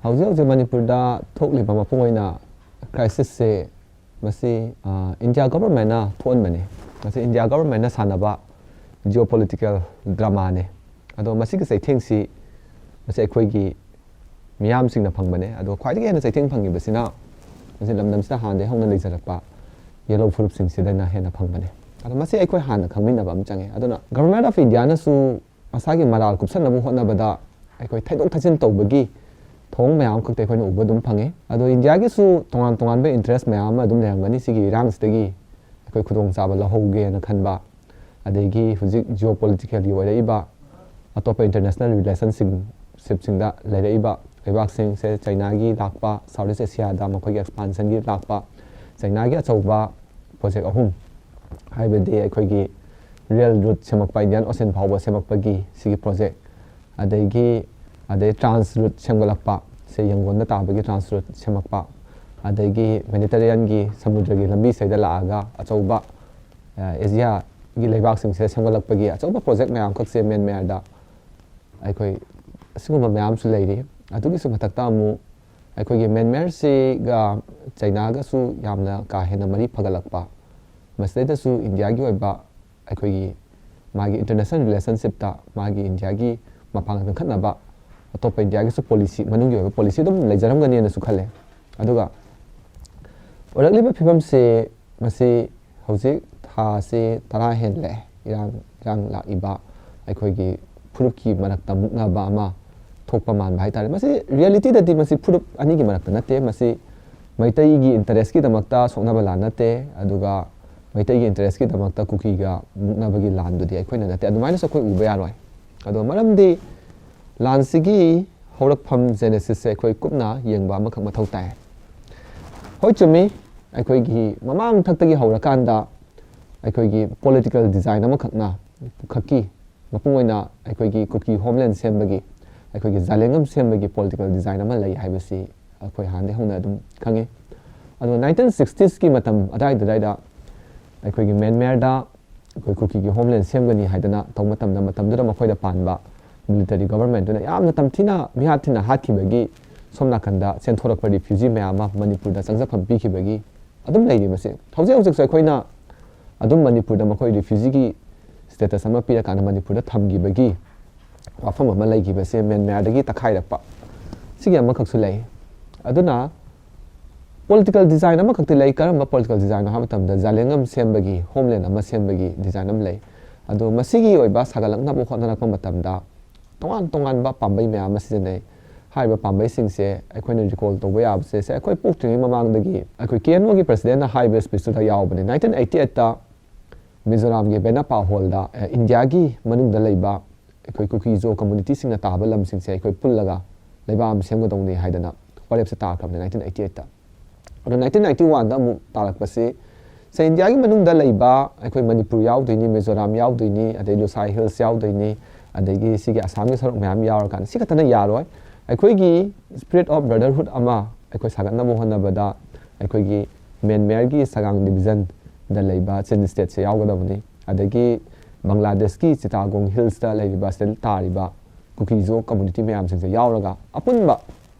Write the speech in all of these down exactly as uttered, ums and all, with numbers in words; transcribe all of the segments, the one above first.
ꯍꯧꯖꯤꯛ ꯍꯧꯖꯤꯛ ꯃꯅꯤꯄꯨꯔꯗ ꯊꯣꯛꯂꯤꯕ ꯃꯄꯨꯡ ꯑꯣꯏꯅ crisis ꯁꯦ ꯃꯁꯤ ꯏꯟꯗꯤꯌꯥ ꯒꯣꯕꯔꯃꯦꯟꯅ ꯊꯣꯛꯍꯟꯕꯅꯤ꯫ ꯃꯁꯤ ꯏꯟꯗꯤꯌꯥ ꯒꯣꯕꯔꯃꯦꯟꯅ ꯁꯥꯟꯅꯕ geopolitical drama ꯅꯤ꯫ ꯑꯗꯣ ꯃꯁꯤꯒꯤ ꯆꯩꯊꯦꯡꯁꯤ ꯃꯁꯤ ꯑꯩꯈꯣꯏꯒꯤ ꯃꯤꯌꯥꯝꯁꯤꯡꯅ ꯐꯪꯕꯅꯦ꯫ ꯑꯗꯣ ꯈ꯭ꯋꯥꯏꯗꯒꯤ ꯍꯦꯟꯅ ꯆꯩꯊꯦꯡ ꯐꯪꯉꯤꯕꯁꯤꯅ ꯃꯁꯤ ꯂꯝꯗꯝꯁꯤꯗ ꯍꯥꯟꯅꯗꯒꯤ ꯍꯧꯅ ꯂꯩꯖꯔꯛꯄ ꯌꯦꯜꯍꯧ ꯐꯨꯔꯨꯞꯁꯤꯡꯁꯤꯗꯅ ꯍꯦꯟꯅ ꯐꯪꯕꯅꯦ꯫ ꯑꯗꯣ ꯃꯁꯤ ꯑꯩꯈꯣꯏ ꯍꯥꯟꯅ ꯈꯪꯃꯤꯟꯅꯕ ꯑꯃ ꯆꯪꯉꯦ꯫ ꯑꯗꯨꯅ Government of India ꯅꯁꯨ ꯃꯁꯥꯒꯤ ꯃꯔꯥꯜ ꯀꯨꯞꯁꯟꯅꯕ ꯍꯣꯠꯅꯕꯗ ꯑꯩꯈꯣꯏ ꯊꯩꯗꯣꯛ ꯊꯩꯖꯤꯟ ꯇꯧꯕꯒꯤ ꯊꯧꯑꯣꯡ ꯃꯌꯥꯝ ꯑꯃꯈꯛꯇ ꯑꯩꯈꯣꯏꯅ ꯎꯕ ꯑꯗꯨꯝ ꯐꯪꯉꯤ꯫ ꯑꯗꯣ ꯏꯟꯗꯤꯌꯥꯒꯤꯁꯨ ꯇꯣꯉꯥꯟ ꯇꯣꯉꯥꯟꯕ interest ꯃꯌꯥꯝ ꯑꯃ ꯑꯗꯨꯝ ꯂꯩꯔꯝꯒꯅꯤ ꯁꯤꯒꯤ ꯏꯔꯥꯡꯁꯤꯗꯒꯤ ꯑꯩꯈꯣꯏ ꯈꯨꯗꯣꯡꯆꯥꯕ ꯂꯧꯍꯧꯒꯦꯅ ꯈꯟꯕ꯫ ꯑꯗꯒꯤ ꯍꯧꯖꯤꯛ geopolitical ꯒꯤ ꯑꯣꯏꯔꯛꯏꯕ ꯑꯇꯣꯞꯄ international relationship ꯁꯤꯡꯗ ꯂꯩꯔꯛꯏꯕ ꯂꯩꯕꯥꯛꯁꯤꯡꯁꯦ ꯆꯩꯅꯥꯒꯤ ꯂꯥꯛꯄ, South East Asia ꯗ ꯃꯈꯣꯏꯒꯤ expansion ꯒꯤ ꯂꯥꯛꯄ, ꯆꯩꯅꯥꯒꯤ ꯑꯆꯧꯕ project ꯑꯍꯨꯝ, ꯍꯥꯏꯕꯗꯤ ꯑꯩꯈꯣꯏꯒꯤ rail route ꯁꯦꯝꯃꯛꯄ, Indian Ocean ꯐꯥꯎꯕ ꯁꯦꯝꯃꯛꯄꯒꯤ ꯁꯤꯒꯤ project, ꯑꯗꯒꯤ ꯑꯗꯩ trans route ꯁꯦꯝꯒꯠꯂꯛꯄ, ꯁꯦ ꯌꯪꯒꯣꯟꯗ ꯇꯥꯕꯒꯤ trans route ꯁꯦꯝꯃꯛꯄ, ꯑꯗꯒꯤ Mediterranean ꯒꯤ ꯁꯃꯨꯗ꯭ꯔꯒꯤ ꯂꯝꯕꯤꯁꯤꯗ ꯂꯥꯛꯑꯒ ꯑꯆꯧꯕ ꯑꯦꯁꯤꯌꯥꯒꯤ ꯂꯩꯕꯥꯛꯁꯤꯡꯁꯤꯗ ꯁꯦꯝꯒꯠꯂꯛꯄꯒꯤ ꯑꯆꯧꯕ project ꯃꯌꯥꯝꯈꯛꯁꯦ ꯃ꯭ꯌꯥꯟꯃꯥꯔꯗ ꯑꯩꯈꯣꯏ ꯑꯁꯤꯒꯨꯝꯕ ꯃꯌꯥꯝꯁꯨ ꯂꯩꯔꯤ꯫ ꯑꯗꯨꯒꯤꯁꯨ ꯃꯊꯛꯇ ꯑꯃꯨꯛ ꯑꯩꯈꯣꯏꯒꯤ ꯃ꯭ꯌꯥꯟꯃꯥꯔꯁꯤꯒ ꯆꯩꯅꯥꯒꯁꯨ ꯌꯥꯝꯅ ꯀꯥ ꯍꯦꯟꯅ ꯃꯔꯤ ꯐꯒꯠꯂꯛꯄ, ꯃꯁꯤꯗꯩꯗꯁꯨ ꯏꯟꯗꯤꯌꯥꯒꯤ ꯑꯣꯏꯕ ꯑꯩꯈꯣꯏꯒꯤ ꯃꯥꯒꯤ international relationship ꯇ ꯃꯥꯒꯤ ꯏꯟꯗꯤꯌꯥꯒꯤ ꯃꯄꯥꯡꯒꯜ ꯀꯟꯈꯠꯅꯕ ꯑꯇꯣꯞꯄ ꯏꯟꯗꯤꯌꯥꯒꯤꯁꯨ policy, ꯃꯅꯨꯡꯒꯤ ꯑꯣꯏꯕ policy ꯑꯗꯨꯝ ꯂꯩꯖꯔꯝꯒꯅꯤꯅꯁꯨ ꯈꯜꯂꯦ꯫ ꯑꯗꯨꯒ ꯑꯣꯏꯔꯛꯂꯤꯕ ꯐꯤꯕꯝꯁꯦ ꯃꯁꯤ ꯍꯧꯖꯤꯛ ꯊꯥꯁꯦ ꯇꯔꯥ ꯍꯦꯜꯂꯦ ꯏꯔꯥꯡ ꯏꯔꯥꯡ ꯂꯥꯛꯏꯕ ꯑꯩꯈꯣꯏꯒꯤ ꯐꯨꯔꯨꯞꯀꯤ ꯃꯔꯛꯇ ꯃꯨꯛꯅꯕ ꯑꯃ ꯊꯣꯛꯄ ꯃꯥꯟꯕ ꯍꯥꯏꯇꯥꯔꯦ꯫ ꯃꯁꯤ reality ꯗꯗꯤ ꯃꯁꯤ ꯐꯨꯔꯨꯞ ꯑꯅꯤꯒꯤ ꯃꯔꯛꯇ ꯅꯠꯇꯦ, ꯃꯁꯤ ꯃꯩꯇꯩꯒꯤ interest ꯀꯤꯗꯃꯛꯇ ꯁꯣꯛꯅꯕ ꯂꯥꯟ ꯅꯠꯇꯦ, ꯑꯗꯨꯒ ꯃꯩꯇꯩꯒꯤ interest ꯀꯤꯗꯃꯛꯇ ꯀꯨꯀꯤꯒ ꯃꯨꯛꯅꯕꯒꯤ ꯂꯥꯟꯗꯨꯗꯤ ꯑꯩꯈꯣꯏꯅ ꯅꯠꯇꯦ, ꯑꯗꯨꯃꯥꯏꯅꯁꯨ ꯑꯩꯈꯣꯏ ꯎꯕ ꯌꯥꯔꯣꯏ꯫ ꯑꯗꯣ ꯃꯔꯝꯗꯤ ꯂꯥꯟꯁꯤꯒꯤ ꯍꯧꯔꯛꯐꯝ genesis ꯁꯦ ꯑꯩꯈꯣꯏ ꯀꯨꯞꯅ ꯌꯦꯡꯕ ꯑꯃꯈꯛ ꯃꯊꯧ ꯇꯥꯏ꯫ ꯍꯣꯏ, ꯆꯨꯝꯃꯤ, ꯑꯩꯈꯣꯏꯒꯤ ꯃꯃꯥꯡ ꯊꯛꯇꯒꯤ ꯍꯧꯔꯀꯥꯟꯗ ꯑꯩꯈꯣꯏꯒꯤ political design ꯑꯃꯈꯛꯅ ꯈꯛꯀꯤ ꯃꯄꯨꯡ ꯑꯣꯏꯅ ꯑꯩꯈꯣꯏꯒꯤ ꯀꯨꯀꯤ homeland ꯁꯦꯝꯕꯒꯤ, ꯑꯩꯈꯣꯏꯒꯤ ꯖꯥꯂꯦꯡꯉꯝ ꯁꯦꯝꯕꯒꯤ political design ꯑꯃ ꯂꯩ ꯍꯥꯏꯕꯁꯤ ꯑꯩꯈꯣꯏ ꯍꯥꯟꯅꯗꯒꯤ ꯍꯧꯅ ꯑꯗꯨꯝ ꯈꯪꯉꯤ꯫ ꯑꯗꯨꯒ nineteen sixties ꯀꯤ ꯃꯇꯝ ꯑꯗꯥꯏꯗ ꯑꯗꯥꯏꯗ ꯑꯩꯈꯣꯏꯒꯤ ꯃ꯭ꯌꯥꯟꯃꯥꯔꯗ ꯑꯩꯈꯣꯏ ꯀꯨꯀꯤꯒꯤ homeland ꯁꯦꯝꯒꯅꯤ ꯍꯥꯏꯗꯅ ꯇꯧꯕ ꯃꯇꯝꯗ, ꯃꯇꯝꯗꯨꯗ ꯃꯈꯣꯏꯗ ꯄꯥꯟꯕ military government ꯗꯨꯅ ꯌꯥꯝꯅ ꯇꯝꯊꯤꯅ ꯃꯤꯍꯥꯠ ꯊꯤꯅ ꯍꯥꯠꯈꯤꯕꯒꯤ ꯁꯣꯝ ꯅꯥꯀꯟꯗ ꯆꯦꯟꯊꯣꯔꯛꯄ refugee ꯃꯌꯥꯝ ꯑꯃ ꯃꯅꯤꯄꯨꯔꯗ ꯆꯪꯖꯐꯝ ꯄꯤꯈꯤꯕꯒꯤ ꯑꯗꯨꯝ ꯂꯩꯔꯤꯕꯁꯦ꯫ ꯍꯧꯖꯤꯛ ꯍꯧꯖꯤꯛꯁꯨ ꯑꯩꯈꯣꯏꯅ ꯑꯗꯨꯝ ꯃꯅꯤꯄꯨꯔꯗ ꯃꯈꯣꯏ refugeeꯒꯤ status ꯑꯃ ꯄꯤꯔꯀꯥꯟꯗ ꯃꯅꯤꯄꯨꯔꯗ ꯊꯝꯈꯤꯕꯒꯤ ꯋꯥꯐꯝ ꯑꯃ ꯂꯩꯈꯤꯕꯁꯦ, ꯃ꯭ꯌꯥꯟꯃꯥꯔꯗꯒꯤ ꯇꯛꯈꯥꯏꯔꯛꯄ, ꯁꯤꯒꯤ ꯑꯃꯈꯛꯁꯨ ꯂꯩ꯫ ꯑꯗꯨꯅ political design ꯑꯃꯈꯛꯇꯤ ꯂꯩ꯫ ꯀꯔꯝꯕ political designꯅꯣ ꯍꯥꯏꯕ ꯃꯇꯝꯗ, ꯖꯥꯂꯦꯡꯉꯝ ꯁꯦꯝꯕꯒꯤ, homeland ꯑꯃ ꯁꯦꯝꯕꯒꯤ design ꯑꯃ ꯂꯩ꯫ ꯑꯗꯣ ꯃꯁꯤꯒꯤ ꯑꯣꯏꯕ ꯁꯥꯒꯠꯂꯛꯅꯕ ꯍꯣꯠꯅꯔꯛꯄ ꯃꯇꯝꯗ ꯇꯣꯉꯥꯟ ꯇꯣꯉꯥꯟꯕ ꯄꯥꯝꯕꯩ ꯃꯌꯥꯝ ꯑꯃ ꯁꯤꯖꯤꯟꯅꯩ꯫ ꯍꯥꯏꯔꯤꯕ ꯄꯥꯝꯕꯩꯁꯤꯡꯁꯦ ꯑꯩꯈꯣꯏꯅ recall ꯇꯧꯕ ꯌꯥꯕꯁꯦ, ꯁꯦ, ꯑꯩꯈꯣꯏ ꯄꯣꯛꯇ꯭ꯔꯤꯉꯩ ꯃꯃꯥꯡꯗꯒꯤ ꯑꯩꯈꯣꯏ KNOꯒꯤ presidentꯅ ꯍꯥꯏꯕ speechꯇꯨꯗ ꯌꯥꯎꯕꯅꯦ꯫ Nineteen eighty eightꯇ ꯃꯤꯖꯣꯔꯥꯝꯒꯤ ꯕꯦꯅꯄꯥ ꯍꯣꯜꯗ, ꯑꯦ, ꯏꯟꯗꯤꯌꯥꯒꯤ ꯃꯅꯨꯡꯗ ꯂꯩꯕ ꯑꯩꯈꯣꯏ ꯀꯨꯀꯤ ꯖꯣ communityꯁꯤꯡꯅ ꯇꯥꯕ ꯂꯝꯁꯤꯡꯁꯦ ꯑꯩꯈꯣꯏ ꯄꯨꯜꯂꯒ ꯂꯩꯕꯥꯛ ꯑꯃ ꯁꯦꯝꯒꯗꯧꯅꯤ ꯍꯥꯏꯗꯅ ꯋꯥꯔꯦꯞꯁꯦ ꯇꯥꯈ꯭ꯔꯕꯅꯦ nineteen eighty eightꯇ꯫ ꯑꯗꯣ nineteen ninety oneꯗ ꯑꯃꯨꯛ ꯇꯥꯔꯛꯄꯁꯤ, ꯁꯦ, ꯏꯟꯗꯤꯌꯥꯒꯤ ꯃꯅꯨꯡꯗ ꯂꯩꯕ ꯑꯩꯈꯣꯏ ꯃꯅꯤꯄꯨꯔ ꯌꯥꯎꯗꯣꯏꯅꯤ, ꯃꯤꯖꯣꯔꯥꯝ ꯌꯥꯎꯗꯣꯏꯅꯤ, ꯑꯗꯩ ꯂꯨꯁꯥꯏ ꯍꯤꯜꯁ ꯌꯥꯎꯗꯣꯏꯅꯤ, ꯑꯗꯒꯤ ꯁꯤꯒꯤ ꯑꯁꯥꯝꯒꯤ ꯁꯔꯨꯛ ꯃꯌꯥꯝ ꯌꯥꯎꯔꯀꯥꯟꯗ ꯁꯤ ꯈꯛꯇꯅ ꯌꯥꯔꯣꯏ꯫ ꯑꯩꯈꯣꯏꯒꯤ spirit of brotherhood ꯑꯃ ꯑꯩꯈꯣꯏ ꯁꯥꯒꯠꯅꯕ ꯍꯣꯠꯅꯕꯗ ꯑꯩꯈꯣꯏꯒꯤ ꯃ꯭ꯌꯥꯟꯃꯥꯔꯒꯤ ꯁꯒꯥꯡ divisionꯗ ꯂꯩꯕ ꯆꯤꯟ stateꯁꯦ ꯌꯥꯎꯒꯗꯕꯅꯤ, ꯑꯗꯒꯤ ꯕꯪꯒ꯭ꯂꯥꯗꯦꯁꯀꯤ ꯆꯤꯇꯥꯒꯣꯡ ꯍꯤꯜꯁꯇ ꯂꯩꯔꯤꯕ, ꯁꯤꯗ ꯇꯥꯔꯤꯕ ꯀꯨꯀꯤ ꯖꯣ community ꯃꯌꯥꯝꯁꯤꯡꯁꯦ ꯌꯥꯎꯔꯒ ꯑꯄꯨꯟꯕ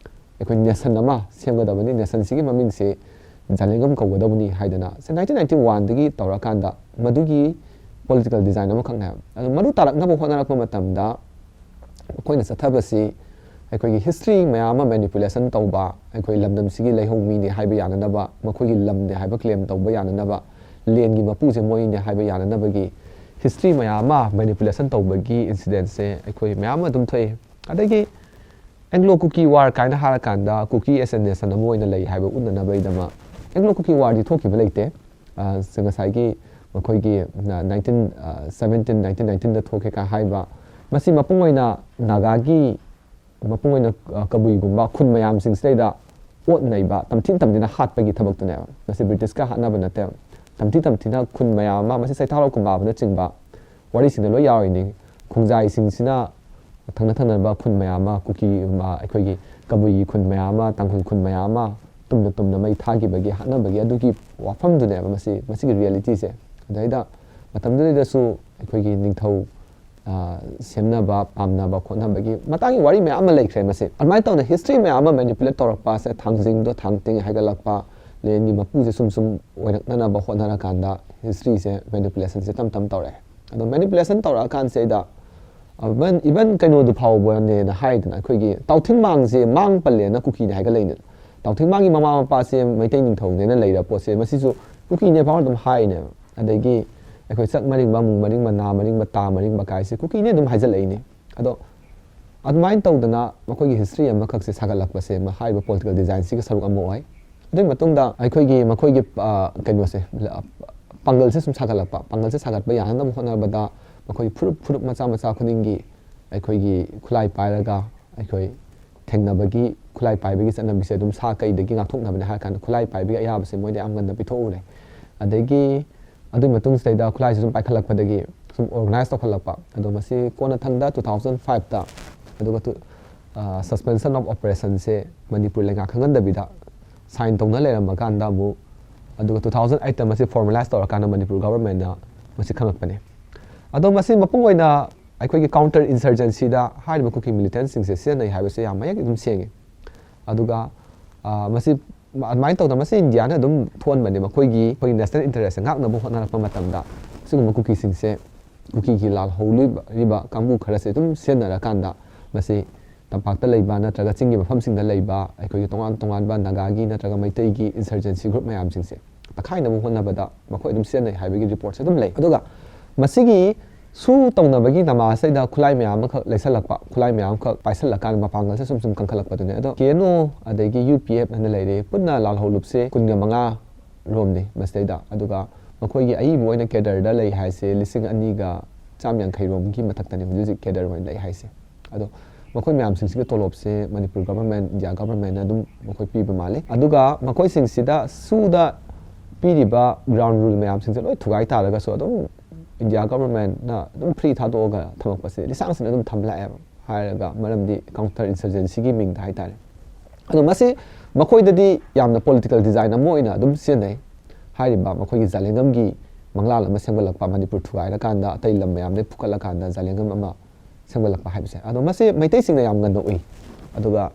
ꯑꯩꯈꯣꯏ nation ꯑꯃ ꯁꯦꯝꯒꯗꯕꯅꯤ, nationꯁꯤꯒꯤ ꯃꯃꯤꯡꯁꯦ ꯖꯥꯂꯦꯡꯒꯝ ꯀꯧꯒꯗꯕꯅꯤ ꯍꯥꯏꯗꯅ, ꯁꯦ, nineteen ninety oneꯗꯒꯤ ꯇꯧꯔꯀꯥꯟꯗ ꯃꯗꯨꯒꯤ political design ꯑꯃꯈꯛꯅꯦꯕ꯫ ꯑꯗꯨ ꯃꯗꯨ ꯇꯥꯔꯛꯅꯕ ꯍꯣꯠꯅꯔꯛꯄ ꯃꯇꯝꯗ ꯑꯩꯈꯣꯏꯅ ꯆꯠꯊꯕꯁꯤ ꯑꯩꯈꯣꯏꯒꯤ history ꯃꯌꯥꯝ ꯑꯃ manipulation ꯇꯧꯕ, ꯑꯩꯈꯣꯏ ꯂꯝꯗꯝꯁꯤꯒꯤ ꯂꯩꯍꯧ ꯃꯤꯅꯤ ꯍꯥꯏꯕ ꯌꯥꯅꯅꯕ, ꯃꯈꯣꯏꯒꯤ ꯂꯝꯅꯤ ꯍꯥꯏꯕ claim ꯇꯧꯕ ꯌꯥꯅꯅꯕ, landꯒꯤ ꯃꯄꯨꯁꯦ ꯃꯣꯏꯅꯤ ꯍꯥꯏꯕ ꯌꯥꯅꯅꯕꯒꯤ history ꯃꯌꯥꯝ ꯑꯃ manipulation ꯇꯧꯕꯒꯤ incidentꯁꯦ ꯑꯩꯈꯣꯏ ꯃꯌꯥꯝ ꯑꯃ ꯑꯗꯨꯝ ꯊꯣꯛꯑꯦ꯫ ꯑꯗꯒꯤ Anglo Kuki War ꯀꯥꯏꯅ ꯍꯥꯏꯔꯀꯥꯟꯗ ꯀꯨꯀꯤ as a nation ꯑꯃ ꯑꯣꯏꯅ ꯂꯩ ꯍꯥꯏꯕ ꯎꯠꯅꯅꯕꯒꯤꯗꯃꯛ, Anglo Kuki Warꯗꯤ ꯊꯣꯛꯈꯤꯕ ꯂꯩꯇꯦ꯫ ꯑ, ꯁ-, ꯉꯁꯥꯏꯒꯤ ꯃꯈꯣꯏꯒꯤ ꯅ-, nineteen, ꯑ, seventeen, nineteen nineteenꯗ ꯊꯣꯛꯈꯤ ꯀꯥꯏ ꯍꯥꯏꯕ, ꯃꯁꯤ ꯃꯄꯨꯡ ꯑꯣꯏꯅ ꯅꯥꯒꯥꯒꯤ, ꯃꯄꯨꯡ ꯑꯣꯏꯅ, ꯑ, ꯀꯕꯨꯏꯒꯨꯝꯕ ꯈꯨꯟ ꯃꯌꯥꯝꯁꯤꯡꯁꯤꯗꯩꯗ ꯑꯣꯠ ꯅꯩꯕ, ꯇꯝꯊꯤ ꯇꯝꯊꯤꯅ ꯍꯥꯠꯄꯒꯤ ꯊꯕꯛꯇꯨꯅꯦꯕ꯫ ꯃꯁꯤ Britishꯀ ꯍꯥꯠꯅꯕ ꯅꯠꯇꯦꯕ꯫ ꯇꯝꯊꯤ ꯇꯝꯊꯤꯅ ꯈꯨꯟ ꯃꯌꯥꯝ ꯑꯃ, ꯃꯁꯤ ꯁꯩꯇꯥꯔꯣꯜ ꯀꯨꯝꯕꯥꯕꯅꯆꯤꯡꯕ ꯋꯥꯔꯤꯁꯤꯡꯗ ꯂꯣꯏ ꯌꯥꯎꯔꯤꯅꯤ꯫ ꯈꯣꯡꯖꯥꯏꯁꯤꯡꯁꯤꯅ ꯊꯪꯅ ꯊꯪꯅꯕ ꯈꯨꯟ ꯃꯌꯥꯝ ꯑꯃ, ꯀꯨꯀꯤ, ꯑꯃ, ꯑꯩꯈꯣꯏꯒꯤ ꯀꯕꯨꯏꯒꯤ ꯈꯨꯟ ꯃꯌꯥꯝ ꯑꯃ, ꯇꯥꯡꯈꯨꯜ ꯈꯨꯟ ꯃꯌꯥꯝ ꯑꯃ ꯇꯨꯝꯅ ꯇꯨꯝꯅ ꯃꯩ ꯊꯥꯈꯤꯕꯒꯤ, ꯍꯥꯠꯅꯕꯒꯤ ꯑꯗꯨꯒꯤ ꯋꯥꯐꯝꯗꯨꯅꯦꯕ ꯃꯁꯤ, ꯃꯁꯤꯒꯤ realityꯁꯦ꯫ ꯑꯗꯩꯗ ꯃꯇꯝꯗꯨꯗꯩꯗꯁꯨ ꯑꯩꯈꯣꯏꯒꯤ ꯅꯤꯡꯊꯧ ꯁꯦꯝꯅꯕ, ꯄꯥꯝꯅꯕ ꯈꯣꯠꯅꯕꯒꯤ ꯃꯇꯥꯡꯒꯤ ꯋꯥꯔꯤ ꯃꯌꯥꯝ ꯑꯃ ꯂꯩꯈ꯭ꯔꯦ꯫ ꯃꯁꯤ ꯑꯗꯨꯃꯥꯏꯅ ꯇꯧꯅ ꯍꯤꯁꯇ꯭ꯔꯤ ꯃꯌꯥꯝ ꯑꯃ ꯃꯦꯅꯤꯄꯨꯂꯦꯠ ꯇꯧꯔꯛꯄꯁꯦ, ꯊꯥꯡꯖꯤꯡꯗꯣ ꯊꯥꯡꯇꯤꯡ ꯍꯥꯏꯒꯠꯂꯛꯄ, ꯂꯦꯟꯒꯤ ꯃꯄꯨꯁꯦ ꯁꯨꯝ ꯁꯨꯝ ꯑꯣꯏꯔꯛꯅꯅꯕ ꯍꯣꯠꯅꯔꯀꯥꯟꯗ ꯍꯤꯁꯇ꯭ꯔꯤꯁꯦ ꯃꯦꯅꯤꯄꯨꯂꯦꯁꯟꯁꯦ ꯇꯞ ꯇꯞ ꯇꯧꯔꯛꯑꯦ꯫ ꯑꯗꯣ ꯃꯦꯅꯤꯄꯨꯂꯦꯁꯟ ꯇꯧꯔꯛꯑꯀꯥꯟꯁꯤꯗ ꯏꯚꯟ ꯏꯚꯟ ꯀꯩꯅꯣꯗꯨ ꯐꯥꯎꯕꯅꯦꯅ ꯍꯥꯏꯗꯅ, ꯑꯩꯈꯣꯏꯒꯤ ꯇꯥꯎꯊꯤꯡꯃꯥꯡꯁꯦ ꯃꯥꯡ ꯄꯜꯂꯦꯅ ꯀꯨꯀꯤꯅ ꯍꯥꯏꯒꯠꯂꯛꯏꯅꯦ꯫ ꯇꯥꯎꯊꯤꯡꯃꯥꯡꯒꯤ ꯃꯃꯥ ꯃꯄꯥꯁꯦ ꯃꯩꯇꯩ ꯅꯤꯡꯊꯧꯅꯦꯅ ꯂꯩꯔ ꯄꯣꯠꯁꯦ, ꯃꯁꯤꯁꯨ ꯀꯨꯀꯤꯅꯦ ꯐꯥꯎ ꯑꯗꯨꯝ ꯍꯥꯏꯅꯦꯕ꯫ ꯑꯗꯒꯤ ꯑꯩꯈꯣꯏ ꯆꯥꯛ ꯃꯔꯤꯡꯕ, ꯑꯃꯨ ꯃꯔꯤꯡꯕ, ꯅꯥ ꯃꯔꯤꯡꯕ, ꯇꯥ ꯃꯔꯤꯡꯕ ꯀꯥꯏꯁꯦ ꯀꯨꯀꯤꯅꯦ ꯑꯗꯨꯝ ꯍꯥꯏꯖꯜꯂꯛꯏꯅꯦ꯫ ꯑꯗꯣ ꯑꯗꯨꯃꯥꯏꯅ ꯇꯧꯗꯅ ꯃꯈꯣꯏꯒꯤ ꯍꯤꯁꯇ꯭ꯔꯤ ꯑꯃꯈꯛꯁꯦ ꯁꯥꯒꯠꯂꯛꯄꯁꯦ ꯃ-, ꯍꯥꯏꯔꯤꯕ ꯄꯣꯂꯤꯇꯤꯀꯦꯜ ꯗꯤꯖꯥꯏꯟꯁꯤꯒꯤ ꯁꯔꯨꯛ ꯑꯃ ꯑꯣꯏ꯫ ꯑꯗꯨꯒꯤ ꯃꯇꯨꯡꯗ ꯑꯩꯈꯣꯏꯒꯤ, ꯃꯈꯣꯏꯒꯤ, ꯑ, ꯀꯩꯅꯣꯁꯦ, ꯑ, ꯄꯥꯡꯒꯜꯁꯦ ꯁꯨꯝ ꯁꯥꯒꯠꯂꯛꯄ, ꯄꯥꯡꯒꯜꯁꯦ ꯁꯥꯒꯠꯄ ꯌꯥꯅꯅꯕ ꯍꯣꯠꯅꯕꯗ ꯃꯈꯣꯏ ꯐꯨꯔꯨꯞ, ꯐꯨꯔꯨꯞ ꯃꯆꯥ ꯃꯆꯥ ꯈꯨꯗꯤꯡꯒꯤ ꯑꯩꯈꯣꯏꯒꯤ ꯈꯨꯠꯂꯥꯏ ꯄꯥꯏꯔꯒ, ꯑꯩꯈꯣꯏ ꯊꯦꯡꯅꯕꯒꯤ, ꯈꯨꯠꯂꯥꯏ ꯄꯥꯏꯕꯒꯤ ꯆꯠꯅꯕꯤꯁꯦ ꯑꯗꯨꯝ ꯁꯥ ꯀꯩꯗꯒꯤ ꯉꯥꯛꯊꯣꯛꯅꯕꯅꯦ ꯍꯥꯏꯔ ꯀꯥꯟꯗ ꯈꯨꯠꯂꯥꯏ ꯄꯥꯏꯕꯒꯤ ꯑꯌꯥꯕꯁꯦ ꯃꯣꯏꯗ ꯌꯥꯝ ꯉꯟꯅ ꯄꯤꯊꯣꯛꯎꯔꯦ꯫ ꯑꯗꯒꯤ ꯑꯗꯨꯒꯤ ꯃꯇꯨꯡꯁꯤꯗꯩꯗ ꯈꯨꯠꯂꯥꯏꯁꯦ ꯁꯨꯝ ꯄꯥꯏꯈꯠꯂꯛꯄꯗꯒꯤ ꯁꯨꯝ ꯑꯣꯔꯒꯅꯥꯏꯁ ꯇꯧꯈꯠꯂꯛꯄ꯫ ꯑꯗꯣ ꯃꯁꯤ ꯀꯣꯟꯅ ꯊꯪꯗ two thousand fiveꯇ, ꯑꯗꯨꯒ ꯇꯨ-, ꯑ, suspension of operationꯁꯦ ꯃꯅꯤꯄꯨꯔ ꯂꯩꯉꯥꯛ ꯈꯪꯍꯟꯗꯕꯤꯗ ꯁꯥꯏꯟ ꯇꯧꯅ ꯂꯩꯔꯝꯃꯀꯥꯟꯗ ꯑꯃꯨꯛ, ꯑꯗꯨꯒ two thousand eightꯇ ꯃꯁꯤ ꯐꯣꯔꯃꯦꯂꯥꯏꯁ ꯇꯧꯔꯀꯥꯟꯗ ꯃꯅꯤꯄꯨꯔ ꯒꯚꯔꯟꯃꯦꯟꯠꯅ ꯃꯁꯤ ꯈꯪꯉꯛꯄꯅꯦ꯫ ꯑꯗꯣ ꯃꯁꯤ ꯃꯄꯨꯡ ꯑꯣꯏꯅ ꯑꯩꯈꯣꯏꯒꯤ ꯀꯥꯎꯟꯇꯔ ꯏꯟꯁꯔꯖꯦꯟꯁꯤꯗ ꯍꯥꯏꯔꯤꯕ ꯀꯨꯀꯤ ꯃꯤꯂꯤꯇꯦꯟꯠꯁꯤꯡꯁꯦ ꯁꯤꯖꯤꯟꯅꯩ ꯍꯥꯏꯕꯁꯦ ꯌꯥꯝ ꯃꯌꯦꯛ ꯑꯗꯨꯝ ꯁꯦꯡꯉꯤ꯫ ꯑꯗꯨꯒ, ꯑ, ꯃꯁꯤ, ꯑꯗꯨꯃꯥꯏꯅ ꯇꯧꯗꯅ ꯃꯁꯤ ꯏꯟꯗꯤꯌꯥꯅ ꯑꯗꯨꯝ ꯊꯣꯛꯍꯟꯕꯅꯦ꯫ ꯃꯈꯣꯏꯒꯤ, ꯑꯩꯈꯣꯏꯒꯤ ꯅꯦꯁꯅꯦꯜ ꯏꯟꯇꯔꯦꯁꯁꯦ ꯉꯥꯛꯅꯕ ꯍꯣꯠꯅꯔꯛꯄ ꯃꯇꯝꯗ ꯁꯤꯒꯨꯝꯕ ꯀꯨꯀꯤꯁꯤꯡꯁꯦ, ꯀꯨꯀꯤꯒꯤ ꯂꯥꯜ ꯍꯧꯔꯤꯕ ꯀꯥꯡꯕꯨ ꯈꯔꯁꯦ ꯑꯗꯨꯝ ꯁꯤꯖꯤꯟꯅꯔꯀꯥꯟꯗ ꯃꯁꯤ ꯇꯝꯄꯥꯛꯇ ꯂꯩꯕ ꯅꯠꯇ꯭ꯔꯒ ꯆꯤꯡꯒꯤ ꯃꯐꯝꯁꯤꯡꯗ ꯂꯩꯕ ꯑꯩꯈꯣꯏꯒꯤ ꯇꯣꯉꯥꯟ ꯇꯣꯉꯥꯟꯕ ꯅꯥꯒꯥꯒꯤ ꯅꯠꯇ꯭ꯔꯒ ꯃꯩꯇꯩꯒꯤ ꯏꯟꯁꯔꯖꯦꯟꯁꯤ ꯒ꯭ꯔꯨꯞ ꯃꯌꯥꯝꯁꯤꯡꯁꯦ ꯇꯛꯈꯥꯏꯅꯕ ꯍꯣꯠꯅꯕꯗ ꯃꯈꯣꯏ ꯑꯗꯨꯝ ꯁꯤꯖꯤꯟꯅꯩ ꯍꯥꯏꯕꯒꯤ ꯔꯤꯄꯣꯔꯠꯁꯦ ꯑꯗꯨꯝ ꯂꯩ꯫ ꯑꯗꯨꯒ ꯃꯁꯤꯒꯤ ꯁꯨ ꯇꯧꯅꯕꯒꯤ ꯅꯃꯥꯁꯤꯗ ꯈꯨꯠꯂꯥꯏ ꯃꯌꯥꯝ ꯑꯃꯈꯛ ꯂꯩꯁꯜꯂꯛꯄ, ꯈꯨꯠꯂꯥꯏ ꯃꯌꯥꯝ ꯑꯃꯈꯛ ꯄꯥꯏꯁꯜꯂꯀꯥꯟꯗ ꯃꯄꯥꯡꯒꯜꯁꯦ ꯁꯨꯝ ꯁꯨꯝ ꯀꯟꯈꯠꯂꯛꯄꯗꯨꯅꯦ꯫ ꯑꯗꯣ ꯀꯦ ꯑꯦꯟ ꯑꯣ ꯑꯗꯒꯤ ꯌꯨ ꯄꯤ ꯑꯦꯐ ꯍꯥꯏꯅ ꯂꯩꯔꯦ, ꯄꯨꯟꯅ ꯂꯥꯜꯍꯧꯂꯨꯞꯁꯦ ꯀꯨꯟꯒ ꯃꯉꯥ ꯔꯣꯝꯅꯤ ꯃꯁꯤꯗꯩꯗ꯫ ꯑꯗꯨꯒ ꯃꯈꯣꯏꯒꯤ ꯑꯏꯕ ꯑꯣꯏꯅ ꯀꯦꯗꯔꯗ ꯂꯩ ꯍꯥꯏꯁꯦ ꯂꯤꯁꯤꯡ ꯑꯅꯤꯒ ꯆꯥꯝ ꯌꯥꯡꯈꯩ ꯔꯣꯝꯒꯤ ꯃꯊꯛꯇꯅꯤ ꯍꯧꯖꯤꯛ ꯍꯧꯖꯤꯛ ꯀꯦꯗꯔ ꯑꯣꯏꯅ ꯂꯩ ꯍꯥꯏꯁꯦ꯫ ꯑꯗꯣ ꯃꯈꯣꯏ ꯃꯌꯥꯝꯁꯤꯡꯁꯤꯒꯤ ꯇꯣꯂꯣꯞꯁꯦ ꯃꯅꯤꯄꯨꯔ ꯒꯚꯔꯟꯃꯦꯟꯠ, ꯏꯟꯗꯤꯌꯥ ꯒꯚꯔꯟꯃꯦꯟꯠꯅ ꯑꯗꯨꯝ ꯃꯈꯣꯏ ꯄꯤꯕ ꯃꯥꯜꯂꯤ꯫ ꯑꯗꯨꯒ ꯃꯈꯣꯏꯁꯤꯡꯁꯤꯗ ꯁꯨꯗ ꯄꯤꯔꯤꯕ ꯒ꯭ꯔꯥꯎꯟ ꯔꯨꯜ ꯃꯌꯥꯝꯁꯤꯡꯁꯦ ꯂꯣꯏ ꯊꯨꯒꯥꯏ ꯇꯥꯔꯒꯁꯨ ꯑꯗꯨꯝ ꯏꯟꯗꯤꯌꯥ ꯒꯚꯔꯟꯃꯦꯟꯠꯅ ꯑꯗꯨꯝ ꯐ꯭ꯔꯤ ꯊꯥꯗꯣꯛꯑꯒ ꯊꯝꯃꯛꯄꯁꯦ ꯂꯤꯁꯥꯡ ꯁꯤꯠꯅ ꯑꯗꯨꯝ ꯊꯝ ꯂꯥꯛꯑꯦꯕ꯫ ꯍꯥꯏꯔꯒ ꯃꯔꯝꯗꯤ ꯀꯥꯎꯟꯇꯔ ꯏꯟꯁꯔꯖꯦꯟꯁꯤꯒꯤ ꯃꯤꯡꯗ ꯍꯥꯏꯇꯥꯔꯦ꯫ ꯑꯗꯣ ꯃꯁꯤ ꯃꯈꯣꯏꯗꯗꯤ ꯌꯥꯝꯅ ꯄꯣꯂꯤꯇꯤꯀꯦꯜ ꯗꯤꯖꯥꯏꯟ ꯑꯃ ꯑꯣꯏꯅ ꯑꯗꯨꯝ ꯁꯤꯖꯤꯟꯅꯩ꯫ ꯍꯥꯏꯔꯤꯕ ꯃꯈꯣꯏꯒꯤ ꯖꯥꯂꯦꯡꯉꯝꯒꯤ ꯃꯪꯂꯥꯟ ꯑꯃ ꯁꯦꯝꯒꯠꯂꯛꯄ, ꯃꯅꯤꯄꯨꯔ ꯊꯨꯒꯥꯏꯔꯀꯥꯟꯗ ꯑꯇꯩ ꯂꯝ ꯃꯌꯥꯝꯗꯒꯤ ꯐꯨꯒꯠꯂꯀꯥꯟꯗ ꯖꯥꯂꯦꯡꯉꯝ ꯑꯃ ꯁꯦꯝꯒꯠꯂꯛꯄ ꯍꯥꯏꯕꯁꯦ꯫ ꯑꯗꯣ ꯃꯁꯤ ꯃꯩꯇꯩꯁꯤꯡꯅ ꯌꯥꯝ ꯉꯟꯅ ꯎꯏ꯫ ꯑꯗꯨꯒ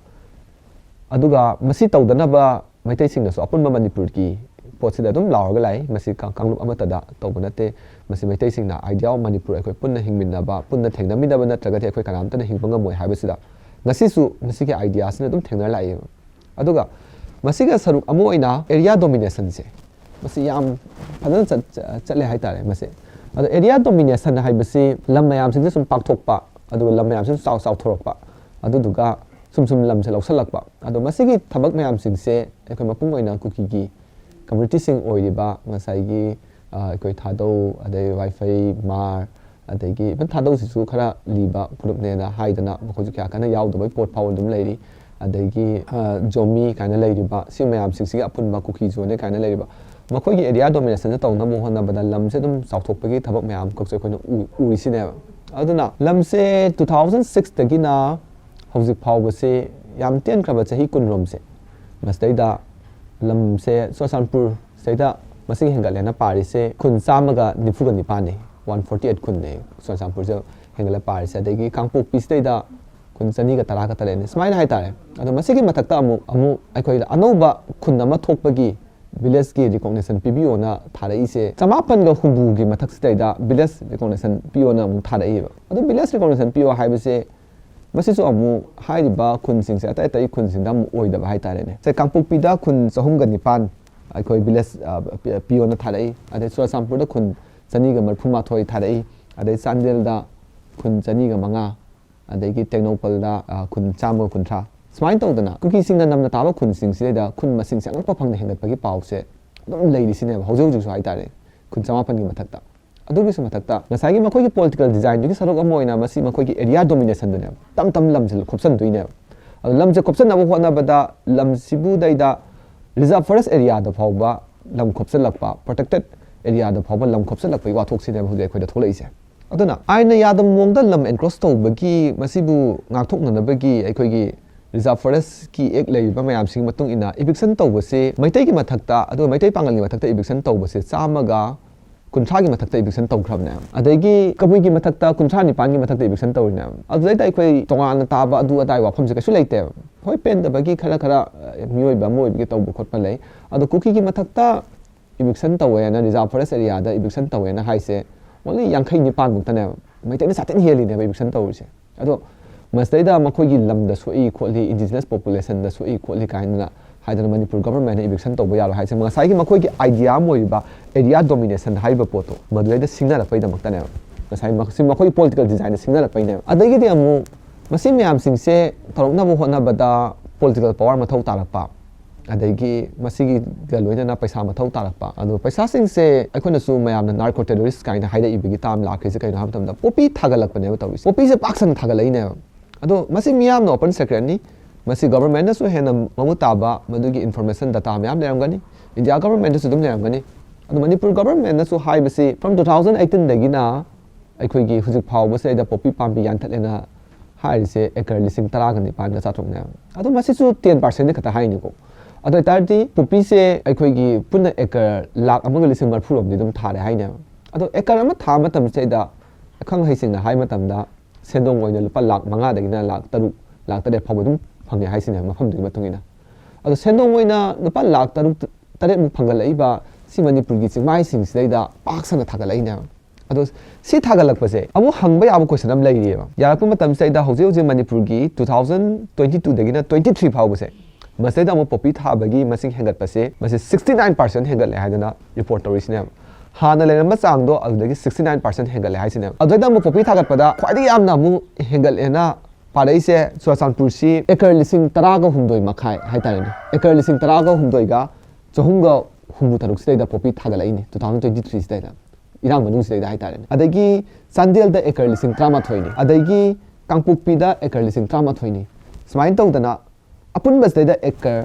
ꯑꯗꯨꯒ ꯃꯁꯤ ꯇꯧꯗꯅꯕ ꯃꯩꯇꯩꯁꯤꯡꯅꯁꯨ ꯑꯄꯨꯟꯕ ꯃꯅꯤꯄꯨꯔꯒꯤ ꯄꯣꯠꯁꯤꯗ ꯑꯗꯨꯝ ꯂꯥꯎꯔꯒ ꯂꯥꯛꯏ꯫ ꯃꯁꯤ ꯀꯥꯡꯂꯨꯞ ꯑꯃꯠꯇꯗ ꯇꯧꯕ ꯅꯠꯇꯦ꯫ ꯃꯁꯤ ꯃꯩꯇꯩꯁꯤꯡꯅ idea of ꯃꯅꯤꯄꯨꯔ ꯑꯩꯈꯣꯏ ꯄꯨꯟꯅ ꯍꯤꯡꯃꯤꯟꯅꯕ, ꯄꯨꯟꯅ ꯊꯦꯡꯅꯃꯤꯟꯅꯕ ꯅꯠꯇ꯭ꯔꯒꯗꯤ ꯑꯩꯈꯣꯏ ꯀꯅꯥꯝꯇꯅ ꯍꯤꯡꯕ ꯉꯝꯃꯣꯏ ꯍꯥꯏꯕꯁꯤꯗ ꯉꯁꯤꯁꯨ ꯃꯁꯤꯒꯤ ideaꯁꯤꯅ ꯑꯗꯨꯝ ꯊꯦꯡꯅꯔ ꯂꯥꯛꯏ꯫ ꯑꯗꯨꯒ ꯃꯁꯤꯒ ꯁꯔꯨꯛ ꯑꯃ ꯑꯣꯏꯅ area dominationꯁꯦ, ꯃꯁꯤ ꯌꯥꯝ ꯐꯖꯅ ꯆꯠ-, ꯆꯠꯂꯦ ꯍꯥꯏꯇꯥꯔꯦ ꯃꯁꯤ꯫ ꯑꯗꯣ area domination ꯍꯥꯏꯕꯁꯤ ꯂꯝ ꯃꯌꯥꯝꯁꯤꯡꯁꯦ ꯁꯨꯝ ꯄꯥꯛꯊꯣꯛꯄ, ꯑꯗꯨꯒ ꯂꯝ ꯃꯌꯥꯝꯁꯤꯁꯨ ꯆꯥꯎ-, ꯆꯥꯎꯊꯣꯔꯛꯄ, ꯑꯗꯨꯗꯨꯒ ꯁꯨꯝ ꯁꯨꯝ ꯂꯝꯁꯦ ꯂꯧꯁꯜꯂꯛꯄ꯫ ꯑꯗꯣ ꯃꯁꯤꯒꯤ ꯊꯕꯛ ꯃꯌꯥꯝꯁꯤꯡꯁꯦ ꯑꯩꯈꯣꯏ ꯃꯄꯨꯡ ꯑꯣꯏꯅ ꯀꯨꯀꯤꯒꯤ communityꯁꯤꯡ ꯑꯣꯏꯔꯤꯕ ꯉꯁꯥꯏꯒꯤ, ꯑ, ꯑꯩꯈꯣꯏ ꯊꯥꯗꯧ, ꯑꯗꯩ ꯋꯥꯏꯐꯩ, ꯃꯥꯔ, ꯑꯗꯒꯤ even ꯊꯥꯗꯧꯁꯤꯁꯨ ꯈꯔ ꯂꯤꯕ ꯐꯨꯔꯨꯞꯅꯦꯅ ꯍꯥꯏꯗꯅ ꯃꯈꯣꯏꯁꯨ ꯀꯌꯥ ꯀꯟꯅ ꯌꯥꯎꯗꯕꯩ ꯄꯣꯠ ꯐꯥꯎꯕ ꯑꯗꯨꯝ ꯂꯩꯔꯤ꯫ ꯑꯗꯒꯤ, ꯑ, ꯖꯣꯃꯤ ꯀꯥꯏꯅ ꯂꯩꯔꯤꯕ, ꯁꯤ ꯃꯌꯥꯝꯁꯤꯡꯁꯤꯒꯤ ꯑꯄꯨꯟꯕ ꯀꯨꯀꯤ ꯖꯣꯅꯦ ꯀꯥꯏꯅ ꯂꯩꯔꯤꯕ, ꯃꯈꯣꯏꯒꯤ area dominationꯁꯦ ꯇꯧꯅꯕ ꯍꯣꯠꯅꯕꯗ ꯂꯝꯁꯦ ꯑꯗꯨꯝ ꯆꯥꯎꯊꯣꯛꯄꯒꯤ ꯊꯕꯛ ꯃꯌꯥꯝ ꯈꯛꯁꯦ ꯑꯩꯈꯣꯏꯅ ꯎ-, ꯎꯔꯤꯁꯤꯅꯦꯕ꯫ ꯑꯗꯨꯅ ꯂꯝꯁꯦ two thousand sixꯇꯒꯤꯅ ꯍꯧꯖꯤꯛ ꯐꯥꯎꯕꯁꯦ ꯌꯥꯝ ꯇꯦꯟꯈ꯭ꯔꯕ ꯆꯍꯤ ꯀꯨꯟꯔꯣꯝꯁꯦ, ꯃꯁꯤꯗꯩꯗ ꯂꯝꯁꯦ ꯆꯨꯔꯆꯥꯟꯄꯨꯔ ꯁꯤꯗꯩꯗ ꯃꯁꯤꯒꯤ ꯍꯦꯟꯒꯠꯂꯦꯅ ꯄꯥꯔꯤꯁꯦ ꯈꯨꯟ ꯆꯥꯝꯃꯒ ꯅꯤꯐꯨꯒ ꯅꯤꯄꯥꯟꯅꯤ, one forty eight ꯈꯨꯟꯅꯦ ꯆꯨꯔꯆꯥꯟꯄꯨꯔꯁꯦ ꯍꯦꯟꯒꯠꯂ ꯄꯥꯔꯤꯁꯦ꯫ ꯑꯗꯒꯤ ꯀꯥꯡꯄꯣꯛꯄꯤ ꯁꯤꯗꯩꯗ ꯈꯨꯟ ꯆꯅꯤꯒ ꯇꯔꯥꯒ ꯇꯔꯦꯠꯅꯤ, ꯁꯨꯃꯥꯏꯅ ꯍꯥꯏꯇꯥꯔꯦ꯫ ꯑꯗꯣ ꯃꯁꯤꯒꯤ ꯃꯊꯛꯇ ꯑꯃꯨꯛ, ꯑꯃꯨꯛ ꯑꯩꯈꯣꯏꯗ ꯑꯅꯧꯕ ꯈꯨꯟ ꯑꯃ ꯊꯣꯛꯄꯒꯤ villageꯀꯤ recognition ꯄꯤꯕꯤꯌꯣꯅ ꯊꯥꯔꯛꯏꯁꯦ ꯆꯃꯥꯄꯟꯒ ꯍꯨꯝꯐꯨꯒꯤ ꯃꯊꯛꯁꯤꯗꯩꯗ village recognition ꯄꯤꯌꯣꯅ ꯑꯃꯨꯛ ꯊꯥꯔꯛꯏꯕ꯫ ꯑꯗꯣ village recognition ꯄꯤꯌꯣ ꯍꯥꯏꯕꯁꯦ ꯃꯁꯤꯁꯨ ꯑꯃꯨꯛ ꯍꯥꯏꯔꯤꯕ ꯈꯨꯟꯁꯤꯡꯁꯦ ꯑꯇꯩ ꯑꯇꯩ ꯈꯨꯟꯁꯤꯡꯗ ꯑꯃꯨꯛ ꯑꯣꯏꯗꯕ ꯍꯥꯏꯇꯥꯔꯦꯅꯦ꯫ ꯁꯦ, ꯀꯥꯡꯄꯣꯛꯄꯤꯗ ꯈꯨꯟ ꯆꯍꯨꯝꯒ ꯅꯤꯄꯥꯟ ꯑꯩꯈꯣꯏ village, ꯑ, ꯄꯤ-, ꯄꯤꯌꯣꯅ ꯊꯥꯔꯛꯏ꯫ ꯑꯗꯩ ꯆꯨꯔꯆꯥꯟꯄꯨꯔꯗ ꯈꯨꯟ ꯆꯅꯤꯒ ꯃꯔꯤꯐꯨ ꯃꯥꯊꯣꯏ ꯊꯥꯔꯛꯏ꯫ ꯑꯗꯩ ꯆꯥꯟꯗꯦꯜꯗ ꯈꯨꯟ ꯆꯅꯤꯒ ꯃꯉꯥ, ꯑꯗꯒꯤ ꯇꯦꯡꯅꯧꯄꯜꯗ, ꯑ, ꯈꯨꯟ ꯆꯥꯝꯃꯒ ꯀꯨꯟꯊ꯭ꯔꯥ꯫ ꯁꯨꯃꯥꯏꯅ ꯇꯧꯗꯅ ꯀꯨꯀꯤꯁꯤꯡꯅ ꯅꯝꯅ ꯇꯥꯕ ꯈꯨꯟꯁꯤꯡꯁꯤꯗꯩꯗ ꯈꯨꯟ ꯃꯁꯤꯡꯁꯦ ꯑꯉꯛꯄ ꯐꯪꯅ ꯍꯦꯟꯒꯠꯄꯒꯤ ꯄꯥꯎꯁꯦ ꯑꯗꯨꯝ ꯂꯩꯔꯤꯁꯤꯅꯦꯕ ꯍꯧꯖꯤꯛ ꯍꯧꯖꯤꯛꯁꯨ ꯍꯥꯏꯇꯥꯔꯦ, ꯈꯨꯟ ꯆꯃꯥꯄꯟꯒꯤ ꯃꯊꯛꯇ꯫ ꯑꯗꯨꯒꯤꯁꯨ ꯃꯊꯛꯇ ꯉꯁꯥꯏꯒꯤ ꯃꯈꯣꯏꯒꯤ political designꯗꯨꯒꯤ ꯁꯔꯨꯛ ꯑꯃ ꯑꯣꯏꯅ ꯃꯁꯤ ꯃꯈꯣꯏꯒꯤ area dominationꯗꯨꯅꯦꯕ, ꯇꯞ ꯇꯞꯅ ꯂꯝꯁꯦ ꯈꯣꯞꯆꯟꯗꯣꯏꯅꯦꯕ꯫ ꯑꯗꯣ ꯂꯝꯁꯦ ꯈꯣꯞꯆꯟꯅꯕ ꯍꯣꯠꯅꯕꯗ ꯂꯝꯁꯤꯕꯨꯗꯩꯗ reserve forest areaꯗ ꯐꯥꯎꯕ ꯂꯝ ꯈꯣꯞꯆꯜꯂꯛꯄ, protected areaꯗ ꯐꯥꯎꯕ ꯂꯝ ꯈꯣꯞꯆꯜꯂꯛꯄꯒꯤ ꯋꯥꯊꯣꯛꯁꯤꯅꯦꯕ ꯍꯧꯖꯤꯛ ꯑꯩꯈꯣꯏꯗ ꯊꯣꯛꯂꯛꯏꯁꯦ꯫ ꯑꯗꯨꯅ ꯑꯥꯏꯟꯅ ꯌꯥꯗꯕ ꯃꯑꯣꯡꯗ ꯂꯝ encroach ꯇꯧꯕꯒꯤ, ꯃꯁꯤꯕꯨ ꯉꯥꯛꯊꯣꯛꯅꯅꯕꯒꯤ ꯑꯩꯈꯣꯏꯒꯤ reserve forestꯀꯤ act ꯂꯩꯔꯤꯕ ꯃꯌꯥꯝꯁꯤꯒꯤ ꯃꯇꯨꯡ ꯏꯟꯅ eviction ꯇꯧꯕꯁꯦ ꯃꯩꯇꯩꯒꯤ ꯃꯊꯛꯇ, ꯑꯗꯨꯒ ꯃꯩꯇꯩ ꯄꯥꯉꯜꯒꯤ ꯃꯊꯛꯇ eviction ꯇꯧꯕꯁꯦ ꯆꯥꯝꯃꯒ ꯀꯨꯟꯊ꯭ꯔꯥꯒꯤ ꯃꯊꯛꯇ eviction ꯇꯧꯈ꯭ꯔꯕꯅꯦ꯫ ꯑꯗꯒꯤ ꯀꯕꯨꯏꯒꯤ ꯃꯊꯛꯇ ꯀꯨꯟꯊ꯭ꯔꯥ ꯅꯤꯄꯥꯟꯒꯤ ꯃꯊꯛꯇ eviction ꯇꯧꯔꯤꯅꯦ꯫ ꯑꯗꯨꯗꯩꯗ ꯑꯩꯈꯣꯏ ꯇꯣꯉꯥꯟꯅ ꯇꯥꯕ ꯑꯗꯨ ꯑꯗꯥꯏ ꯋꯥꯐꯝꯁꯦ ꯀꯩꯁꯨ ꯂꯩꯇꯦꯕ꯫ ꯍꯣꯏ, ꯄꯦꯟꯗꯕꯒꯤ ꯈꯔ ꯈꯔ, ꯑ, ꯃꯤꯑꯣꯏꯕ ꯑꯃ ꯑꯣꯏꯕꯒꯤ ꯇꯧꯕ ꯈꯣꯠꯄ ꯂꯩ꯫ ꯑꯗꯣ ꯀꯨꯀꯤꯒꯤ ꯃꯊꯛꯇ eviction ꯇꯧꯋꯦꯅ, reserve forest areaꯗ eviction ꯇꯧꯋꯦꯅ ꯍꯥꯏꯁꯦ only ꯌꯥꯡꯈꯩ ꯅꯤꯄꯥꯟ ꯃꯨꯛꯇꯅꯦꯕ꯫ ꯃꯩꯇꯩꯅ ꯁꯥꯊꯤꯅ ꯍꯦꯜꯂꯤꯅꯦꯕ eviction ꯇꯧꯔꯤꯁꯦ꯫ ꯑꯗꯣ ꯃꯁꯤꯗꯩꯗ ꯃꯈꯣꯏꯒꯤ ꯂꯝꯗ ꯁꯣꯛꯏ ꯈꯣꯠꯂꯤ, indigenous populationꯗ ꯁꯣꯛꯏ ꯈꯣꯠꯂꯤ ꯀꯥꯏꯅ ꯍꯥꯏꯗꯅ ꯃꯅꯤꯄꯨꯔ governmentꯅ eviction ꯇꯧꯕ ꯌꯥꯔꯣꯏ ꯍꯥꯏꯁꯦ ꯉꯁꯥꯏꯒꯤ ꯃꯈꯣꯏꯒꯤ idea ꯑꯃ ꯑꯣꯏꯔꯤꯕ area domination ꯍꯥꯏꯔꯤꯕ ꯄꯣꯠꯇꯣ ꯃꯗꯨꯗꯩꯗ ꯁꯤꯡꯅꯔꯛꯄꯩꯗꯃꯛꯇꯅꯦꯕ꯫ ꯉꯁꯥꯏ ꯃ-, ꯁꯤ ꯃꯈꯣꯏꯒꯤ political designꯗ ꯁꯤꯡꯅꯔꯛꯄꯩꯅꯦꯕ꯫ ꯑꯗꯒꯤꯗꯤ ꯑꯃꯨꯛ ꯃꯁꯤ ꯃꯌꯥꯝꯁꯤꯡꯁꯦ ꯇꯧꯔꯛꯅꯕ ꯍꯣꯠꯅꯕꯗ political power ꯃꯊꯧ ꯇꯥꯔꯛꯄ, ꯑꯗꯒꯤ ꯃꯁꯤꯒꯤꯒ ꯂꯣꯏꯅꯅ ꯄꯩꯁꯥ ꯃꯊꯧ ꯇꯥꯔꯛꯄ꯫ ꯑꯗꯣ ꯄꯩꯁꯥꯁꯤꯡꯁꯦ ꯑꯩꯈꯣꯏꯅꯁꯨ ꯃꯌꯥꯝꯅ narco terrorist ꯀꯥꯏꯅ ꯍꯥꯏꯔꯛꯏꯕꯒꯤ term ꯂꯥꯛꯈ꯭ꯔꯤꯁꯦ ꯀꯩꯅꯣ ꯍꯥꯏꯕ ꯃꯇꯝꯗ poppy ꯊꯥꯒꯠꯂꯛꯄꯅꯦꯕ ꯇꯧꯔꯤꯁꯦ꯫ Poppyꯁꯦ ꯄꯥꯛ ꯁꯟꯅ ꯊꯥꯒꯠꯂꯛꯏꯅꯦꯕ꯫ ꯑꯗꯣ ꯃꯁꯤ ꯃꯤꯌꯥꯝꯅ open secretꯅꯤ꯫ ꯃꯁꯤ governmentꯅꯁꯨ ꯍꯦꯟꯅ ꯃꯃꯨꯠ ꯇꯥꯕ ꯃꯗꯨꯒꯤ information data ꯃꯌꯥꯝ ꯂꯩꯔꯝꯒꯅꯤ꯫ India governmentꯇꯁꯨ ꯑꯗꯨꯝ ꯂꯩꯔꯝꯒꯅꯤ꯫ ꯑꯗꯣ ꯃꯅꯤꯄꯨꯔ governmentꯅꯁꯨ ꯍꯥꯏꯕꯁꯤ from two thousand eighteenꯗꯒꯤꯅ ꯑꯩꯈꯣꯏꯒꯤ ꯍꯧꯖꯤꯛ ꯐꯥꯎꯕꯁꯤꯗꯩꯗ poppy ꯄꯥꯝꯕꯤ ꯌꯥꯟꯊꯠꯂꯦꯅ ꯍꯥꯏꯔꯤꯁꯦ acre ꯂꯤꯁꯤꯡ ꯇꯔꯥꯒ ꯅꯤꯄꯥꯟꯒ ꯆꯥꯇ꯭ꯔꯨꯛꯅꯦꯕ꯫ ꯑꯗꯣ ꯃꯁꯤꯁꯨ ten percentꯅꯤ ꯈꯛꯇ ꯍꯥꯏꯅꯤꯀꯣ꯫ ꯑꯗꯨ ꯑꯣꯏꯇꯥꯔꯗꯤ poppyꯁꯦ ꯑꯩꯈꯣꯏꯒꯤ ꯄꯨꯟꯅ acre ꯂꯥꯈ ꯑꯃꯒ ꯂꯤꯁꯤꯡ ꯃꯔꯤꯐꯨꯔꯣꯝꯗꯤ ꯑꯗꯨꯝ ꯊꯥꯔꯦ ꯍꯥꯏꯅꯦꯕ꯫ ꯑꯗꯣ acre ꯑꯃ ꯊꯥꯕ ꯃꯇꯝꯁꯤꯗꯩꯗ ꯑꯈꯪ ꯑꯍꯩꯁꯤꯡꯅ ꯍꯥꯏꯕ ꯃꯇꯝꯗ ꯁꯦꯟꯗꯣꯡ ꯑꯣꯏꯅ ꯂꯨꯄꯥ ꯂꯥꯈ ꯃꯉꯥꯗꯒꯤꯅ ꯂꯥꯈ ꯇꯔꯨꯛ, ꯂꯥꯈ ꯇꯔꯦꯠ ꯐꯥꯎꯕ ꯑꯗꯨꯝ ꯐꯪꯉꯦ ꯍꯥꯏꯁꯤꯅꯦ ꯃꯐꯝꯗꯨꯒꯤ ꯃꯇꯨꯡ ꯏꯟꯅ꯫ ꯑꯗꯣ ꯁꯦꯟꯗꯣꯡ ꯑꯣꯏꯅ ꯂꯨꯄꯥ ꯂꯥꯈ ꯇꯔꯨꯛ ꯇꯔꯦꯠꯃꯨꯛ ꯐꯪꯒꯠꯂꯛꯏꯕ ꯁꯤ ꯃꯅꯤꯄꯨꯔꯒꯤ ꯆꯤꯡꯃꯥꯏꯁꯤꯡꯁꯤꯗꯩꯗ ꯄꯥꯛ ꯁꯟꯅ ꯊꯥꯒꯠꯂꯛꯏꯅꯦꯕ꯫ ꯑꯗꯣ ꯁꯤ ꯊꯥꯒꯠꯂꯛꯄꯁꯦ ꯑꯃꯨꯛ ꯍꯪꯕ ꯌꯥꯕ question ꯑꯃ ꯂꯩꯔꯤꯑꯕ꯫ ꯌꯥꯔꯛꯄ ꯃꯇꯝꯁꯤꯗꯩꯗ ꯍꯧꯖꯤꯛ ꯍꯧꯖꯤꯛ ꯃꯅꯤꯄꯨꯔꯒꯤ two thousand twenty twoꯗꯒꯤꯅ twenty three ꯐꯥꯎꯕꯁꯦ ꯃꯁꯤꯗꯩꯗ ꯑꯃꯨꯛ poppy ꯊꯥꯕꯒꯤ ꯃꯁꯤꯡ ꯍꯦꯟꯒꯠꯄꯁꯦ ꯃꯁꯤ sixty nine percent ꯍꯦꯟꯒꯠꯂꯦ ꯍꯥꯏꯗꯅ report ꯇꯧꯔꯤꯁꯤꯅꯦꯕ꯫ ꯍꯥꯟꯅ ꯂꯩꯔꯝꯕ ꯆꯥꯡꯗꯣ ꯑꯗꯨꯗꯒꯤ sixty nine percent ꯍꯦꯟꯒꯠꯂꯦ ꯍꯥꯏꯁꯤꯅꯦꯕ꯫ ꯑꯗꯨꯗꯩꯗ ꯑꯃꯨꯛ poppy ꯊꯥꯒꯠꯄꯗ ꯈ꯭ꯋꯥꯏꯗꯒꯤ ꯌꯥꯝꯅ ꯑꯃꯨꯛ ꯍꯦꯟꯒꯠꯂꯦꯅ ꯄꯥꯔꯛꯏꯁꯦ ꯆꯨꯔꯆꯥꯟꯄꯨꯔꯁꯤ acre ꯂꯤꯁꯤꯡ ꯇꯔꯥꯒ ꯍꯨꯝꯗꯣꯏ ꯃꯈꯥꯏ ꯍꯥꯏꯇꯥꯔꯦꯅꯦ, acre ꯂꯤꯁꯤꯡ ꯇꯔꯥꯒ ꯍꯨꯝꯗꯣꯏꯒ ꯆꯍꯨꯝꯒ ꯍꯨꯝꯐꯨ ꯇꯔꯨꯛ ꯁꯤꯗꯩꯗ poppy ꯊꯥꯒꯠꯂꯛꯏꯅꯦ two thousand twenty three ꯁꯤꯗꯩꯗ, ꯏꯔꯥꯡ ꯃꯅꯨꯡꯁꯤꯗꯩꯗ ꯍꯥꯏꯇꯥꯔꯦꯅꯦ꯫ ꯑꯗꯒꯤ ꯆꯥꯟꯗꯦꯜꯗ acre ꯂꯤꯁꯤꯡ ꯇꯔꯥꯃꯥꯊꯣꯏꯅꯤ, ꯑꯗꯒꯤ ꯀꯥꯡꯄꯣꯛꯄꯤꯗ acre ꯂꯤꯁꯤꯡ ꯇꯔꯥꯃꯥꯊꯣꯏꯅꯤ꯫ ꯁꯨꯃꯥꯏꯅ ꯇꯧꯗꯅ ꯑꯄꯨꯟꯕꯁꯤꯗꯩꯗ acre,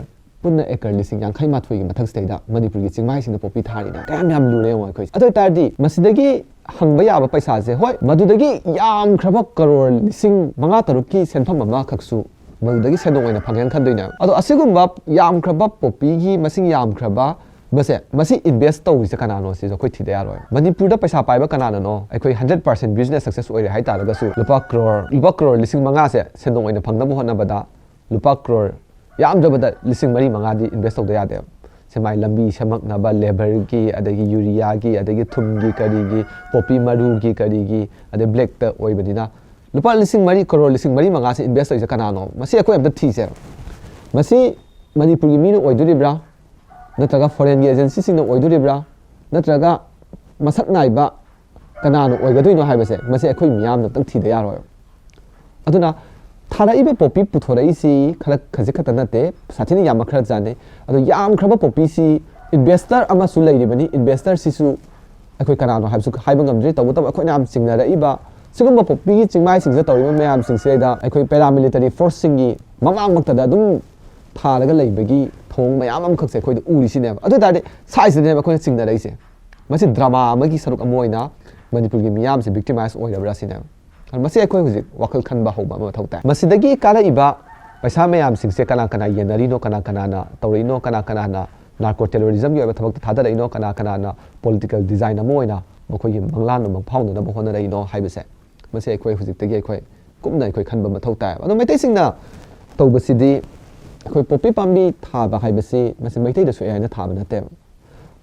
ꯄꯨꯟꯅ acre ꯂꯤꯁꯤꯡ ꯌꯥꯡꯈꯩ ꯃꯥꯊꯣꯏꯒꯤ ꯃꯊꯛꯁꯤꯗꯩꯗ ꯃꯅꯤꯄꯨꯔꯒꯤ ꯆꯤꯡꯃꯥꯏꯁꯤꯡꯗ poppy ꯊꯥꯔꯤꯅꯦ꯫ ꯀꯌꯥꯝ ꯌꯥꯝ ꯂꯨꯔꯦ ꯌꯦꯡꯉꯣ ꯑꯩꯈꯣꯏꯁꯦ꯫ ꯑꯗꯨ ꯑꯣꯏꯇꯥꯔꯗꯤ ꯃꯁꯤꯗꯒꯤ ꯍꯪꯕ ꯌꯥꯕ ꯄꯩꯁꯥꯁꯦ, ꯍꯣꯏ, ꯃꯗꯨꯗꯒꯤ ꯌꯥꯝꯈ꯭ꯔꯕ ꯀꯔꯣꯔ ꯂꯤꯁꯤꯡ ꯃꯉꯥ ꯇꯔꯨꯛꯀꯤ ꯁꯦꯟꯐꯝ ꯑꯃꯈꯛꯁꯨ ꯃꯗꯨꯗꯒꯤ ꯁꯦꯟꯗꯣꯡ ꯑꯣꯏꯅ ꯐꯪꯉꯦꯅ ꯈꯟꯗꯣꯏꯅꯦꯕ꯫ ꯑꯗꯣ ꯑꯁꯤꯒꯨꯝꯕ ꯌꯥꯝꯈ꯭ꯔꯕ poppyꯒꯤ ꯃꯁꯤꯡ ꯌꯥꯝꯈ꯭ꯔꯕ ꯃꯁꯦ ꯃꯁꯤ ꯏꯟꯚꯦꯁ ꯇꯧꯔꯤꯁꯦ ꯀꯅꯥꯅꯣ ꯁꯤꯁꯨ ꯑꯩꯈꯣꯏ ꯊꯤꯗ ꯌꯥꯔꯣꯏ꯫ ꯃꯅꯤꯄꯨꯔꯗ ꯄꯩꯁꯥ ꯄꯥꯏꯕ ꯀꯅꯥꯅꯅꯣ? ꯑꯩꯈꯣꯏ ꯍꯟꯗ꯭ꯔꯦꯠ ꯄꯥꯔꯁꯦꯟ ꯕꯤꯖꯤꯅꯦꯁ ꯁꯛꯁꯦꯁ ꯑꯣꯏꯔꯦ ꯍꯥꯏ ꯇꯥꯔꯒꯁꯨ ꯂꯨꯄꯥ ꯀ꯭ꯔꯣꯔ ꯂꯨꯄꯥ ꯀ꯭ꯔꯣꯔ ꯂꯤꯁꯤꯡ ꯃꯉꯥꯁꯦ ꯁꯦꯟꯗꯣꯡ ꯑꯣꯏꯅ ꯐꯪꯅꯕ ꯍꯣꯠꯅꯕꯗ ꯂꯨꯄꯥ ꯀ꯭ꯔꯣꯔ ꯌꯥꯝꯗ꯭ꯔꯕꯗ ꯂꯤꯁꯤꯡ ꯃꯔꯤ ꯃꯉꯥꯗꯤ ꯏꯟꯚꯦꯁ ꯇꯧꯗ ꯌꯥꯗꯦꯕ꯫ ꯁꯦꯟꯃꯥꯏ ꯂꯝꯕꯤ ꯁꯦꯝꯃꯛꯅꯕ, ꯂꯦꯕꯔꯒꯤ, ꯑꯗꯒꯤ ꯌꯨꯔꯤꯌꯥꯒꯤ, ꯑꯗꯒꯤ ꯊꯨꯝꯒꯤ, ꯀꯔꯤꯒꯤ, ꯄꯣꯄꯤ ꯃꯔꯨꯒꯤ, ꯀꯔꯤꯒꯤ, ꯑꯗꯩ ꯕ꯭ꯂꯦꯛꯇ ꯑꯣꯏꯕꯅꯤꯅ ꯂꯨꯄꯥ ꯂꯤꯁꯤꯡ ꯃꯔꯤ, ꯀ꯭ꯔꯣꯔ ꯂꯤꯁꯤꯡ ꯃꯔꯤ ꯃꯉꯥꯁꯦ ꯏꯟꯚꯦꯁ ꯇꯧꯔꯤꯁꯦ ꯀꯅꯥꯅꯣ? ꯃꯁꯤ ꯑꯩꯈꯣꯏ ꯑꯝꯇ ꯊꯤꯁꯦ꯫ ꯃꯁꯤ ꯃꯅꯤꯄꯨꯔꯒꯤ ꯃꯤꯅ ꯑꯣꯏꯗꯣꯔꯤꯕ꯭ꯔꯥ, ꯅꯠꯇ꯭ꯔꯒ ꯐꯣꯔꯦꯟꯒꯤ ꯑꯦꯖꯦꯟꯁꯤꯁꯤꯡꯅ ꯑꯣꯏꯗꯣꯔꯤꯕ꯭ꯔꯥ, ꯅꯠꯇ꯭ꯔꯒ ꯃꯁꯛ ꯅꯥꯏꯕ ꯀꯅꯥꯅ ꯑꯣꯏꯒꯗꯣꯏꯅꯣ ꯍꯥꯏꯕꯁꯦ ꯃꯁꯤ ꯑꯩꯈꯣꯏ ꯃꯤꯌꯥꯝꯅ ꯑꯝꯇꯪ ꯊꯤꯗ ꯌꯥꯔꯣꯏ꯫ ꯑꯗꯨꯅ ꯊꯥꯔꯛꯏꯕ ꯄꯣꯄꯤ ꯄꯨꯊꯣꯔꯛꯏꯁꯤ ꯈꯔ ꯈꯖꯤꯛ ꯈꯛꯇ ꯅꯠꯇꯦ, ꯁꯥꯊꯤꯅ ꯌꯥꯝꯕ ꯈꯔ ꯆꯥꯅꯩ꯫ ꯑꯗꯣ ꯌꯥꯝꯈ꯭ꯔꯕ ꯄꯣꯄꯤꯁꯤ ꯏꯟꯚꯦꯁꯇꯔ ꯑꯃꯁꯨ ꯂꯩꯔꯤꯕꯅꯤ꯫ ꯏꯟꯚꯦꯁꯇꯔꯁꯤꯁꯨ ꯑꯩꯈꯣꯏ ꯀꯅꯥꯅꯣ ꯍꯥꯏꯕꯁꯨ ꯍꯥꯏꯕ ꯉꯝꯗ꯭ꯔꯤ꯫ ꯇꯧꯕꯇꯕꯨ ꯑꯩꯈꯣꯏꯅ ꯌꯥꯝ ꯆꯤꯡꯅꯔꯛꯏꯕ ꯁꯤꯒꯨꯝꯕ ꯄꯣꯄꯤꯒꯤ ꯆꯤꯡꯃꯥꯏꯁꯤꯡꯁꯤꯗ ꯇꯧꯔꯤꯕ ꯃꯌꯥꯝꯁꯤꯡꯁꯤꯗ ꯑꯩꯈꯣꯏ ꯄꯦꯔꯥꯃꯤꯂꯤꯇꯔꯤ ꯐꯣꯔꯁꯁꯤꯡꯒꯤ ꯃꯃꯥꯡꯃꯛꯇꯗ ꯑꯗꯨꯝ ꯊꯥꯔꯒ ꯂꯩꯕꯒꯤ ꯊꯧꯑꯣꯡ ꯃꯌꯥꯝ ꯑꯃꯈꯛꯁꯦ ꯑꯩꯈꯣꯏꯗ ꯎꯔꯤꯁꯤꯅꯦꯕ꯫ ꯑꯗꯨ ꯑꯣꯏ ꯇꯥꯔꯗꯤ ꯁꯥꯏꯁꯤꯗꯅꯦꯕ ꯑꯩꯈꯣꯏꯅ ꯆꯤꯡꯅꯔꯛꯏꯁꯦ꯫ ꯃꯁꯤ ꯗ꯭ꯔꯃꯥ ꯑꯃꯒꯤ ꯁꯔꯨꯛ ꯑꯃ ꯑꯣꯏꯅ ꯃꯅꯤꯄꯨꯔꯒꯤ ꯃꯤꯌꯥꯝꯁꯦ ꯚꯤꯛꯇꯤꯃꯥꯏꯁ ꯑꯣꯏꯔꯕ꯭ꯔꯥ ꯁꯤꯅꯦꯕ꯫ ꯃꯁꯤ ꯑꯩꯈꯣꯏ ꯍꯧꯖꯤꯛ ꯋꯥꯈꯜ ꯈꯟꯕ ꯍꯧꯕ ꯑꯃ ꯃꯊꯧ ꯇꯥꯏ꯫ ꯃꯁꯤꯗꯒꯤ ꯀꯥꯔꯛꯏꯕ ꯄꯩꯁꯥ ꯃꯌꯥꯝꯁꯤꯡꯁꯦ ꯀꯅꯥ ꯀꯅꯥ ꯌꯦꯟꯅꯔꯤꯅꯣ, ꯀꯅꯥ ꯀꯅꯥꯅ ꯇꯧꯔꯛꯏꯅꯣ, ꯀꯅꯥ ꯀꯅꯥꯅ ꯅꯥꯔꯀꯣ ꯇꯦꯔꯣꯔꯤꯖꯝꯒꯤ ꯑꯣꯏꯕ ꯊꯕꯛꯇ ꯊꯥꯗꯔꯛꯏꯅꯣ, ꯀꯅꯥ ꯀꯅꯥꯅ ꯄꯣꯂꯤꯇꯤꯀꯦꯜ ꯗꯤꯖꯥꯏꯟ ꯑꯃ ꯑꯣꯏꯅ ꯃꯈꯣꯏꯒꯤ ꯃꯪꯂꯥꯟ ꯑꯃ ꯐꯥꯎꯅꯅꯕ ꯍꯣꯠꯅꯔꯛꯏꯅꯣ ꯍꯥꯏꯕꯁꯦ, ꯃꯁꯤ ꯑꯩꯈꯣꯏ ꯍꯧꯖꯤꯛꯇꯒꯤ ꯑꯩꯈꯣꯏ ꯀꯨꯞꯅ ꯑꯩꯈꯣꯏ ꯈꯟꯕ ꯃꯊꯧ ꯇꯥꯏ꯫ ꯑꯗꯣ ꯃꯩꯇꯩꯁꯤꯡꯅ ꯇꯧꯕꯁꯤꯗꯤ ꯑꯩꯈꯣꯏ ꯄꯣꯄꯤ ꯄꯥꯝꯕꯤ ꯊꯥꯕ ꯍꯥꯏꯕꯁꯤ ꯃꯁꯤ ꯃꯩꯇꯩꯗ ꯁꯣꯛꯑꯦ ꯍꯥꯏꯅ ꯊꯥꯕ ꯅꯠꯇꯦꯕ꯫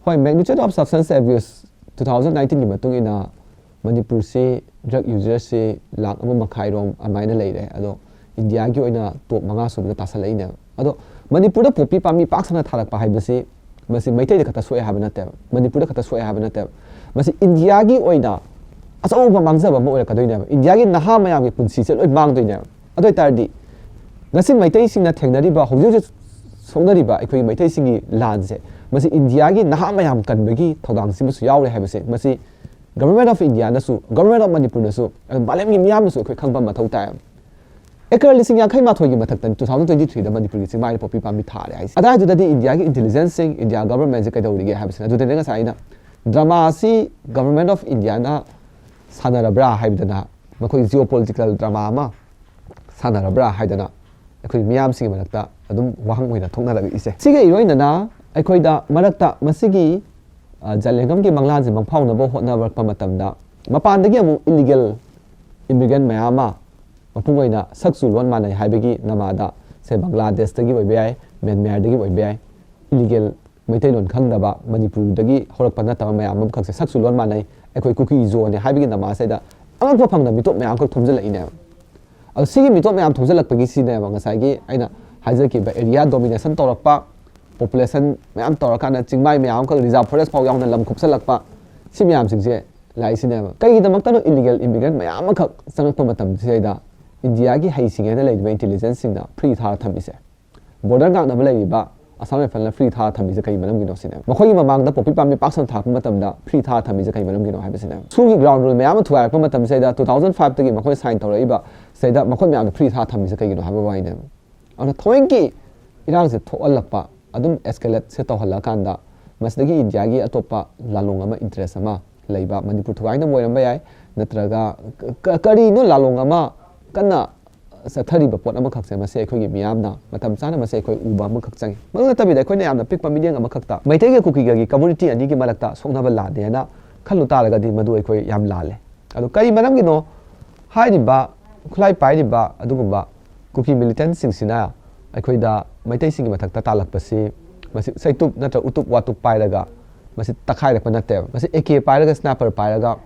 ꯍꯣꯏ, magnitude of substance abuse two thousand nineteen ꯒꯤ ꯃꯇꯨꯡ ꯏꯟꯅ ꯃꯅꯤꯄꯨꯔꯁꯤ ꯗ꯭ꯔꯒ ꯌꯨꯖꯔꯁꯤ ꯂꯥꯛ ꯑꯃ ꯃꯈꯥꯏꯔꯣꯝ ꯑꯗꯨꯃꯥꯏꯅ ꯂꯩꯔꯦ꯫ ꯑꯗꯣ ꯏꯟꯗꯤꯌꯥꯒꯤ ꯑꯣꯏꯅ ꯇꯣꯞ ꯃꯉꯥ ꯁꯨꯕꯗ ꯇꯥꯁꯜꯂꯛꯏꯅꯦꯕ꯫ ꯑꯗꯣ ꯃꯅꯤꯄꯨꯔꯗ ꯄꯣꯄꯤ ꯄꯥꯝꯕꯤ ꯄꯥꯛ ꯁꯟꯅ ꯊꯥꯔꯛꯄ ꯍꯥꯏꯕꯁꯤ ꯃꯁꯤ ꯃꯩꯇꯩꯗ ꯈꯛꯇ ꯁꯣꯛꯑꯦ ꯍꯥꯏꯕ ꯅꯠꯇꯦꯕ, ꯃꯅꯤꯄꯨꯔꯗ ꯈꯛꯇ ꯁꯣꯛꯑꯦ ꯍꯥꯏꯕ ꯅꯠꯇꯦꯕ꯫ ꯃꯁꯤ ꯏꯟꯗꯤꯌꯥꯒꯤ ꯑꯣꯏꯅ ꯑꯆꯧꯕ ꯃꯥꯡꯖꯕ ꯑꯃ ꯑꯣꯏꯔꯛꯀꯗꯣꯏꯅꯦꯕ꯫ ꯏꯟꯗꯤꯌꯥꯒꯤ ꯅꯍꯥ ꯃꯌꯥꯝꯒꯤ ꯄꯨꯟꯁꯤꯁꯦ ꯂꯣꯏ ꯃꯥꯡꯗꯣꯏꯅꯦꯕ꯫ ꯑꯗꯨ ꯑꯣꯏꯇꯥꯔꯗꯤ ꯉꯁꯤ ꯃꯩꯇꯩꯁꯤꯡꯅ ꯊꯦꯡꯅꯔꯤꯕ, ꯍꯧꯖꯤꯛ ꯍꯧꯖꯤꯛ ꯁꯣꯛꯅꯔꯤꯕ ꯑꯩꯈꯣꯏꯒꯤ ꯃꯩꯇꯩꯁꯤꯡꯒꯤ ꯂꯥꯟꯁꯦ, ꯃꯁꯤ ꯏꯟꯗꯤꯌꯥꯒꯤ ꯅꯍꯥ ꯃꯌꯥꯝ ꯀꯟꯕꯒꯤ ꯊꯧꯗꯥꯡꯁꯤꯃꯁꯨ ꯌꯥꯎꯔꯦ ꯍꯥꯏꯕꯁꯦ ꯃꯁꯤ ꯒꯚꯔꯟꯃꯦꯟ ꯑꯣꯐ ꯏꯟꯗꯤꯌꯥꯅꯁꯨ, ꯒꯚꯔꯟꯃꯦꯟ ꯑꯣꯐ ꯃꯅꯤꯄꯨꯔꯅꯁꯨ, ꯑꯗꯨ ꯃꯥꯂꯦꯝꯒꯤ ꯃꯤꯌꯥꯝꯅꯁꯨ ꯑꯩꯈꯣꯏ ꯈꯪꯕ ꯃꯊꯧ ꯇꯥꯏ꯫ ꯑꯦꯀꯔ ꯂꯤꯁꯤꯡ ꯌꯥꯡꯈꯩ ꯃꯥꯊꯣꯏꯒꯤ ꯃꯊꯛꯇ two thousand twenty three ꯗ ꯃꯅꯤꯄꯨꯔꯒꯤ ꯆꯤꯡꯃꯥꯏꯗ ꯄꯣꯄꯤ ꯄꯥꯝꯕꯤ ꯊꯥꯔꯦ ꯍꯥꯏꯁꯦ꯫ ꯑꯗꯥꯏꯗꯨꯗꯗꯤ ꯏꯟꯗꯤꯌꯥꯒꯤ ꯏꯟꯇꯦꯂꯤꯖꯦꯟꯁꯁꯤꯡ, ꯏꯟꯗꯤꯌꯥ ꯒꯚꯔꯟꯃꯦꯟꯁꯦ ꯀꯩꯗꯧꯔꯤꯒꯦ ꯍꯥꯏꯕꯁꯤꯅ, ꯑꯗꯨꯗꯅꯦ ꯉꯁꯥꯏ ꯑꯩꯅ ꯗ꯭ꯔꯃꯥ ꯑꯁꯤ ꯒꯚꯔꯟꯃꯦꯟ ꯑꯣꯐ ꯏꯟꯗꯤꯌꯥꯅ ꯁꯥꯟꯅꯔꯕ꯭ꯔꯥ ꯍꯥꯏꯕꯗꯅ, ꯃꯈꯣꯏ ꯖꯤꯑꯣ ꯄꯣꯂꯤꯇꯤꯀꯦꯜ ꯗ꯭ꯔꯃꯥ ꯑꯃ ꯁꯥꯟꯅꯔꯕ꯭ꯔꯥ ꯍꯥꯏꯗꯅ ꯑꯩꯈꯣꯏ ꯃꯤꯌꯥꯝꯁꯤꯡꯒꯤ ꯃꯔꯛꯇ ꯑꯗꯨꯝ ꯋꯥꯍꯪ ꯑꯣꯏꯅ ꯊꯣꯛꯅꯔꯛꯏꯁꯦ꯫ ꯁꯤꯒ ꯏꯔꯣꯏꯅꯅ ꯑꯩꯈꯣꯏꯗ ꯃꯔꯛꯇ ꯃꯁꯤꯒꯤ, ꯑ, ꯖꯂꯦꯡꯒꯝꯒꯤ ꯃꯪꯂꯥꯟꯁꯦ ꯃꯪꯐꯥꯎꯅꯕ ꯍꯣꯠꯅꯔꯛꯄ ꯃꯇꯝꯗ, ꯃꯄꯥꯟꯗꯒꯤ ꯑꯃꯨꯛ illegal immigrant ꯃꯌꯥꯝ ꯑꯃ, ꯃꯄꯨꯡ ꯑꯣꯏꯅ ꯁꯛ ꯆꯨ ꯂꯣꯟ ꯃꯥꯟꯅꯩ ꯍꯥꯏꯕꯒꯤ ꯅꯃꯥꯗ, ꯁꯦ, ꯕꯪꯒ꯭ꯂꯥꯗꯦꯁꯇꯒꯤ ꯑꯣꯏꯕ ꯌꯥꯏ, ꯃ꯭ꯌꯥꯟꯃꯥꯔꯗꯒꯤ ꯑꯣꯏꯕ ꯌꯥꯏ, illegal ꯃꯩꯇꯩꯂꯣꯟ ꯈꯪꯗꯕ, ꯃꯅꯤꯄꯨꯔꯗꯒꯤ ꯍꯧꯔꯛꯄ ꯅꯠꯇꯕ ꯃꯌꯥꯝ ꯑꯃꯈꯛꯁꯦ ꯁꯛ ꯆꯨ ꯂꯣꯟ ꯃꯥꯟꯅꯩ, ꯑꯩꯈꯣꯏ ꯀꯨꯀꯤ ꯖꯣꯅꯦ ꯍꯥꯏꯕꯒꯤ ꯅꯃꯥꯁꯤꯗ ꯑꯉꯛꯄ ꯐꯪꯗ ꯃꯤꯇꯣꯞ ꯃꯌꯥꯝ ꯑꯃꯈꯛ ꯊꯣꯝꯖꯤꯜꯂꯛꯏꯅꯦꯕ꯫ ꯑꯗꯣ ꯁꯤꯒꯤ ꯃꯤꯇꯣꯞ ꯃꯌꯥꯝ ꯊꯣꯝꯖꯤꯜꯂꯛꯄꯒꯤ ꯁꯤꯅꯦꯕ ꯉꯁꯥꯏꯒꯤ ꯑꯩꯅ ꯍꯥꯏꯖꯈꯤꯕ area domination ꯇꯧꯔꯛꯄ, population ꯃꯌꯥꯝ ꯇꯧꯔꯀꯥꯟꯗ ꯆꯤꯡꯃꯥꯏ ꯃꯌꯥꯝ ꯑꯃꯈꯛ reserve forest ꯐꯥꯎ ꯌꯥꯎꯅ ꯂꯝ ꯀꯨꯞꯁꯜꯂꯛꯄ, ꯁꯤ ꯃꯌꯥꯝꯁꯤꯡꯁꯦ ꯂꯥꯛꯏꯁꯤꯅꯦꯕ꯫ ꯀꯩꯒꯤꯗꯃꯛꯇꯅꯣ illegal immigrant ꯃꯌꯥꯝ ꯑꯃꯈꯛ ꯆꯪꯉꯛꯄ ꯃꯇꯝꯁꯤꯗꯩꯗ ꯏꯟꯗꯤꯌꯥꯒꯤ ꯍꯩꯁꯤꯡꯉꯩꯗ ꯂꯩꯔꯤꯕ intelligenceꯁꯤꯡꯅ free ꯊꯥꯔ ꯊꯝꯃꯤꯁꯦ? Border ꯉꯥꯛꯅꯕ ꯂꯩꯔꯤꯕ Assam Rifleꯅ free ꯊꯥꯔ ꯊꯝꯃꯤꯁꯦ ꯀꯩ ꯃꯔꯝꯒꯤꯅꯣ ꯁꯤꯅꯦꯕ꯫ ꯃꯈꯣꯏꯒꯤ ꯃꯃꯥꯡꯗ ꯄꯣꯄꯤ ꯄꯥꯝꯕꯤ ꯄꯥꯛ ꯁꯟꯅ ꯊꯥꯔꯛꯄ ꯃꯇꯝꯗ free ꯊꯥꯔ ꯊꯝꯃꯤꯁꯦ ꯀꯩ ꯃꯔꯝꯒꯤꯅꯣ ꯍꯥꯏꯕꯁꯤꯅꯦꯕ꯫ ꯁꯨꯒꯤ ground rule ꯃꯌꯥꯝ ꯑꯃ ꯊꯨꯒꯥꯏꯔꯛꯄ ꯃꯇꯝꯁꯤꯗꯩꯗ two thousand fiveꯇꯒꯤ ꯃꯈꯣꯏ sign ꯇꯧꯔꯛꯏꯕ ꯁꯤꯗꯩꯗ ꯃꯈꯣꯏ ꯃꯌꯥꯝꯗ free ꯊꯥꯔ ꯊꯝꯃꯤꯁꯦ ꯀꯩꯒꯤꯅꯣ ꯍꯥꯏꯕ ꯋꯥꯍꯩꯅꯦꯕ꯫ ꯑꯗꯨꯅ ꯊꯑꯣꯏꯒꯤ ꯏꯔꯥꯡꯁꯦ ꯊꯣꯛꯍꯜꯂꯛꯄ, ꯑꯗꯨꯝ escalateꯁꯦ ꯇꯧꯍꯜꯂꯛꯑꯀꯥꯟꯗ ꯃꯁꯤꯗꯒꯤ ꯏꯟꯗꯤꯌꯥꯒꯤ ꯑꯇꯣꯞꯄ ꯂꯥꯂꯣꯡ ꯑꯃ, interest ꯑꯃ ꯂꯩꯕ, ꯃꯅꯤꯄꯨꯔ ꯊꯨꯒꯥꯏꯅꯕ ꯑꯣꯏꯔꯝꯕ ꯌꯥꯏ, ꯅꯠꯇ꯭ꯔꯒ ꯀ-, ꯀ-, ꯀꯔꯤꯅꯣ ꯂꯥꯂꯣꯡ ꯑꯃ ꯀꯟꯅ ꯆꯠꯊꯔꯤꯕ ꯄꯣꯠ ꯑꯃꯈꯛꯁꯦ, ꯃꯁꯤ ꯑꯩꯈꯣꯏꯒꯤ ꯃꯤꯌꯥꯝꯅ ꯃꯇꯝ ꯆꯥꯅ ꯃꯁꯤ ꯑꯩꯈꯣꯏ ꯎꯕ ꯑꯃꯈꯛ ꯆꯪꯉꯤ꯫ ꯃꯗꯨ ꯅꯠꯇꯕꯤꯗ ꯑꯩꯈꯣꯏꯅ ꯌꯥꯝꯅ ꯄꯤꯛꯄ ꯃꯤꯠꯌꯦꯡ ꯑꯃꯈꯛꯇ ꯃꯩꯇꯩꯒ ꯀꯨꯀꯤꯒꯒꯤ community ꯑꯅꯤꯒꯤ ꯃꯔꯛꯇ ꯁꯣꯛꯅꯕ ꯂꯥꯟꯅꯦꯅ ꯈꯜꯂꯨ ꯇꯥꯔꯒꯗꯤ ꯃꯗꯨ ꯑꯩꯈꯣꯏ ꯌꯥꯝ ꯂꯥꯜꯂꯦ꯫ ꯑꯗꯣ ꯀꯔꯤ ꯃꯔꯝꯒꯤꯅꯣ ꯍꯥꯏꯔꯤꯕ ꯈꯨꯠꯂꯥꯏ ꯄꯥꯏꯔꯤꯕ ꯑꯗꯨꯒꯨꯝꯕ ꯀꯨꯀꯤ militantꯁꯤꯡꯁꯤꯅ ꯑꯩꯈꯣꯏꯗ ꯃꯩꯇꯩꯁꯤꯡꯒꯤ ꯃꯊꯛꯇ ꯇꯥꯜꯂꯛꯄꯁꯤ, ꯃꯁꯤ ꯆꯩꯇꯨꯞ ꯅꯠꯇ꯭ꯔꯒ ꯎꯇꯨꯞ ꯋꯥꯇꯨꯞ ꯄꯥꯏꯔꯒ ꯃꯁꯤ ꯇꯛꯈꯥꯏꯔꯛꯄ ꯅꯠꯇꯦꯕ꯫ ꯃꯁꯤ AK ꯄꯥꯏꯔꯒ, sniper ꯄꯥꯏꯔꯒ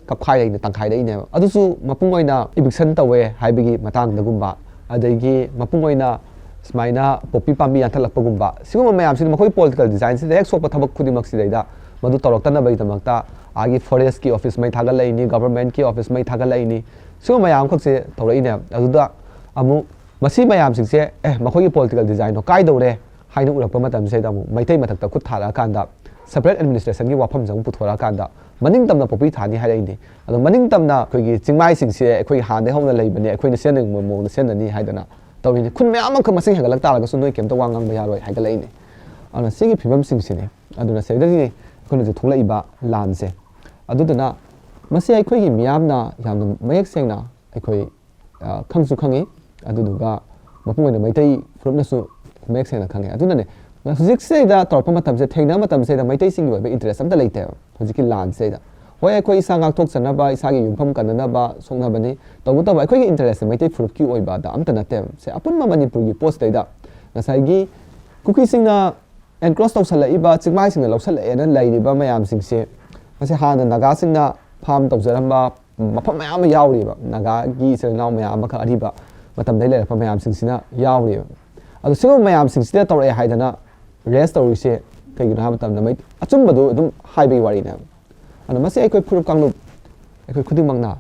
ꯀꯞꯈꯥꯏꯔꯛꯏꯅꯦ, ꯇꯪꯈꯥꯏꯔꯛꯏꯅꯦꯕ꯫ ꯑꯗꯨꯁꯨ ꯃꯄꯨꯡ ꯑꯣꯏꯅ eviction ꯇꯧꯋꯦ ꯍꯥꯏꯕꯒꯤ ꯃꯇꯥꯡꯗꯒꯨꯝꯕ, ꯑꯗꯒꯤ ꯃꯄꯨꯡ ꯑꯣꯏꯅ ꯁꯨꯃꯥꯏꯅ ꯄꯣꯄꯤ ꯄꯥꯝꯕꯤ ꯌꯥꯟꯊꯠꯂꯛꯄꯒꯨꯝꯕ, ꯁꯤꯒꯨꯝꯕ ꯃꯌꯥꯝꯁꯤꯅ ꯃꯈꯣꯏ political designꯁꯤꯗ ꯍꯦꯛ ꯁꯣꯛꯄ ꯊꯕꯛ ꯈꯨꯗꯤꯡꯃꯛꯁꯤꯗꯩꯗ ꯃꯗꯨ ꯇꯧꯔꯛꯇꯅꯕꯒꯤꯗꯃꯛꯇ ꯑꯥꯒꯤ forestꯀꯤ office ꯃꯩ ꯊꯥꯒꯠꯂꯛꯏꯅꯤ, governmentꯀꯤ office ꯃꯩ ꯊꯥꯒꯠꯂꯛꯏꯅꯤ, ꯁꯤꯒꯨꯝꯕ ꯃꯌꯥꯝ ꯑꯃꯈꯛꯁꯦ ꯇꯧꯔꯛꯏꯅꯦꯕ꯫ ꯑꯗꯨꯗ ꯑꯃꯨꯛ ꯃꯁꯤ ꯃꯌꯥꯝꯁꯤꯡꯁꯦ, ꯑꯦ, ꯃꯈꯣꯏꯒꯤ political designꯗꯣ ꯀꯥꯏꯗꯧꯔꯦ ꯍꯥꯏꯅ ꯎꯔꯛꯄ ꯃꯇꯝꯁꯤꯗ ꯑꯃꯨꯛ ꯃꯩꯇꯩ ꯃꯊꯛꯇ ꯈꯨꯠ ꯊꯥꯔꯛꯑꯀꯥꯟꯗ separate administrationꯒꯤ ꯋꯥꯐꯝꯁꯦ ꯑꯃꯨꯛ ꯄꯨꯊꯣꯔꯛꯑꯀꯥꯟꯗ ꯃꯅꯤꯡ ꯇꯝꯅ ꯄꯣꯄꯤ ꯊꯥꯅꯤ ꯍꯥꯏꯔꯛꯏꯅꯤ꯫ ꯑꯗꯣ ꯃꯅꯤꯡ ꯇꯝꯅ ꯑꯩꯈꯣꯏꯒꯤ ꯆꯤꯡꯃꯥꯏꯁꯤꯡꯁꯦ ꯑꯩꯈꯣꯏꯒꯤ ꯍꯥꯟꯅꯗꯒꯤ ꯍꯧꯅ ꯂꯩꯕꯅꯦ, ꯑꯩꯈꯣꯏꯅ ꯁꯤꯖꯤꯟꯅꯅꯤꯡꯕ ꯃꯑꯣꯡꯗ ꯁꯤꯖꯤꯟꯅꯅꯤ ꯍꯥꯏꯗꯅ ꯇꯧꯔꯤꯅꯤ꯫ ꯈꯨꯟ ꯃꯌꯥꯝ ꯑꯃꯈꯛ ꯃꯁꯤꯡ ꯍꯦꯟꯒꯠꯂꯛ ꯇꯥꯔꯒꯁꯨ ꯅꯣꯏ ꯀꯩꯝꯇ ꯋꯥ ꯉꯥꯡꯕ ꯌꯥꯔꯣꯏ ꯍꯥꯏꯒꯠꯂꯛꯏꯅꯤ꯫ ꯑꯗꯨꯅ ꯁꯤꯒꯤ ꯐꯤꯕꯝꯁꯤꯡꯁꯤꯅꯤ, ꯑꯗꯨꯅ ꯁꯤꯗꯒꯤꯅꯤ ꯑꯩꯈꯣꯏꯅ ꯍꯧꯖꯤꯛ ꯊꯣꯛꯂꯛꯏꯕ ꯂꯥꯟꯁꯦ꯫ ꯑꯗꯨꯗꯨꯅ ꯃꯁꯤ ꯑꯩꯈꯣꯏꯒꯤ ꯃꯤꯌꯥꯝꯅ ꯌꯥꯝꯅ ꯃꯌꯦꯛ ꯁꯦꯡꯅ ꯑꯩꯈꯣꯏ, ꯑ, ꯈꯪꯁꯨ ꯈꯪꯉꯤ, ꯑꯗꯨꯗꯨꯒ ꯃꯄꯨꯡ ꯑꯣꯏꯅ ꯃꯩꯇꯩ ꯐꯨꯔꯨꯞꯅꯁꯨ ꯃꯌꯦꯛ ꯁꯦꯡꯅ ꯈꯪꯉꯤ꯫ ꯑꯗꯨꯅꯅꯦ ꯍꯧꯖꯤꯛꯁꯤꯗꯩꯗ ꯇꯧꯔꯛꯄ ꯃꯇꯝꯁꯦ, ꯊꯦꯡꯅꯕ ꯃꯇꯝꯁꯤꯗꯩꯗ ꯃꯩꯇꯩꯁꯤꯡꯒꯤ ꯑꯣꯏꯕ ꯏꯟꯇꯔꯦꯁ ꯑꯝꯇ ꯂꯩꯇꯦꯕ ꯍꯧꯖꯤꯛꯀꯤ ꯂꯥꯟꯁꯤꯗꯩꯗ꯫ ꯍꯣꯏ, ꯑꯩꯈꯣꯏ ꯏꯁꯥ ꯉꯥꯛꯊꯣꯛꯆꯅꯕ, ꯏꯁꯥꯒꯤ ꯌꯨꯝꯐꯝ ꯀꯟꯅꯅꯕ ꯁꯣꯛꯅꯕꯅꯤ, ꯇꯧꯕꯇꯕꯨ ꯑꯩꯈꯣꯏꯒꯤ ꯏꯟꯇꯔꯦꯁꯁꯦ ꯃꯩꯇꯩ ꯐꯨꯔꯨꯞꯀꯤ ꯑꯣꯏꯕꯗ ꯑꯝꯇ ꯅꯠꯇꯦꯕ꯫ ꯁꯦ, ꯑꯄꯨꯟꯕ ꯃꯅꯤꯄꯨꯔꯒꯤ ꯄꯣꯠꯁꯤꯗꯩꯗ ꯉꯁꯥꯏꯒꯤ ꯀꯨꯀꯤꯁꯤꯡꯅ ꯑꯦꯟꯀ꯭ꯔꯣꯁ ꯇꯧꯁꯜꯂꯛꯏꯕ, ꯆꯤꯡꯃꯥꯏꯁꯤꯡꯅ ꯂꯧꯁꯜꯂꯛꯑꯦꯅ ꯂꯩꯔꯤꯕ ꯃꯌꯥꯝꯁꯤꯡꯁꯦ, ꯃꯁꯤ ꯍꯥꯟꯅ ꯅꯥꯒꯥꯁꯤꯡꯅ ꯐꯥꯔꯝ ꯇꯧꯖꯔꯝꯕ ꯃꯐꯝ ꯃꯌꯥꯝ ꯑꯃ ꯌꯥꯎꯔꯤꯕ, ꯅꯥꯒꯥꯒꯤ ꯏꯆꯤꯜ ꯏꯅꯥꯎ ꯃꯌꯥꯝ ꯑꯃꯈꯛ ꯑꯔꯤꯕ ꯃꯇꯝꯗꯒꯤ ꯂꯩꯔꯛꯄ ꯃꯌꯥꯝꯁꯤꯡꯁꯤꯅ ꯌꯥꯎꯔꯤꯕ꯫ ꯑꯗꯣ ꯁꯤꯒꯨꯝꯕ ꯃꯌꯥꯝꯁꯤꯡꯁꯤꯗ ꯇꯧꯔꯛꯑꯦ ꯍꯥꯏꯗꯅ ꯔꯦꯁ ꯇꯧꯔꯤꯁꯦ ꯀꯩꯒꯤꯅꯣ ꯍꯥꯏꯕ ꯃꯇꯝꯗ, ꯃꯩ-, ꯑꯆꯨꯝꯕꯗꯣ ꯑꯗꯨꯝ ꯍꯥꯏꯕꯒꯤ ꯋꯥꯔꯤꯅꯦꯕ꯫ ꯑꯗꯣ ꯃꯁꯤ ꯑꯩꯈꯣꯏ ꯐꯨꯔꯨꯞ ꯀꯥꯡꯂꯨꯞ, ꯑꯩꯈꯣꯏ ꯈꯨꯗꯤꯡꯃꯛꯅ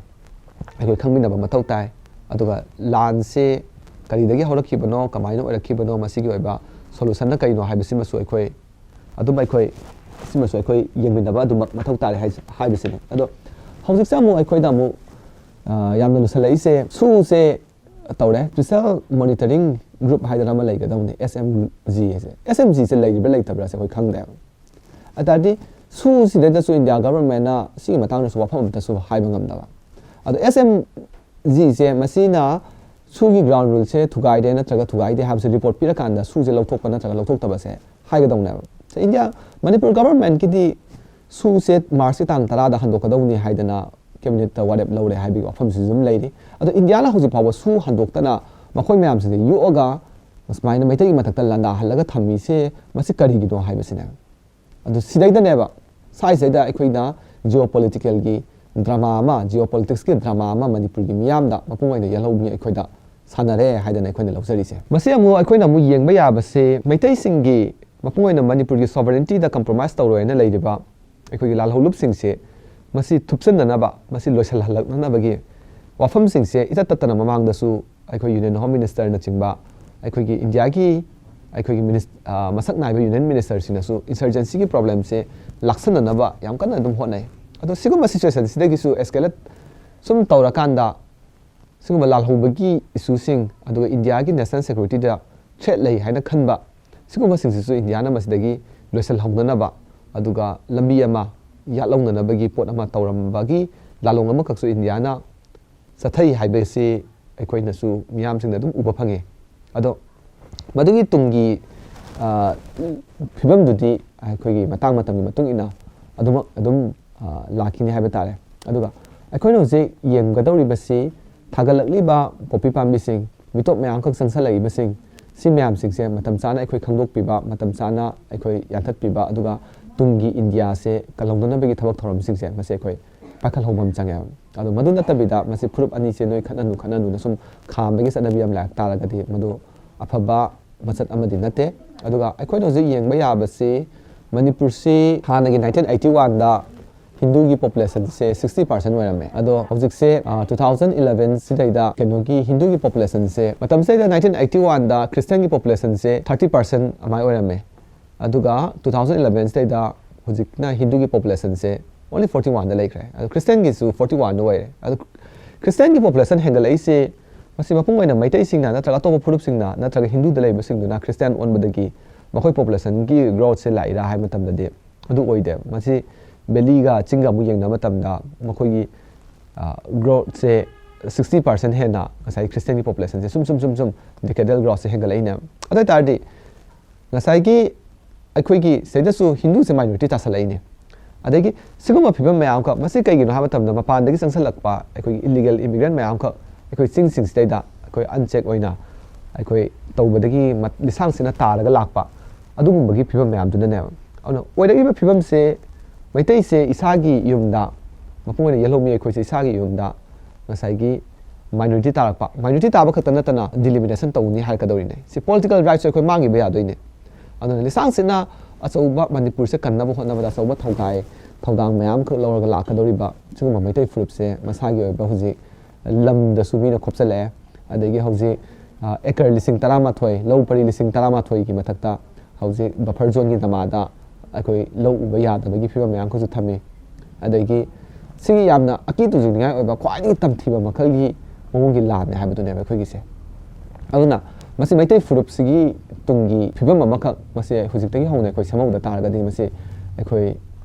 ꯑꯩꯈꯣꯏ ꯈꯪꯃꯤꯟꯅꯕ ꯃꯊꯧ ꯇꯥꯏ꯫ ꯑꯗꯨꯒ ꯂꯥꯟꯁꯦ ꯀꯔꯤꯗꯒꯤ ꯍꯧꯔꯛꯈꯤꯕꯅꯣ, ꯀꯃꯥꯏꯅ ꯑꯣꯏꯔꯛꯈꯤꯕꯅꯣ, ꯃꯁꯤꯒꯤ ꯑꯣꯏꯕ ꯁꯣꯂꯨꯁꯟꯅ ꯀꯔꯤꯅꯣ ꯍꯥꯏꯕꯁꯤꯃꯁꯨ ꯑꯩꯈꯣꯏ ꯑꯗꯨꯝ ꯑꯩꯈꯣꯏ, ꯁꯤꯃꯁꯨ ꯑꯩꯈꯣꯏ ꯌꯦꯡꯃꯤꯟꯅꯕ ꯑꯗꯨꯃꯛ ꯃꯊꯧ ꯇꯥꯔꯦ ꯍꯥꯏ-, ꯍꯥꯏꯕꯁꯤꯅꯤ꯫ ꯑꯗꯣ ꯍꯧꯖꯤꯛꯁꯦ ꯑꯃꯨꯛ ꯑꯩꯈꯣꯏꯗ ꯑꯃꯨꯛ, ꯑ, ꯌꯥꯝꯅ ꯂꯨꯁꯜꯂꯛꯏꯁꯦ, ꯁꯨꯁꯦ ꯇꯧꯔꯦ, Special Monitoring Group ꯍꯥꯏꯗꯅ ꯑꯃ ꯂꯩꯒꯗꯕꯅꯤ, S M G ꯍꯥꯏꯁꯦ꯫ S M G ꯁꯦ ꯂꯩꯔꯤꯕ꯭ꯔꯥ ꯂꯩꯇꯕ꯭ꯔꯥꯁꯦ ꯑꯩꯈꯣꯏ ꯈꯪꯗꯦꯕ꯫ ꯑꯗꯨ ꯇꯥꯔꯗꯤ ꯁꯨꯁꯤꯗꯩꯗꯁꯨ ꯏꯟꯗꯤꯌꯥ ꯒꯚꯔꯟꯃꯦꯟꯅ ꯁꯤꯒꯤ ꯃꯇꯥꯡꯗꯁꯨ ꯋꯥꯐꯝ ꯑꯝꯇꯁꯨ ꯍꯥꯏꯕ ꯉꯝꯗꯕ꯫ ꯑꯗꯣ S M G ꯁꯦ ꯃꯁꯤꯅ ꯁꯨꯒꯤ ꯒ꯭ꯔꯥꯎꯟ ꯔꯨꯜꯁꯦ ꯊꯨꯒꯥꯏꯔꯦ ꯅꯠꯇ꯭ꯔꯒ ꯊꯨꯒꯥꯏꯗꯦ ꯍꯥꯏꯕꯁꯦ ꯔꯤꯄꯣꯔꯠ ꯄꯤꯔꯀꯥꯟꯗ ꯁꯨꯁꯦ ꯂꯧꯊꯣꯛꯄ ꯅꯠꯇ꯭ꯔꯒ ꯂꯧꯊꯣꯛꯇꯕꯁꯦ ꯍꯥꯏꯒꯗꯧꯅꯦꯕ꯫ ꯁꯦ, ꯏꯟꯗꯤꯌꯥ, ꯃꯅꯤꯄꯨꯔ ꯒꯚꯔꯟꯃꯦꯟꯠꯀꯤꯗꯤ ꯁꯨꯁꯦ ꯃꯥꯔꯆꯀꯤ ꯇꯥꯡ ꯇꯔꯥꯗ ꯍꯟꯗꯣꯛꯀꯗꯧꯅꯤ ꯍꯥꯏꯗꯅ ꯀꯦꯕꯤꯅꯦꯠꯇ ꯋꯥꯔꯦꯞ ꯂꯧꯔꯦ ꯍꯥꯏꯕꯒꯤ ꯋꯥꯐꯝꯁꯤꯁꯨ ꯑꯗꯨꯝ ꯂꯩꯔꯤ꯫ ꯑꯗꯣ ꯏꯟꯗꯤꯌꯥꯅ ꯍꯧꯖꯤꯛ ꯐꯥꯎꯕ ꯁꯨ ꯍꯟꯗꯣꯛꯇꯅ ꯃꯈꯣꯏ ꯃꯌꯥꯝꯁꯤꯡꯁꯦ ꯌꯣꯛꯑꯒ ꯁꯨꯃꯥꯏꯅ ꯃꯩꯇꯩꯒꯤ ꯃꯊꯛꯇ ꯂꯥꯟꯗꯥꯍꯜꯂꯒ ꯊꯝꯃꯤꯁꯦ ꯃꯁꯤ ꯀꯔꯤꯒꯤꯅꯣ ꯍꯥꯏꯕꯁꯤꯅꯦ꯫ ꯑꯗꯨ ꯁꯤꯗꯩꯗꯅꯦꯕ, ꯁ꯭ꯋꯥꯏꯁꯤꯗꯩꯗ ꯑꯩꯈꯣꯏꯅ ꯖꯤꯑꯣ ꯄꯣꯂꯤꯇꯤꯀꯦꯜꯒꯤ ꯗ꯭ꯔꯃꯥ ꯑꯃ, ꯖꯤꯑꯣ ꯄꯣꯂꯤꯇꯤꯛꯁꯀꯤ ꯗ꯭ꯔꯃꯥ ꯑꯃ ꯃꯅꯤꯄꯨꯔꯒꯤ ꯃꯤꯌꯥꯝꯗ ꯃꯄꯨꯡ ꯑꯣꯏꯅ ꯌꯦꯜꯍꯧꯕꯒꯤ ꯑꯩꯈꯣꯏꯗ ꯁꯥꯟꯅꯔꯦ ꯍꯥꯏꯗꯅ ꯑꯩꯈꯣꯏꯅ ꯂꯧꯖꯔꯤꯁꯦ꯫ ꯃꯁꯤ ꯑꯃꯨꯛ ꯑꯩꯈꯣꯏꯅ ꯑꯃꯨꯛ ꯌꯦꯡꯕ ꯌꯥꯕꯁꯦ, ꯃꯩꯇꯩꯁꯤꯡꯒꯤ ꯃꯄꯨꯡ ꯑꯣꯏꯅ ꯃꯅꯤꯄꯨꯔꯒꯤ ꯁꯣꯚꯔꯦꯟꯇꯤꯗ ꯀꯝꯄ꯭ꯔꯣꯃꯥꯏꯁ ꯇꯧꯔꯣꯏꯅ ꯂꯩꯔꯤꯕ ꯑꯩꯈꯣꯏꯒꯤ ꯂꯥꯜꯍꯧꯂꯨꯞꯁꯤꯡꯁꯦ ꯃꯁꯤ ꯊꯨꯞꯆꯤꯟꯅꯅꯕ, ꯃꯁꯤ ꯂꯣꯏꯁꯤꯜꯍꯜꯂꯛꯅꯅꯕꯒꯤ ꯋꯥꯐꯝꯁꯤꯡꯁꯦ ꯏꯇꯠ ꯇꯠꯇꯅ ꯃꯃꯥꯡꯗꯁꯨ ꯑꯩꯈꯣꯏ ꯌꯨꯅꯤꯌꯟ ꯍꯣꯝ ꯃꯤꯅꯤꯁꯇꯔꯅꯆꯤꯡꯕ ꯑꯩꯈꯣꯏꯒꯤ ꯏꯟꯗꯤꯌꯥꯒꯤ ꯑꯩꯈꯣꯏꯒꯤ ꯃꯤꯅꯤꯁ-, ꯑ, ꯃꯁꯛ ꯅꯥꯏꯕ ꯌꯨꯅꯤꯌꯟ ꯃꯤꯅꯤꯁꯇꯔꯁꯤꯡꯅꯁꯨ ꯏꯟꯁꯔꯖꯦꯟꯁꯤꯒꯤ ꯄ꯭ꯔꯣꯕ꯭ꯂꯦꯝꯁꯦ ꯂꯥꯛꯁꯟꯅꯅꯕ ꯌꯥꯝ ꯀꯟꯅ ꯑꯗꯨꯝ ꯍꯣꯠꯅꯩ꯫ ꯑꯗꯣ ꯁꯤꯒꯨꯝꯕ ꯁꯤꯆꯨꯋꯦꯁꯟꯁꯤꯗꯒꯤꯁꯨ ꯑꯦꯁꯀꯦꯂꯦꯠ ꯁꯨꯝ ꯇꯧꯔꯀꯥꯟꯗ ꯁꯤꯒꯨꯝꯕ ꯂꯥꯜꯍꯧꯕꯒꯤ ꯏꯁꯨꯁꯤꯡ, ꯑꯗꯨꯒ ꯏꯟꯗꯤꯌꯥꯒꯤ ꯅꯦꯁꯅꯦꯜ ꯁꯦꯀ꯭ꯌꯨꯔꯤꯇꯤꯗ ꯊ꯭ꯔꯦꯠ ꯂꯩ ꯍꯥꯏꯅ ꯈꯟꯕ ꯁꯤꯒꯨꯝꯕꯁꯤꯡꯁꯤꯁꯨ ꯏꯟꯗꯤꯌꯥꯅ ꯃꯁꯤꯗꯒꯤ ꯂꯣꯏꯁꯤꯜꯍꯧꯅꯅꯕ, ꯑꯗꯨꯒ ꯂꯝꯕꯤ ꯑꯃ ꯌꯥꯠꯍꯧꯅꯅꯕꯒꯤ ꯄꯣꯠ ꯑꯃ ꯇꯧꯔꯝꯕꯒꯤ ꯂꯥꯂꯣꯡ ꯑꯃꯈꯛꯁꯨ ꯏꯟꯗꯤꯌꯥꯅ ꯆꯠꯊꯩ ꯍꯥꯏꯕꯁꯤ ꯑꯩꯈꯣꯏꯅꯁꯨ ꯃꯤꯌꯥꯝꯁꯤꯡꯅ ꯑꯗꯨꯝ ꯎꯕ ꯐꯪꯉꯤ꯫ ꯑꯗꯣ ꯃꯗꯨꯒꯤ ꯇꯨꯡꯒꯤ ꯑ, ꯐꯤꯕꯝꯗꯨꯗꯤ ꯑꯩꯈꯣꯏꯒꯤ ꯃꯇꯥꯡ ꯃꯇꯝꯒꯤ ꯃꯇꯨꯡ ꯏꯟꯅ ꯑꯗꯨꯃꯛ ꯑꯗꯨꯝ, ꯑ, ꯂꯥꯛꯈꯤꯅꯤ ꯍꯥꯏꯕ ꯇꯥꯔꯦ꯫ ꯑꯗꯨꯒ ꯑꯩꯈꯣꯏꯅ ꯍꯧꯖꯤꯛ ꯌꯦꯡꯒꯗꯧꯔꯤꯕꯁꯤ ꯊꯥꯒꯠꯂꯛꯂꯤꯕ ꯄꯣꯄꯤ ꯄꯥꯝꯕꯤꯁꯤꯡ, ꯃꯤꯇꯣꯞ ꯃꯌꯥꯝꯈꯛ ꯆꯪꯁꯜꯂꯛꯏꯕꯁꯤꯡ, ꯁꯤ ꯃꯌꯥꯝꯁꯤꯡꯁꯦ ꯃꯇꯝ ꯆꯥꯅ ꯑꯩꯈꯣꯏ ꯈꯪꯗꯣꯛꯄꯤꯕ, ꯃꯇꯝ ꯆꯥꯅ ꯑꯩꯈꯣꯏ ꯌꯥꯟꯊꯠꯄꯤꯕ, ꯑꯗꯨꯒ ꯇꯨꯡꯒꯤ ꯏꯟꯗꯤꯌꯥꯁꯦ ꯀꯜꯍꯧꯅꯅꯕꯒꯤ ꯊꯕꯛ ꯊꯧꯔꯝꯁꯤꯡꯁꯦ ꯃꯁꯤ ꯑꯩꯈꯣꯏ ꯄꯥꯏꯈꯠꯍꯧꯕ ꯑꯃ ꯆꯪꯉꯦꯕ꯫ ꯑꯗꯣ ꯃꯗꯨ ꯅꯠꯇꯕꯤꯗ ꯃꯁꯤ ꯐꯨꯔꯨꯞ ꯑꯅꯤꯁꯦ ꯅꯣꯏ ꯈꯠꯅꯅꯨ ꯈꯠꯅꯅꯨꯅ ꯁꯨꯝ ꯈꯥꯝꯕꯒꯤ ꯆꯠꯅꯕꯤ ꯑꯃ ꯂꯥꯛ ꯇꯥꯔꯒꯗꯤ ꯃꯗꯨ ꯑꯐꯕ ꯃꯆꯠ ꯑꯃꯗꯤ ꯅꯠꯇꯦ꯫ ꯑꯗꯨꯒ ꯑꯩꯈꯣꯏꯅ ꯍꯧꯖꯤꯛ ꯌꯦꯡꯕ ꯌꯥꯕꯁꯤ ꯃꯅꯤꯄꯨꯔꯁꯤ ꯍꯥꯟꯅꯒꯤ ꯅꯥꯏꯟꯇꯤꯟ ꯑꯩꯠꯇꯤ ꯋꯥꯟꯗ ꯍꯤꯟꯗꯨꯒꯤ ꯄꯣꯄꯨꯂꯦꯁꯟꯁꯦ ꯁꯤꯛꯁꯇꯤ ꯄꯥꯔꯁꯦꯟ ꯑꯣꯏꯔꯝꯃꯦ꯫ ꯑꯗꯣ ꯍꯧꯖꯤꯛꯁꯦ, ꯑ, ꯇꯨ ꯊꯥꯎꯖꯟ ꯏꯂꯚꯦꯟ ꯁꯤꯗꯩꯗ ꯀꯩꯅꯣꯒꯤ ꯍꯤꯟꯗꯨꯒꯤ ꯄꯣꯄꯨꯂꯦꯁꯟꯁꯦ, ꯃꯇꯝꯁꯤꯗꯩꯗ ꯅꯥꯏꯟꯇꯤꯟ ꯑꯩꯠꯇꯤ ꯋꯥꯟꯗ ꯈ꯭ꯔꯤꯁꯇꯤꯌꯟꯒꯤ ꯄꯣꯄꯨꯂꯦꯁꯟꯁꯦ ꯊꯥꯔꯇꯤ ꯄꯥꯔꯁꯦꯟ ꯑꯗꯨꯃꯥꯏꯅ ꯑꯣꯏꯔꯝꯃꯦ꯫ ꯑꯗꯨꯒ ꯇꯨ ꯊꯥꯎꯖꯟ ꯏꯂꯚꯦꯟ ꯁꯤꯗꯩꯗ ꯍꯧꯖꯤꯛꯅ ꯍꯤꯟꯗꯨꯒꯤ ꯄꯣꯄꯨꯂꯦꯁꯟꯁꯦ ꯑꯣꯟꯂꯤ ꯐꯣꯔꯇꯤ ꯋꯥꯟꯗ ꯂꯩꯈ꯭ꯔꯦ꯫ ꯑꯗꯣ ꯈ꯭ꯔꯤꯁꯇꯤꯌꯟꯒꯤꯁꯨ ꯐꯣꯔꯇꯤ ꯋꯥꯟꯗ ꯑꯣꯏꯔꯦ꯫ ꯑꯗꯣ ꯈ꯭ꯔꯤꯁꯇꯤꯌꯟꯒꯤ ꯄꯣꯄꯨꯂꯦꯁꯟ ꯍꯦꯟꯒꯠꯂꯛꯏꯁꯦ ꯃꯁꯤ ꯃꯄꯨꯡ ꯑꯣꯏꯅ ꯃꯩꯇꯩꯁꯤꯡꯅ ꯅꯠꯇ꯭ꯔꯒ ꯑꯇꯣꯞꯄ ꯐꯨꯔꯨꯞꯁꯤꯡꯅ ꯅꯠꯇ꯭ꯔꯒ ꯍꯤꯟꯗꯨꯗ ꯂꯩꯕꯁꯤꯡꯗꯨꯅ ꯈ꯭ꯔꯤꯁꯇꯤꯌꯟ ꯑꯣꯟꯕꯗꯒꯤ ꯃꯈꯣꯏ ꯄꯣꯄꯨꯂꯦꯁꯟꯒꯤ ꯒ꯭ꯔꯣꯠꯁꯦ ꯂꯥꯛꯏꯔꯥ ꯍꯥꯏꯕ ꯃꯇꯝꯗꯗꯤ ꯑꯗꯨ ꯑꯣꯏꯗꯦ꯫ ꯃꯁꯤ ꯚꯦꯂꯤꯒ ꯆꯤꯡꯒ ꯑꯃꯨꯛ ꯌꯦꯡꯅꯕ ꯃꯇꯝꯗ ꯃꯈꯣꯏꯒꯤ, ꯑ, ꯒ꯭ꯔꯣꯠꯁꯦ ꯁꯤꯛꯁꯇꯤ ꯄꯥꯔꯁꯦꯟ ꯍꯦꯟꯅ ꯉꯁꯥꯏ ꯈ꯭ꯔꯤꯁꯇꯤꯌꯟꯒꯤ ꯄꯣꯄꯨꯂꯦꯁꯟꯁꯦ ꯁꯨꯝ ꯁꯨꯝ ꯁꯨꯝ ꯁꯨꯝ ꯗꯤꯀꯦꯗꯦꯜ ꯒ꯭ꯔꯣꯠꯁꯦ ꯍꯦꯟꯒꯠꯂꯛꯏꯅꯦ꯫ ꯑꯗꯨ ꯑꯣꯏ ꯇꯥꯔꯗꯤ ꯉꯁꯥꯏꯒꯤ ꯑꯩꯈꯣꯏꯒꯤ ꯁꯤꯗꯁꯨ ꯍꯤꯟꯗꯨꯁꯦ ꯃꯥꯏꯅꯣꯔꯤꯇꯤ ꯇꯥꯁꯜꯂꯛꯏꯅꯦ꯫ ꯑꯗꯒꯤ ꯁꯤꯒꯨꯝꯕ ꯐꯤꯕꯝ ꯃꯌꯥꯝ ꯑꯃꯈꯛ, ꯃꯁꯤ ꯀꯩꯒꯤꯅꯣ ꯍꯥꯏꯕ ꯃꯇꯝꯗ ꯃꯄꯥꯟꯗꯒꯤ ꯆꯪꯁꯜꯂꯛꯄ ꯑꯩꯈꯣꯏꯒꯤ ꯏꯂꯤꯒꯦꯜ ꯏꯃꯤꯒ꯭ꯔꯦꯟ ꯃꯌꯥꯝ ꯑꯃꯈꯛ ꯑꯩꯈꯣꯏ ꯆꯤꯡꯁꯤꯡꯁꯤꯗꯩꯗ ꯑꯩꯈꯣꯏ ꯑꯟꯆꯦꯛ ꯑꯣꯏꯅ ꯑꯩꯈꯣꯏ ꯇꯧꯕꯗꯒꯤ ꯃ-, ꯂꯤꯁꯥꯡꯁꯤꯠꯅ ꯇꯥꯔꯒ ꯂꯥꯛꯄ ꯑꯗꯨꯒꯨꯝꯕꯒꯤ ꯐꯤꯕꯝ ꯃꯌꯥꯝꯗꯨꯅꯅꯦꯕ꯫ ꯑꯗꯨꯅ ꯑꯣꯏꯔꯛꯏꯕ ꯐꯤꯕꯝꯁꯦ ꯃꯩꯇꯩꯁꯦ ꯏꯁꯥꯒꯤ ꯌꯨꯝꯗ, ꯃꯄꯨꯡ ꯑꯣꯏꯅ ꯌꯦꯜꯍꯧꯃꯤ ꯑꯩꯈꯣꯏꯁꯦ ꯏꯁꯥꯒꯤ ꯌꯨꯝꯗ ꯉꯁꯥꯏꯒꯤ ꯃꯥꯏꯅꯣꯔꯤꯇꯤ ꯇꯥꯔꯛꯄ, ꯃꯥꯏꯅꯣꯔꯤꯇꯤ ꯇꯥꯕ ꯈꯛꯇ ꯅꯠꯇꯅ ꯗꯤꯂꯤꯃꯤꯅꯦꯁꯟ ꯇꯧꯅꯤ ꯍꯥꯏꯔꯛꯀꯗꯧꯔꯤꯅꯦ꯫ ꯁꯤ ꯄꯣꯂꯤꯇꯤꯀꯦꯜ ꯔꯥꯏꯠꯁꯨ ꯑꯩꯈꯣꯏ ꯃꯥꯡꯈꯤꯕ ꯌꯥꯗꯣꯏꯅꯦ꯫ ꯑꯗꯨꯅ ꯂꯤꯁꯥꯡꯁꯤꯠꯅ ꯑꯆꯧꯕ ꯃꯅꯤꯄꯨꯔꯁꯦ ꯀꯟꯅꯕ ꯍꯣꯠꯅꯕꯗ ꯑꯆꯧꯕ ꯊꯧꯗꯥꯏ, ꯊꯧꯗꯥꯡ ꯃꯌꯥꯝꯈꯛ ꯂꯧꯔꯒ ꯂꯥꯛꯀꯗꯧꯔꯤꯕ ꯁꯤꯒꯨꯝꯕ ꯃꯩꯇꯩ ꯐꯨꯔꯨꯞꯁꯦ ꯃꯁꯥꯒꯤ ꯑꯣꯏꯕ ꯍꯧꯖꯤꯛ ꯂꯝꯗꯁꯨ ꯃꯤꯅ ꯈꯣꯞꯆꯜꯂꯛꯑꯦ꯫ ꯑꯗꯒꯤ ꯍꯧꯖꯤꯛ, ꯑ, ꯑꯦꯀꯔ ꯂꯤꯁꯤꯡ ꯇꯔꯥꯃꯥꯊꯣꯏ, ꯂꯧ ꯄꯔꯤ ꯂꯤꯁꯤꯡ ꯇꯔꯥꯃꯥꯊꯣꯏꯒꯤ ꯃꯊꯛꯇ ꯍꯧꯖꯤꯛ ꯕꯐꯔ ꯖꯣꯟꯒꯤ ꯅꯃꯥꯗ ꯑꯩꯈꯣꯏ ꯂꯧ ꯎꯕ ꯌꯥꯗꯕꯒꯤ ꯐꯤꯕꯝ ꯃꯌꯥꯝ ꯑꯃꯁꯨ ꯊꯝꯃꯤ꯫ ꯑꯗꯒꯤ ꯁꯤꯒꯤ ꯌꯥꯝꯅ ꯑꯀꯤ ꯇꯨꯖꯅꯤꯡꯉꯥꯏ ꯑꯣꯏꯕ, ꯈ꯭ꯋꯥꯏꯗꯒꯤ ꯇꯝꯊꯤꯕ ꯃꯈꯜꯒꯤ ꯃꯑꯣꯡꯒꯤ ꯂꯥꯟꯅꯦ ꯍꯥꯏꯕꯗꯨꯅꯦꯕ ꯑꯩꯈꯣꯏꯒꯤꯁꯦ꯫ ꯑꯗꯨꯅ ꯃꯁꯤ ꯃꯩꯇꯩ ꯐꯨꯔꯨꯞꯁꯤꯒꯤ ꯇꯨꯡꯒꯤ ꯐꯤꯕꯝ ꯑꯃꯈꯛ ꯃꯁꯤ ꯍꯧꯖꯤꯛꯇꯒꯤ ꯍꯧꯅ ꯑꯩꯈꯣꯏ ꯁꯦꯝꯍꯧꯗ ꯇꯥꯔꯒꯗꯤ ꯃꯁꯤ ꯑꯩꯈꯣꯏ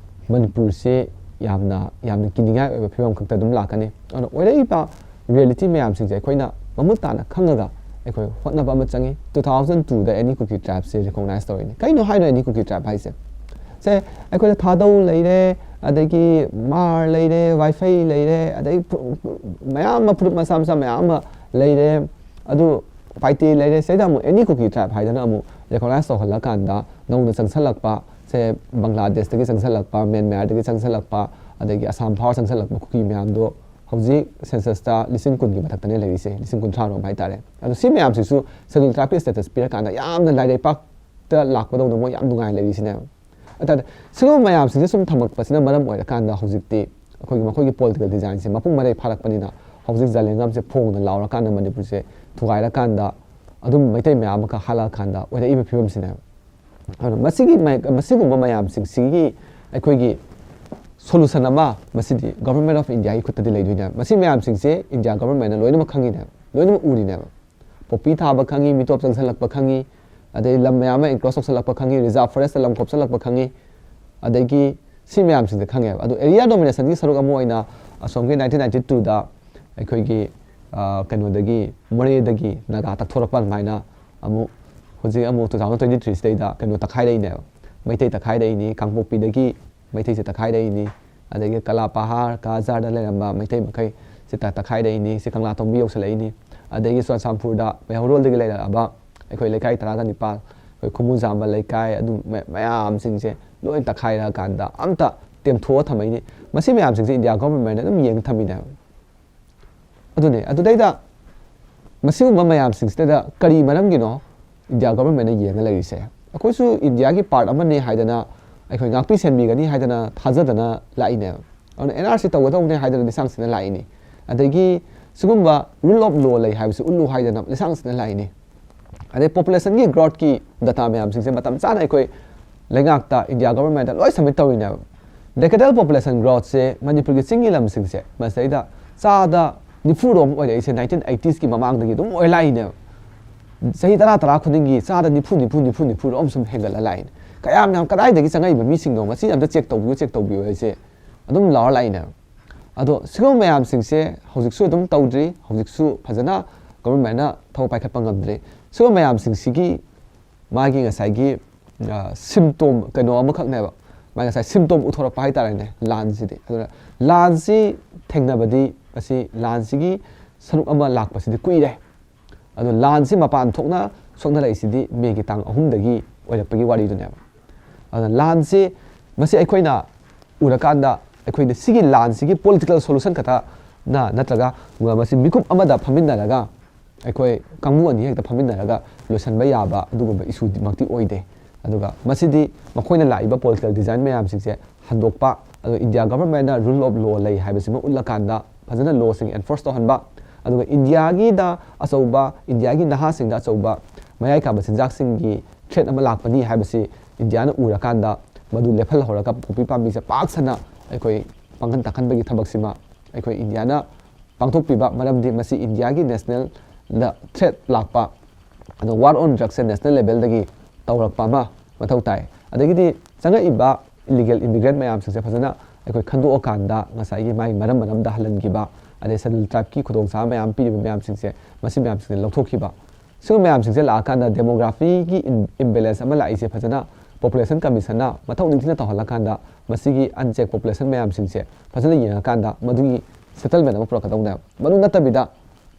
ꯃꯅꯤꯄꯨꯔꯁꯤ ꯌꯥꯝꯅ, ꯌꯥꯝꯅ ꯀꯤꯅꯤꯡꯉꯥꯏ ꯑꯣꯏꯕ ꯐꯤꯕꯝ ꯈꯛꯇ ꯑꯗꯨꯝ ꯂꯥꯛꯀꯅꯤ꯫ ꯑꯗꯨꯅ ꯑꯣꯏꯔꯛꯏꯕ ꯔꯤꯌꯦꯂꯤꯇꯤ ꯃꯌꯥꯝꯁꯤꯡꯁꯦ ꯑꯩꯈꯣꯏꯅ ꯃꯃꯨꯠ ꯇꯥꯅ ꯈꯪꯉꯒ ꯑꯩꯈꯣꯏ ꯍꯣꯠꯅꯕ ꯑꯃ ꯆꯪꯉꯤ꯫ Two thousand twoꯗ any Kuki tribeꯁꯦ recognize ꯇꯧꯔꯤꯅꯤ꯫ ꯀꯩꯅꯣ ꯍꯥꯏꯅꯣ any Kuki tribe ꯍꯥꯏꯁꯦ? ꯁꯦ, ꯑꯩꯈꯣꯏꯗ ꯊꯥꯗꯧ ꯂꯩꯔꯦ, ꯑꯗꯒꯤ ꯃꯥꯔ ꯂꯩꯔꯦ, ꯋꯥꯏꯐꯩ ꯂꯩꯔꯦ, ꯑꯗꯩ ꯐꯨ-, ꯃꯌꯥꯝ ꯑꯃ, ꯐꯨꯔꯨꯞ ꯃꯆꯥ ꯃꯆꯥ ꯃꯌꯥꯝ ꯑꯃ ꯂꯩꯔꯦ꯫ ꯑꯗꯨ ꯄꯥꯏꯇꯦ ꯂꯩꯔꯦ꯫ ꯁꯤꯗ ꯑꯃꯨꯛ any Kuki tribe ꯍꯥꯏꯗꯅ ꯑꯃꯨꯛ recognize ꯇꯧꯍꯜꯂꯀꯥꯟꯗ ꯅꯧꯅ ꯆꯪꯁꯜꯂꯛꯄ, ꯁꯦ, ꯕꯪꯒ꯭ꯂꯥꯗꯦꯁꯇꯒꯤ ꯆꯪꯁꯜꯂꯛꯄ, ꯃ꯭ꯌꯥꯟꯃꯥꯔꯗꯒꯤ ꯆꯪꯁꯜꯂꯛꯄ, ꯑꯗꯒꯤ ꯑꯁꯥꯝ ꯐꯥꯎꯔ ꯆꯪꯁꯜꯂꯛꯄ ꯀꯨꯀꯤ ꯃꯌꯥꯝꯗꯣ ꯍꯧꯖꯤꯛ censusꯇ ꯂꯤꯁꯤꯡ ꯀꯨꯟꯒꯤ ꯃꯊꯛꯇꯅꯦ ꯂꯩꯔꯤꯁꯦ, ꯂꯤꯁꯤꯡ ꯀꯨꯟꯊ꯭ꯔꯥ ꯔꯣꯝ ꯍꯥꯏꯇꯥꯔꯦ꯫ ꯑꯗꯣ ꯁꯤ ꯃꯌꯥꯝꯁꯤꯁꯨ scheduled tribeꯀꯤ status ꯄꯤꯔꯀꯥꯟꯗ ꯌꯥꯝꯅ ꯂꯥꯏꯔꯩꯄꯥꯛꯇ ꯂꯥꯛꯄꯗꯧꯅ ꯃꯣꯏ ꯌꯥꯝ ꯅꯨꯡꯉꯥꯏꯅ ꯂꯩꯔꯤꯁꯤꯅꯦꯕ꯫ ꯍꯥꯏꯇꯥꯔꯦ, ꯁꯤꯒꯨꯝꯕ ꯃꯌꯥꯝꯁꯤꯡꯁꯦ ꯁꯨꯝ ꯊꯝꯃꯛꯄꯁꯤꯅ ꯃꯔꯝ ꯑꯣꯏꯔꯀꯥꯟꯗ ꯍꯧꯖꯤꯛꯇꯤ ꯑꯩꯈꯣꯏꯒꯤ, ꯃꯈꯣꯏꯒꯤ political designꯁꯦ ꯃꯄꯨꯡ ꯃꯔꯩ ꯐꯥꯔꯛꯄꯅꯤꯅ ꯍꯧꯖꯤꯛ ꯖꯂꯦꯡꯒꯝꯁꯦ ꯐꯣꯡꯅ ꯂꯥꯎꯔꯀꯥꯟꯗ ꯃꯅꯤꯄꯨꯔꯁꯦ ꯊꯨꯒꯥꯏꯔꯀꯥꯟꯗ ꯑꯗꯨꯝ ꯃꯩꯇꯩ ꯃꯌꯥꯝ ꯑꯃꯈꯛ ꯍꯥꯠꯂꯛꯑꯀꯥꯟꯗ ꯑꯣꯏꯔꯛꯏꯕ ꯐꯤꯕꯝꯁꯤꯅꯦꯕ꯫ ꯑꯗꯨꯅ ꯃꯁꯤꯒꯤ ꯃ-, ꯃꯁꯤꯒꯨꯝꯕ ꯃꯌꯥꯝꯁꯤꯡꯁꯤꯒꯤ ꯑꯩꯈꯣꯏꯒꯤ solution ꯑꯃ ꯃꯁꯤꯗꯤ Government of Indiaꯒꯤ ꯈꯨꯠꯇꯗꯤ ꯂꯩꯗꯣꯏꯅꯦꯕ꯫ ꯃꯁꯤ ꯃꯌꯥꯝꯁꯤꯡꯁꯦ India Governmentꯅ ꯂꯣꯏꯅꯃꯛ ꯈꯪꯉꯤꯅꯦꯕ, ꯂꯣꯏꯅꯃꯛ ꯎꯔꯤꯅꯦꯕ꯫ ꯄꯣꯄꯤ ꯊꯥꯕ ꯈꯪꯉꯤ, ꯃꯤꯇꯣꯞ ꯆꯪꯁꯜꯂꯛꯄ ꯈꯪꯉꯤ, ꯑꯗꯩ ꯂꯝ ꯃꯌꯥꯝ ꯑꯃ encroach ꯇꯧꯁꯜꯂꯛꯄ ꯈꯪꯉꯤ, reserve forestꯇ ꯂꯝ ꯀꯣꯞꯁꯜꯂꯛꯄ ꯈꯪꯉꯤ, ꯑꯗꯒꯤ ꯁꯤ ꯃꯌꯥꯝꯁꯤꯡꯁꯦ ꯈꯪꯉꯦꯕ꯫ ꯑꯗꯣ area dominationꯒꯤ ꯁꯔꯨꯛ ꯑꯃ ꯑꯣꯏꯅ ꯑꯁꯣꯝꯒꯤ nineteen ninety twoꯗ ꯑꯩꯈꯣꯏꯒꯤ, ꯑ, ꯀꯩꯅꯣꯗꯒꯤ, ꯃꯣꯔꯦꯗꯒꯤ ꯅꯥꯒꯥ ꯇꯛꯊꯣꯔꯛꯄ ꯑꯗꯨꯃꯥꯏꯅ ꯑꯃꯨꯛ ꯍꯧꯖꯤꯛ ꯑꯃꯨꯛ two thousand twenty threeꯁꯤꯗꯩꯗ ꯀꯩꯅꯣ ꯇꯛꯈꯥꯏꯔꯛꯏꯅꯦꯕ, ꯃꯩꯇꯩ ꯇꯛꯈꯥꯏꯔꯛꯏꯅꯤ꯫ ꯀꯥꯡꯄꯣꯛꯄꯤꯗꯒꯤ ꯃꯩꯇꯩꯁꯦ ꯇꯛꯈꯥꯏꯔꯛꯏꯅꯤ꯫ ꯑꯗꯒꯤ ꯀꯂꯥ ꯄꯍꯥꯔ, ꯀꯥꯖꯥꯔꯗ ꯂꯩꯔꯝꯕ ꯃꯩꯇꯩ ꯃꯈꯩ ꯁꯤ ꯇ-, ꯇꯛꯈꯥꯏꯔꯛꯏꯅꯤ꯫ ꯁꯤ ꯀꯪꯂꯥ ꯇꯣꯡꯕꯤ ꯌꯧꯁꯜꯂꯛꯏꯅꯤ꯫ ꯑꯗꯒꯤ ꯆꯨꯔꯆꯥꯟꯄꯨꯔꯗ ꯃꯩꯍꯧꯔꯣꯜꯗꯒꯤ ꯂꯩꯔꯛꯑꯕ ꯑꯩꯈꯣꯏ ꯂꯩꯀꯥꯏ ꯇꯔꯥꯒ ꯅꯤꯄꯥꯜ, ꯑꯩꯈꯣꯏ ꯈꯨꯃꯨꯖꯥꯝꯕ ꯂꯩꯀꯥꯏ, ꯑꯗꯨꯝ ꯃ-, ꯃꯌꯥꯝꯁꯤꯡꯁꯦ ꯂꯣꯏ ꯇꯛꯈꯥꯏꯔꯛꯑꯀꯥꯟꯗ ꯑꯝꯇ ꯇꯦꯝꯊꯣꯛꯑ ꯊꯝꯃꯛꯏꯅꯤ꯫ ꯃꯁꯤ ꯃꯌꯥꯝꯁꯤꯡꯁꯦ India Governmentꯅ ꯑꯗꯨꯝ ꯌꯦꯡ ꯊꯝꯃꯤꯅꯦꯕ꯫ ꯑꯗꯨꯅꯦ, ꯑꯗꯨꯗꯩꯗ ꯃꯁꯤꯒꯨꯝꯕ ꯃꯌꯥꯝꯁꯤꯡꯁꯤꯗ ꯀꯔꯤ ꯃꯔꯝꯒꯤꯅꯣ India Governmentꯅ ꯌꯦꯡꯉ ꯂꯩꯔꯤꯁꯦ? ꯑꯩꯈꯣꯏꯁꯨ Indiaꯒꯤ part ꯑꯃꯅꯤ ꯍꯥꯏꯗꯅ, ꯑꯩꯈꯣꯏ ꯉꯥꯛꯄꯤ ꯁꯦꯟꯕꯤꯒꯅꯤ ꯍꯥꯏꯗꯅ ꯊꯥꯖꯗꯅ ꯂꯥꯛꯏꯅꯦꯕ꯫ ꯑꯗꯨꯅ N R C ꯇꯧꯒꯗꯧꯕꯅꯦ ꯍꯥꯏꯗꯅ ꯂꯤꯁꯥꯡ ꯁꯤꯠꯅ ꯂꯥꯛꯏꯅꯤ꯫ ꯑꯗꯒꯤ ꯁꯤꯒꯨꯝꯕ rule of law ꯂꯩ ꯍꯥꯏꯕꯁꯤ ꯎꯠꯂꯨ ꯍꯥꯏꯗꯅ ꯂꯤꯁꯥꯡ ꯁꯤꯠꯅ ꯂꯥꯛꯏꯅꯤ꯫ ꯑꯗꯩ populationꯒꯤ growthꯀꯤ data ꯃꯌꯥꯝꯁꯤꯡꯁꯦ ꯃꯇꯝ ꯆꯥꯅ ꯑꯩꯈꯣꯏ ꯂꯩꯉꯥꯛꯇ, India Governmentꯇ ꯂꯣꯏ submit ꯇꯧꯔꯤꯅꯦꯕ꯫ Decadal population growthꯁꯦ ꯃꯅꯤꯄꯨꯔꯒꯤ ꯆꯤꯡꯒꯤ ꯂꯝꯁꯤꯡꯁꯦ ꯃꯁꯤꯗꯩꯗ ꯆꯥꯗ ꯅꯤꯐꯨ ꯔꯣꯝ ꯑꯣꯏꯔꯛꯏꯁꯦ nineteen eightysꯀꯤ ꯃꯃꯥꯡꯗꯒꯤ ꯑꯗꯨꯝ ꯑꯣꯏ ꯂꯥꯛꯏꯅꯦꯕ꯫ ꯆꯍꯤ ꯇꯔꯥ, ꯇꯔꯥ ꯈꯨꯗꯤꯡꯒꯤ ꯆꯥꯗ ꯅꯤꯐꯨ, ꯅꯤꯐꯨ, ꯅꯤꯐꯨ, ꯅꯤꯐꯨ ꯔꯣꯝ ꯁꯨꯝ ꯍꯦꯟꯒꯠꯂ ꯂꯥꯛꯏꯅꯦ꯫ ꯀꯌꯥꯝ ꯌꯥꯝ, ꯀꯗꯥꯏꯗꯒꯤ ꯆꯪꯉꯛꯏꯕ ꯃꯤꯁꯤꯡꯅꯣ, ꯃꯁꯤ ꯑꯝꯇ check ꯇꯧꯕꯤꯌꯨ, check ꯇꯧꯕꯤꯌꯨ ꯍꯥꯏꯁꯦ ꯑꯗꯨꯝ ꯂꯥꯎꯔ ꯂꯥꯛꯏꯅꯦꯕ꯫ ꯑꯗꯣ ꯁꯤꯒꯨꯝꯕ ꯃꯌꯥꯝꯁꯤꯡꯁꯦ ꯍꯧꯖꯤꯛꯁꯨ ꯑꯗꯨꯝ ꯇꯧꯗ꯭ꯔꯤ, ꯍꯧꯖꯤꯛꯁꯨ ꯐꯖꯅ ꯒꯣꯕꯔꯃꯦꯟꯅ ꯊꯕꯛ ꯄꯥꯏꯈꯠꯄ ꯉꯝꯗ꯭ꯔꯤ꯫ ꯁꯤꯒꯨꯝꯕ ꯃꯌꯥꯝꯁꯤꯡꯁꯤꯒꯤ ꯃꯥꯒꯤ ꯉꯁꯥꯏꯒꯤ ꯁꯤꯝꯇꯣꯝ ꯀꯩꯅꯣ ꯑꯃꯈꯛꯅꯦꯕ꯫ ꯃꯥꯒꯤ ꯉꯁꯥꯏ ꯁꯤꯝꯇꯣꯝ ꯎꯠꯊꯣꯔꯛꯄ ꯍꯥꯏꯇꯥꯔꯦꯅꯦ, ꯂꯥꯟꯁꯤꯗꯤ꯫ ꯑꯗꯨꯅ ꯂꯥꯟꯁꯤ ꯊꯦꯡꯅꯕꯗꯤ, ꯃꯁꯤ ꯂꯥꯟꯁꯤꯒꯤ ꯁꯔꯨꯛ ꯑꯃ ꯂꯥꯛꯄꯁꯤꯗꯤ ꯀꯨꯏꯔꯦ꯫ ꯑꯗꯣ ꯂꯥꯟꯁꯤ ꯃꯄꯥꯟ ꯊꯣꯛꯅ ꯁꯣꯛꯅꯔꯛꯏꯁꯤꯗꯤ ꯃꯦꯒꯤ ꯇꯥꯡ ꯑꯍꯨꯝꯗꯒꯤ ꯑꯣꯏꯔꯛꯄꯒꯤ ꯋꯥꯔꯤꯗꯨꯅꯦꯕ꯫ ꯑꯗꯨꯅ ꯂꯥꯟꯁꯤ, ꯃꯁꯤ ꯑꯩꯈꯣꯏꯅ ꯎꯔꯀꯥꯟꯗ, ꯑꯩꯈꯣꯏꯅ ꯁꯤꯒꯤ ꯂꯥꯟꯁꯤꯒꯤ ꯄꯣꯂꯤꯇꯤꯀꯦꯜ ꯁꯣꯂꯨꯁꯟ ꯈꯛꯇꯅ ꯅꯠꯇ꯭ꯔꯒ ꯃꯁꯤ ꯃꯤꯀꯨꯞ ꯑꯃꯗ ꯐꯝꯃꯤꯟꯅꯔꯒ, ꯑꯩꯈꯣꯏ ꯀꯥꯡꯕꯨ ꯑꯅꯤ ꯍꯦꯛꯇ ꯐꯝꯃꯤꯟꯅꯔꯒ ꯂꯣꯏꯁꯤꯟꯕ ꯌꯥꯕ ꯑꯗꯨꯒꯨꯝꯕ ꯏꯁꯨꯃꯛꯇꯤ ꯑꯣꯏꯗꯦ꯫ ꯑꯗꯨꯒ ꯃꯁꯤꯗꯤ ꯃꯈꯣꯏꯅ ꯂꯥꯛꯏꯕ ꯄꯣꯂꯤꯇꯤꯀꯦꯜ ꯗꯤꯖꯥꯏꯟ ꯃꯌꯥꯝꯁꯤꯡꯁꯦ ꯍꯟꯗꯣꯛꯄ, ꯑꯗꯨꯒ ꯏꯟꯗꯤꯌꯥ ꯒꯚꯔꯟꯃꯦꯟꯅ ꯔꯨꯜ ꯑꯣꯐ ꯂꯣ ꯂꯩ ꯍꯥꯏꯕꯁꯤꯃ ꯎꯠꯂꯀꯥꯟꯗ ꯐꯖꯅ ꯂꯣꯁꯤꯡ ꯑꯦꯟꯐꯣꯔꯁ ꯇꯧꯍꯟꯕ, ꯑꯗꯨꯒ ꯏꯟꯗꯤꯌꯥꯒꯤꯗ ꯑꯆꯧꯕ, ꯏꯟꯗꯤꯌꯥꯒꯤ ꯅꯍꯥꯁꯤꯡꯗ ꯑꯆꯧꯕ ꯃꯌꯥꯏ ꯀꯥꯕ ꯆꯤꯟꯖꯥꯛꯁꯤꯡꯒꯤ ꯊ꯭ꯔꯦꯠ ꯑꯃ ꯂꯥꯛꯄꯅꯤ ꯍꯥꯏꯕꯁꯤ ꯏꯟꯗꯤꯌꯥꯅ ꯎꯔꯀꯥꯟꯗ ꯃꯗꯨ ꯂꯦꯞꯍꯜꯍꯧꯔꯒ ꯄꯣꯄꯤ ꯄꯥꯝꯕꯤꯁꯦ ꯄꯥꯛ ꯁꯟꯅ ꯑꯩꯈꯣꯏ ꯄꯥꯡꯒꯟ ꯇꯥꯛꯍꯟꯕꯒꯤ ꯊꯕꯛꯁꯤꯃ ꯑꯩꯈꯣꯏ ꯏꯟꯗꯤꯌꯥꯅ ꯄꯥꯡꯊꯣꯛꯄꯤꯕ, ꯃꯔꯝꯗꯤ ꯃꯁꯤ ꯏꯟꯗꯤꯌꯥꯒꯤ ꯅꯦꯁꯅꯦꯜꯗ ꯊ꯭ꯔꯦꯠ ꯂꯥꯛꯄ, ꯑꯗꯣ ꯋꯥꯔ ꯑꯣꯟ ꯗ꯭ꯔꯛꯁꯦ ꯅꯦꯁꯅꯦꯜ ꯂꯦꯚꯦꯜꯗꯒꯤ ꯇꯧꯔꯛꯄ ꯑꯃ ꯃꯊꯧ ꯇꯥꯏ꯫ ꯑꯗꯒꯤꯗꯤ ꯆꯪꯉꯛꯏꯕ ꯏꯂꯤꯒꯦꯜ ꯏꯃꯤꯒ꯭ꯔꯦꯟ ꯃꯌꯥꯝꯁꯤꯡꯁꯦ ꯐꯖꯅ ꯑꯩꯈꯣꯏ ꯈꯟꯗꯣꯛꯑꯀꯥꯟꯗ ꯉꯁꯥꯏꯒꯤ ꯃꯥꯒꯤ ꯃꯔꯝ ꯃꯔꯝꯗ ꯍꯜꯍꯟꯈꯤꯕ, ꯑꯗꯩ ꯁꯦꯗꯨꯜ ꯇ꯭ꯔꯥꯏꯕꯀꯤ ꯈꯨꯗꯣꯡꯆꯥꯕ ꯃꯌꯥꯝ ꯄꯤꯔꯤꯕ ꯃꯌꯥꯝꯁꯤꯡꯁꯦ, ꯃꯁꯤ ꯃꯌꯥꯝꯁꯤꯡꯁꯦ ꯂꯧꯊꯣꯛꯈꯤꯕ꯫ ꯁꯤꯒꯨꯝꯕ ꯃꯌꯥꯝꯁꯤꯡꯁꯦ ꯂꯥꯛꯑꯀꯥꯟꯗ ꯗꯦꯃꯣꯒ꯭ꯔꯥꯐꯤꯒꯤ ꯏꯝꯕꯦꯂꯦꯟꯁ ꯑꯃ ꯂꯥꯛꯏꯁꯦ ꯐꯖꯅ ꯄꯣꯄꯨꯂꯦꯁꯟ ꯀꯃꯤꯁꯟꯅ ꯃꯊꯧ ꯅꯤꯡꯊꯤꯅ ꯇꯧꯍꯜꯂꯀꯥꯟꯗ ꯃꯁꯤꯒꯤ ꯑꯟꯆꯦꯛ ꯄꯣꯄꯨꯂꯦꯁꯟ ꯃꯌꯥꯝꯁꯤꯡꯁꯦ ꯐꯖꯅ ꯌꯦꯡꯉꯀꯥꯟꯗ ꯃꯗꯨꯒꯤ ꯁꯦꯇꯜꯃꯦꯟ ꯑꯃ ꯄꯨꯔꯛꯀꯗꯧꯅꯦꯕ꯫ ꯃꯗꯨ ꯅꯠꯇꯕꯤꯗ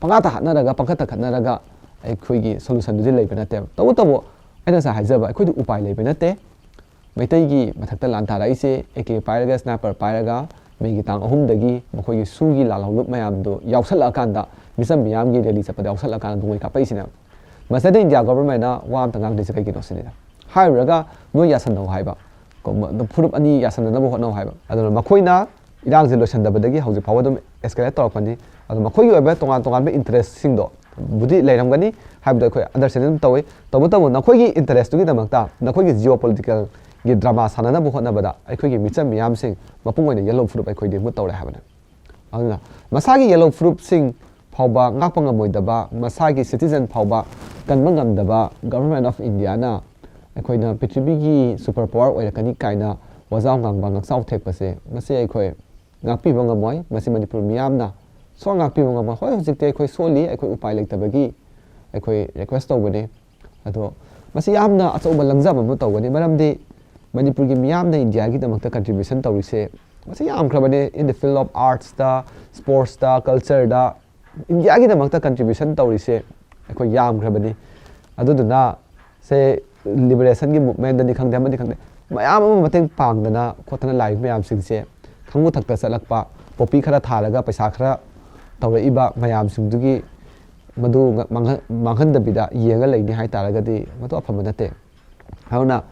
ꯄꯪꯍꯥꯠꯇ ꯍꯥꯠꯅꯔꯒ ꯄꯪꯈꯠꯇ ꯈꯠꯅꯔꯒ ꯑꯩꯈꯣꯏꯒꯤ ꯁꯣꯂꯨꯁꯟꯗꯨꯗꯤ ꯂꯩꯕ ꯅꯠꯇꯦꯕ꯫ ꯇꯧꯕꯇꯕꯨ ꯑꯩꯅ ꯉꯁꯥꯏ ꯍꯥꯏꯖꯕ, ꯑꯩꯈꯣꯏꯗꯤ ꯎꯄꯥꯏ ꯂꯩꯕ ꯅꯠꯇꯦ꯫ ꯃꯩꯇꯩꯒꯤ ꯃꯊꯛꯇ ꯂꯥꯟ ꯊꯥꯔꯛꯏꯁꯦ ꯑꯦ ꯀꯦ ꯄꯥꯏꯔꯒ, ꯁ꯭ꯅꯥꯏꯄꯔ ꯄꯥꯏꯔꯒ, ꯃꯦꯒꯤ ꯇꯥꯡ ꯑꯍꯨꯝꯗꯒꯤ ꯃꯈꯣꯏꯒꯤ ꯁꯨꯒꯤ ꯂꯥꯜꯍꯧꯂꯨꯞ ꯃꯌꯥꯝꯗꯣ ꯌꯥꯎꯁꯜꯂꯛꯑꯀꯥꯟꯗ, ꯃꯤꯆꯝ ꯃꯤꯌꯥꯝꯒꯤ ꯔꯦꯂꯤ ꯆꯠꯄꯗ ꯌꯥꯎꯁꯜꯂꯛꯑꯀꯥꯟꯗ ꯅꯣꯡꯃꯩ ꯀꯥꯞꯄꯛꯏꯁꯤꯅꯦꯕ꯫ ꯃꯁꯤꯗ ꯏꯟꯗꯤꯌꯥ ꯒꯣꯕꯔꯃꯦꯟꯅ ꯋꯥ ꯑꯝꯇ ꯉꯥꯡꯗ꯭ꯔꯤꯁꯦ ꯀꯩꯒꯤꯅꯣ ꯁꯤꯅꯤꯗ꯫ ꯍꯥꯏꯔꯨꯔꯒ ꯅꯣꯏ ꯌꯥꯁꯟꯅꯧ ꯍꯥꯏꯕ, ꯀꯣ-, ꯐꯨꯔꯨꯞ ꯑꯅꯤ ꯌꯥꯁꯟꯅꯅꯕ ꯍꯣꯠꯅꯧ ꯍꯥꯏꯕ꯫ ꯑꯗꯨꯅ ꯃꯈꯣꯏꯅ ꯏꯔꯥꯡꯁꯦ ꯂꯣꯏꯁꯤꯟꯗꯕꯗꯒꯤ ꯍꯧꯖꯤꯛ ꯐꯥꯎꯕ ꯑꯗꯨꯝ ꯑꯦꯁꯀꯦꯂꯦꯠ ꯇꯧꯔꯛꯄꯅꯤ꯫ ꯑꯗꯣ ꯃꯈꯣꯏꯒꯤ ꯑꯣꯏꯕ ꯇꯣꯉꯥꯟ ꯇꯣꯉꯥꯟꯕ ꯏꯟꯇꯔꯦꯁꯁꯤꯡꯗꯣ ꯕꯨꯗꯤ ꯂꯩꯔꯝꯒꯅꯤ ꯍꯥꯏꯕꯗꯣ ꯑꯩꯈꯣꯏ ꯑꯟꯗꯔꯁꯇꯦꯟꯗꯤꯡ ꯑꯗꯨꯝ ꯇꯧꯋꯤ꯫ ꯇꯧꯕꯇꯕꯨ ꯅꯈꯣꯏꯒꯤ ꯏꯟꯇꯔꯦꯁꯇꯨꯒꯤꯗꯃꯛꯇ, ꯅꯈꯣꯏꯒꯤ ꯖꯤꯑꯣ ꯄꯣꯂꯤꯇꯤꯀꯦꯜꯒꯤ ꯗ꯭ꯔꯃꯥ ꯁꯥꯟꯅꯅꯕ ꯍꯣꯠꯅꯕꯗ ꯑꯩꯈꯣꯏꯒꯤ ꯃꯤꯆꯝ ꯃꯤꯌꯥꯝꯁꯤꯡ, ꯃꯄꯨꯡ ꯑꯣꯏꯅ ꯌꯦꯜꯂꯣ ꯐꯨꯔꯨꯞ ꯑꯩꯈꯣꯏꯗꯤ ꯃꯨꯠ ꯇꯧꯔꯦ ꯍꯥꯏꯕꯅꯤ꯫ ꯑꯗꯨꯅ ꯃꯁꯥꯒꯤ ꯌꯦꯜꯂꯣ ꯐꯨꯔꯨꯞꯁꯤꯡ ꯐꯥꯎꯕ ꯉꯥꯛꯄ ꯉꯝꯃꯣꯏꯗꯕ, ꯃꯁꯥꯒꯤ ꯁꯤꯇꯤꯖꯟ ꯐꯥꯎꯕ ꯀꯟꯕ ꯉꯝꯗꯕ ꯒꯚꯔꯟꯃꯦꯟ ꯑꯣꯐ ꯏꯟꯗꯤꯌꯥꯅ ꯑꯩꯈꯣꯏꯅ ꯄ꯭ꯔꯤꯊꯤꯕꯤꯒꯤ ꯁꯨꯄꯔ ꯄꯥꯋꯔ ꯑꯣꯏꯔꯛꯀꯅꯤ ꯀꯥꯏꯅ ꯋꯥꯖꯥꯎ ꯉꯥꯡꯕ, ꯉꯥꯛꯆꯥꯎ ꯊꯦꯛꯄꯁꯦ, ꯃꯁꯤ ꯑꯩꯈꯣꯏ ꯉꯥꯛꯄꯤꯕ ꯉꯝꯃꯣꯏ꯫ ꯃꯁꯤ ꯃꯅꯤꯄꯨꯔ ꯃꯤꯌꯥꯝꯅ ꯁꯣꯛ ꯉꯥꯛꯄꯤꯕ ꯉꯝꯃꯣꯏ꯫ ꯍꯣꯏ, ꯍꯧꯖꯤꯛꯇꯤ ꯑꯩꯈꯣꯏ ꯁꯣꯜꯂꯤ, ꯑꯩꯈꯣꯏ ꯎꯄꯥꯏ ꯂꯩꯇꯕꯒꯤ ꯑꯩꯈꯣꯏ ꯔꯤꯀ꯭ꯋꯦꯁ ꯇꯧꯕꯅꯤ꯫ ꯑꯗꯣ ꯃꯁꯤ ꯌꯥꯝꯅ ꯑꯆꯧꯕ ꯂꯪꯖꯕ ꯑꯃ ꯇꯧꯒꯅꯤ, ꯃꯔꯝꯗꯤ ꯃꯅꯤꯄꯨꯔꯒꯤ ꯃꯤꯌꯥꯝꯅ ꯏꯟꯗꯤꯌꯥꯒꯤꯗꯃꯛꯇ ꯀꯟꯇ꯭ꯔꯤꯕ꯭ꯌꯨꯁꯟ ꯇꯧꯔꯤꯁꯦ ꯃꯁꯤ ꯌꯥꯝꯈ꯭ꯔꯕꯅꯤ꯫ In the field of artsꯇ, ꯁ꯭ꯄꯣꯔꯠꯁꯇ, ꯀꯜꯆꯔꯗ ꯏꯟꯗꯤꯌꯥꯒꯤꯗꯃꯛꯇ ꯀꯟꯇ꯭ꯔꯤꯕ꯭ꯌꯨꯁꯟ ꯇꯧꯔꯤꯁꯦ ꯑꯩꯈꯣꯏ ꯌꯥꯝꯈ꯭ꯔꯕꯅꯤ꯫ ꯑꯗꯨꯗꯨꯅ ꯁꯦ ꯂꯤꯕꯔꯦꯁꯟꯒꯤ ꯃꯨꯞꯃꯦꯟꯗꯅꯤ ꯈꯪꯗꯦ, ꯑꯃꯗꯤ ꯈꯪꯗꯦ, ꯃꯌꯥꯝ ꯑꯃ ꯃꯇꯦꯡ ꯄꯥꯡꯗꯅ ꯈꯣꯠꯇꯅ ꯂꯥꯛꯏꯕ ꯃꯌꯥꯝꯁꯤꯡꯁꯦ ꯈꯪꯕ ꯊꯛꯇ ꯆꯠꯂꯛꯄ, ꯄꯣꯄꯤ ꯈꯔ ꯊꯥꯔꯒ ꯄꯩꯁꯥ ꯈꯔ ꯇꯧꯔꯛꯏꯕ ꯃꯌꯥꯝꯁꯤꯡꯗꯨꯒꯤ ꯃꯗꯨ ꯃꯥꯡꯍꯟ- ꯃꯥꯡꯍꯟꯗꯕꯤꯗ ꯌꯦꯡꯉ ꯂꯩꯅꯤ ꯍꯥꯏ ꯇꯥꯔꯒꯗꯤ ꯃꯗꯨ ꯑꯐꯕ ꯅꯠꯇꯦ꯫ ꯑꯗꯨꯅ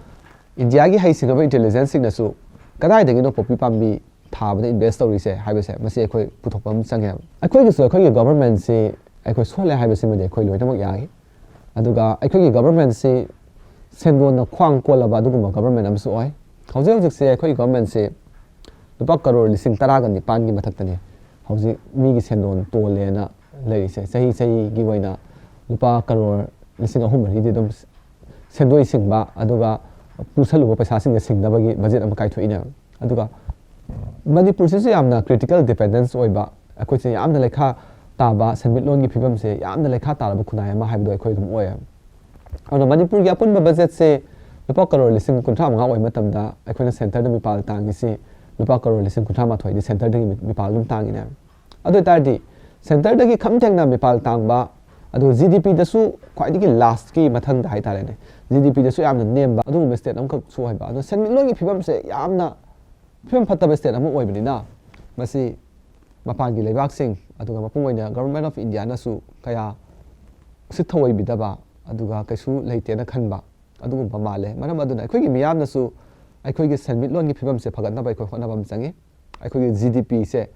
ꯏꯟꯗꯤꯌꯥꯒꯤ ꯍꯩꯁꯤꯡꯉꯕ ꯏꯟꯇꯦꯂꯤꯖꯦꯟꯁꯁꯤꯡꯅꯁꯨ ꯀꯗꯥꯏꯗꯒꯤꯅꯣ ꯄꯣꯄꯤ ꯄꯥꯝꯕꯤ ꯊꯥꯕꯗ ꯏꯟꯚꯦꯁ ꯇꯧꯔꯤꯁꯦ ꯍꯥꯏꯕꯁꯦ ꯃꯁꯤ ꯑꯩꯈꯣꯏ ꯄꯨꯊꯣꯛꯄ ꯑꯃ ꯆꯪꯉꯦ꯫ ꯑꯩꯈꯣꯏꯒꯤꯁꯨ ꯑꯩꯈꯣꯏꯒꯤ ꯒꯚꯔꯟꯃꯦꯟꯁꯤ ꯑꯩꯈꯣꯏ ꯁꯣꯜꯂꯦ ꯍꯥꯏꯕꯁꯤꯃꯗꯤ ꯑꯩꯈꯣꯏ ꯂꯣꯏꯅꯃꯛ ꯌꯥꯏ꯫ ꯑꯗꯨꯒ ꯑꯩꯈꯣꯏꯒꯤ ꯒꯚꯔꯟꯃꯦꯟꯁꯤ ꯁꯦꯟꯗꯣꯟꯅ ꯈ꯭ꯋꯥꯡ ꯀꯣꯜꯂꯕ ꯑꯗꯨꯒꯨꯝꯕ ꯒꯚꯔꯟꯃꯦꯟ ꯑꯃꯁꯨ ꯑꯣꯏ꯫ ꯍꯧꯖꯤꯛ ꯍꯧꯖꯤꯛꯁꯦ ꯑꯩꯈꯣꯏꯒꯤ ꯒꯚꯔꯟꯃꯦꯟꯁꯤ ꯂꯨꯄꯥ ꯀꯔꯣꯔ ꯂꯤꯁꯤꯡ ꯇꯔꯥꯒ ꯅꯤꯄꯥꯟꯒꯤ ꯃꯊꯛꯇꯅꯤ ꯍꯧꯖꯤꯛ ꯃꯤꯒꯤ ꯁꯦꯟꯗꯣꯟ ꯇꯣꯜꯂꯦꯅ ꯂꯩꯔꯤꯁꯦ꯫ ꯆꯍꯤ ꯆꯍꯤꯒꯤ ꯑꯣꯏꯅ ꯂꯨꯄꯥ ꯀꯔꯣꯔ ꯂꯤꯁꯤꯡ ꯑꯍꯨꯝ ꯃꯔꯤꯗꯤ ꯑꯗꯨꯝ ꯁꯦꯟꯗꯣꯏ ꯁꯤꯡꯕ, ꯑꯗꯨꯒ ꯄꯨꯁꯜꯂꯨꯕ ꯄꯩꯁꯥꯁꯤꯡꯗ ꯁꯤꯡꯅꯕꯒꯤ ꯕꯖꯦꯠ ꯑꯃ ꯀꯥꯏꯊꯣꯛꯏꯅꯦ꯫ ꯑꯗꯨꯒ ꯃꯅꯤꯄꯨꯔꯁꯤꯁꯨ ꯌꯥꯝꯅ ꯀ꯭ꯔꯤꯇꯤꯀꯦꯜ ꯗꯤꯄꯦꯟꯗꯦꯟꯁ ꯑꯣꯏꯕ, ꯑꯩꯈꯣꯏꯁꯦ ꯌꯥꯝꯅ ꯂꯩꯈꯥ ꯇꯥꯕ, ꯁꯦꯟꯃꯤꯠꯂꯣꯟꯒꯤ ꯐꯤꯕꯝꯁꯦ ꯌꯥꯝꯅ ꯂꯩꯈꯥ ꯇꯥꯔꯕ ꯈꯨꯟꯅꯥꯏ ꯑꯃ ꯍꯥꯏꯕꯗꯣ ꯑꯩꯈꯣꯏ ꯑꯗꯨꯝ ꯑꯣꯏꯌꯦ꯫ ꯑꯗꯨꯅ ꯃꯅꯤꯄꯨꯔꯒꯤ ꯑꯄꯨꯟꯕ ꯕꯖꯦꯠꯁꯦ ꯂꯨꯄꯥ ꯀꯔꯣꯔ ꯂꯤꯁꯤꯡ ꯀꯨꯟꯊ꯭ꯔꯥ ꯃꯉꯥ ꯑꯣꯏꯕ ꯃꯇꯝꯗ ꯑꯩꯈꯣꯏꯅ ꯁꯦꯟꯇꯔꯗ ꯃꯤꯄꯥꯜ ꯇꯥꯡꯉꯤꯁꯤ ꯂꯨꯄꯥ ꯀꯔꯣꯔ ꯂꯤꯁꯤꯡ ꯀꯨꯟꯊ꯭ꯔꯥ ꯃꯥꯊꯣꯏꯗꯤ ꯁꯦꯟꯇꯔꯗꯒꯤ ꯃꯤꯄꯥꯜ ꯑꯗꯨꯝ ꯇꯥꯡꯉꯤꯅꯦ꯫ ꯑꯗꯨ ꯑꯣꯏꯇꯥꯔꯗꯤ ꯁꯦꯟꯇꯔꯗꯒꯤ ꯈꯝ ꯊꯦꯡꯅ ꯃꯤꯄꯥꯜ ꯇꯥꯡꯕ, ꯑꯗꯨꯒ ꯖꯤ ꯗꯤ ꯄꯤꯗꯁꯨ ꯈ꯭ꯋꯥꯏꯗꯒꯤ ꯂꯥꯁꯀꯤ ꯃꯊꯪꯗ ꯍꯥꯏꯇꯥꯔꯦꯅꯦ, ꯖꯤ ꯗꯤ ꯄꯤꯗꯁꯨ ꯌꯥꯝꯅ ꯅꯦꯝꯕ ꯑꯗꯨꯒꯨꯝꯕ ꯁ꯭ꯇꯦꯠ ꯑꯃꯈꯛꯁꯨ ꯑꯣꯏꯕ꯫ ꯑꯗꯣ ꯁꯦꯟꯃꯤꯠꯂꯣꯟꯒꯤ ꯐꯤꯕꯝꯁꯦ ꯌꯥꯝꯅ ꯐꯤꯕꯝ ꯐꯠꯇꯕ ꯁ꯭ꯇꯦꯠ ꯑꯃ ꯑꯣꯏꯕꯅꯤꯅ ꯃꯁꯤ ꯃꯄꯥꯟꯒꯤ ꯂꯩꯕꯥꯛꯁꯤꯡ ꯑꯗꯨꯒ ꯃꯄꯨꯡ ꯑꯣꯏꯅ ꯒꯚꯔꯟꯃꯦꯟ ꯑꯣꯐ ꯏꯟꯗꯤꯌꯥꯅꯁꯨ ꯀꯌꯥ ꯎꯁꯤꯠ ꯊꯑꯣꯏꯕꯤꯗꯕ ꯑꯗꯨꯒ ꯀꯩꯁꯨ ꯂꯩꯇꯦꯅ ꯈꯟꯕ ꯑꯗꯨꯒꯨꯝꯕ ꯃꯥꯜꯂꯦ꯫ ꯃꯔꯝ ꯑꯗꯨꯅ ꯑꯩꯈꯣꯏꯒꯤ ꯃꯤꯌꯥꯝꯅꯁꯨ ꯑꯩꯈꯣꯏꯒꯤ ꯁꯦꯟꯃꯤꯠꯂꯣꯟꯒꯤ ꯐꯤꯕꯝꯁꯦ ꯐꯒꯠꯅꯕ ꯑꯩꯈꯣꯏ ꯍꯣꯠꯅꯕ ꯑꯃ ꯆꯪꯉꯤ꯫ ꯑꯩꯈꯣꯏꯒꯤ ꯖꯤ ꯗꯤ ꯄꯤꯁꯦ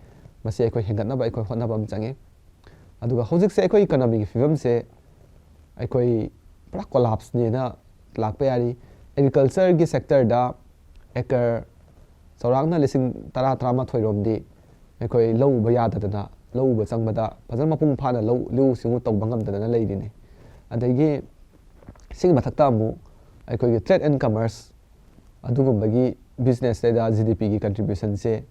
ꯃꯁꯤ ꯑꯩꯈꯣꯏ ꯍꯦꯟꯒꯠꯅꯕ ꯑꯩꯈꯣꯏ ꯍꯣꯠꯅꯕ ꯑꯃ ꯆꯪꯉꯤ꯫ ꯑꯗꯨꯒ ꯍꯧꯖꯤꯛꯁꯦ ꯑꯩꯈꯣꯏ ꯏꯀꯣꯅꯣꯃꯤꯒꯤ ꯐꯤꯕꯝꯁꯦ ꯑꯩꯈꯣꯏ ꯄꯨꯔꯥ ꯀꯣꯂꯥꯞꯁꯅꯦꯅ ꯂꯥꯛꯄ ꯌꯥꯔꯤ꯫ ꯑꯦꯒ꯭ꯔꯤꯀꯜꯆꯔꯒꯤ ꯁꯦꯛꯇꯔꯗ ꯑꯦꯀꯔ ꯆꯥꯎꯔꯥꯛꯅ ꯂꯤꯁꯤꯡ ꯇꯔꯥ, ꯇꯔꯥꯃꯥꯊꯣꯏ ꯔꯣꯝꯗꯤ ꯑꯩꯈꯣꯏ ꯂꯧ ꯎꯕ ꯌꯥꯗꯗꯅ, ꯂꯧ ꯎꯕ ꯆꯪꯕꯗ ꯐꯖꯅ ꯃꯄꯨꯡ ꯐꯥꯅ ꯂꯧ, ꯂꯧꯎ ꯁꯤꯡꯎ ꯇꯧꯕ ꯉꯝꯗꯗꯅ ꯂꯩꯔꯤꯅꯤ꯫ ꯑꯗꯒꯤ ꯁꯤꯒꯤ ꯃꯊꯛꯇ ꯑꯃꯨꯛ ꯑꯩꯈꯣꯏꯒꯤ ꯇ꯭ꯔꯦꯗ ꯑꯦꯟ ꯀꯃꯔꯁ ꯑꯗꯨꯒꯨꯝꯕꯒꯤ ꯕꯤꯖꯤꯅꯦꯁꯇꯩꯗ ꯖꯤ ꯗꯤ ꯄꯤꯒꯤ ꯀꯟꯇ꯭ꯔꯤꯕ꯭ꯌꯨꯁꯟꯁꯦ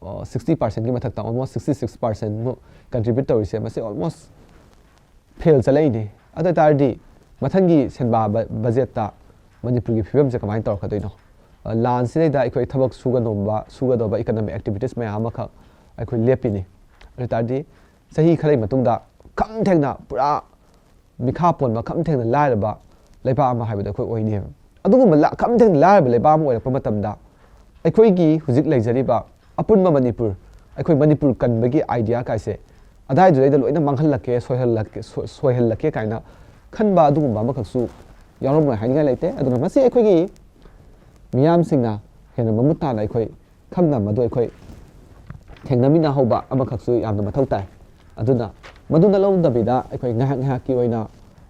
ꯁꯤꯛꯁꯇꯤ ꯄꯥꯔꯁꯦꯟꯒꯤ ꯃꯊꯛꯇ almost sixty six percent ꯃꯨꯛ contribute ꯇꯧꯔꯤꯁꯦ, ꯃꯁꯤ almost fail ꯆꯠꯂꯛꯏꯅꯤ꯫ ꯑꯗꯨ ꯑꯣꯏ ꯇꯥꯔꯗꯤ ꯃꯊꯪꯒꯤ ꯁꯦꯟꯕꯥ ꯕ-, ꯕꯖꯦꯠꯇ ꯃꯅꯤꯄꯨꯔꯒꯤ ꯐꯤꯕꯝꯁꯦ ꯀꯃꯥꯏꯅ ꯇꯧꯔꯛꯀꯗꯣꯏꯅꯣ? ꯑ, ꯂꯥꯟꯁꯤꯗꯩꯗ ꯑꯩꯈꯣꯏ ꯊꯕꯛ ꯁꯨꯒꯗꯧꯕ, ꯁꯨꯒꯗꯧꯕ economic activities ꯃꯌꯥꯝ ꯑꯃꯈꯛ ꯑꯩꯈꯣꯏ ꯂꯦꯞꯄꯤꯅꯤ꯫ ꯑꯗꯨ ꯑꯣꯏ ꯇꯥꯔꯗꯤ ꯆꯍꯤ ꯈꯔꯒꯤ ꯃꯇꯨꯡꯗ ꯈꯝ ꯊꯦꯡꯅ ꯄꯨꯔꯥ ꯃꯤꯈꯥ ꯄꯣꯟꯕ, ꯈꯝ ꯊꯦꯡꯅ ꯂꯥꯏꯔꯕ ꯂꯩꯕꯥꯛ ꯑꯃ ꯍꯥꯏꯕꯗꯣ ꯑꯩꯈꯣꯏ ꯑꯣꯏꯅꯦꯕ꯫ ꯑꯗꯨꯒꯨꯝꯕ ꯂꯥ-, ꯈꯝ ꯊꯦꯡꯅ ꯂꯥꯏꯔꯕ ꯂꯩꯕꯥꯛ ꯑꯃ ꯑꯣꯏꯔꯛꯄ ꯃꯇꯝꯗ ꯑꯩꯈꯣꯏꯒꯤ ꯍꯧꯖꯤꯛ ꯂꯩꯖꯔꯤꯕ ꯑꯄꯨꯟꯕ ꯃꯅꯤꯄꯨꯔ, ꯑꯩꯈꯣꯏ ꯃꯅꯤꯄꯨꯔ ꯀꯟꯕꯒꯤ idea ꯀꯥꯏꯁꯦ ꯑꯗꯥꯏꯗꯨꯗꯩꯗ ꯂꯣꯏꯅ ꯃꯥꯡꯍꯜꯂꯛꯀꯦ, ꯁꯣꯏꯍꯜꯂꯛꯀꯦ, ꯁꯣ-, ꯁꯣꯏꯍꯜꯂꯛꯀꯦ ꯀꯥꯏꯅ ꯈꯟꯕ ꯑꯗꯨꯒꯨꯝꯕ ꯑꯃꯈꯛꯁꯨ ꯌꯥꯎꯔꯝꯃꯣꯏ ꯍꯥꯏꯅꯤꯡꯉꯥꯏ ꯂꯩꯇꯦ꯫ ꯑꯗꯨꯅ ꯃꯁꯤ ꯑꯩꯈꯣꯏꯒꯤ ꯃꯤꯌꯥꯝꯁꯤꯡꯅ ꯍꯦꯟꯅ ꯃꯃꯨꯠ ꯇꯥꯅ ꯑꯩꯈꯣꯏ ꯈꯪꯅ ꯃꯗꯨ ꯑꯩꯈꯣꯏ ꯊꯦꯡꯅꯃꯤꯟꯅꯍꯧꯕ ꯑꯃꯈꯛꯁꯨ ꯌꯥꯝꯅ ꯃꯊꯧ ꯇꯥꯏ꯫ ꯑꯗꯨꯅ ꯃꯗꯨꯅ ꯂꯧꯗꯕꯤꯗ ꯑꯩꯈꯣꯏ ꯉꯥꯏꯍꯥꯛ ꯉꯥꯏꯍꯥꯛꯀꯤ ꯑꯣꯏꯅ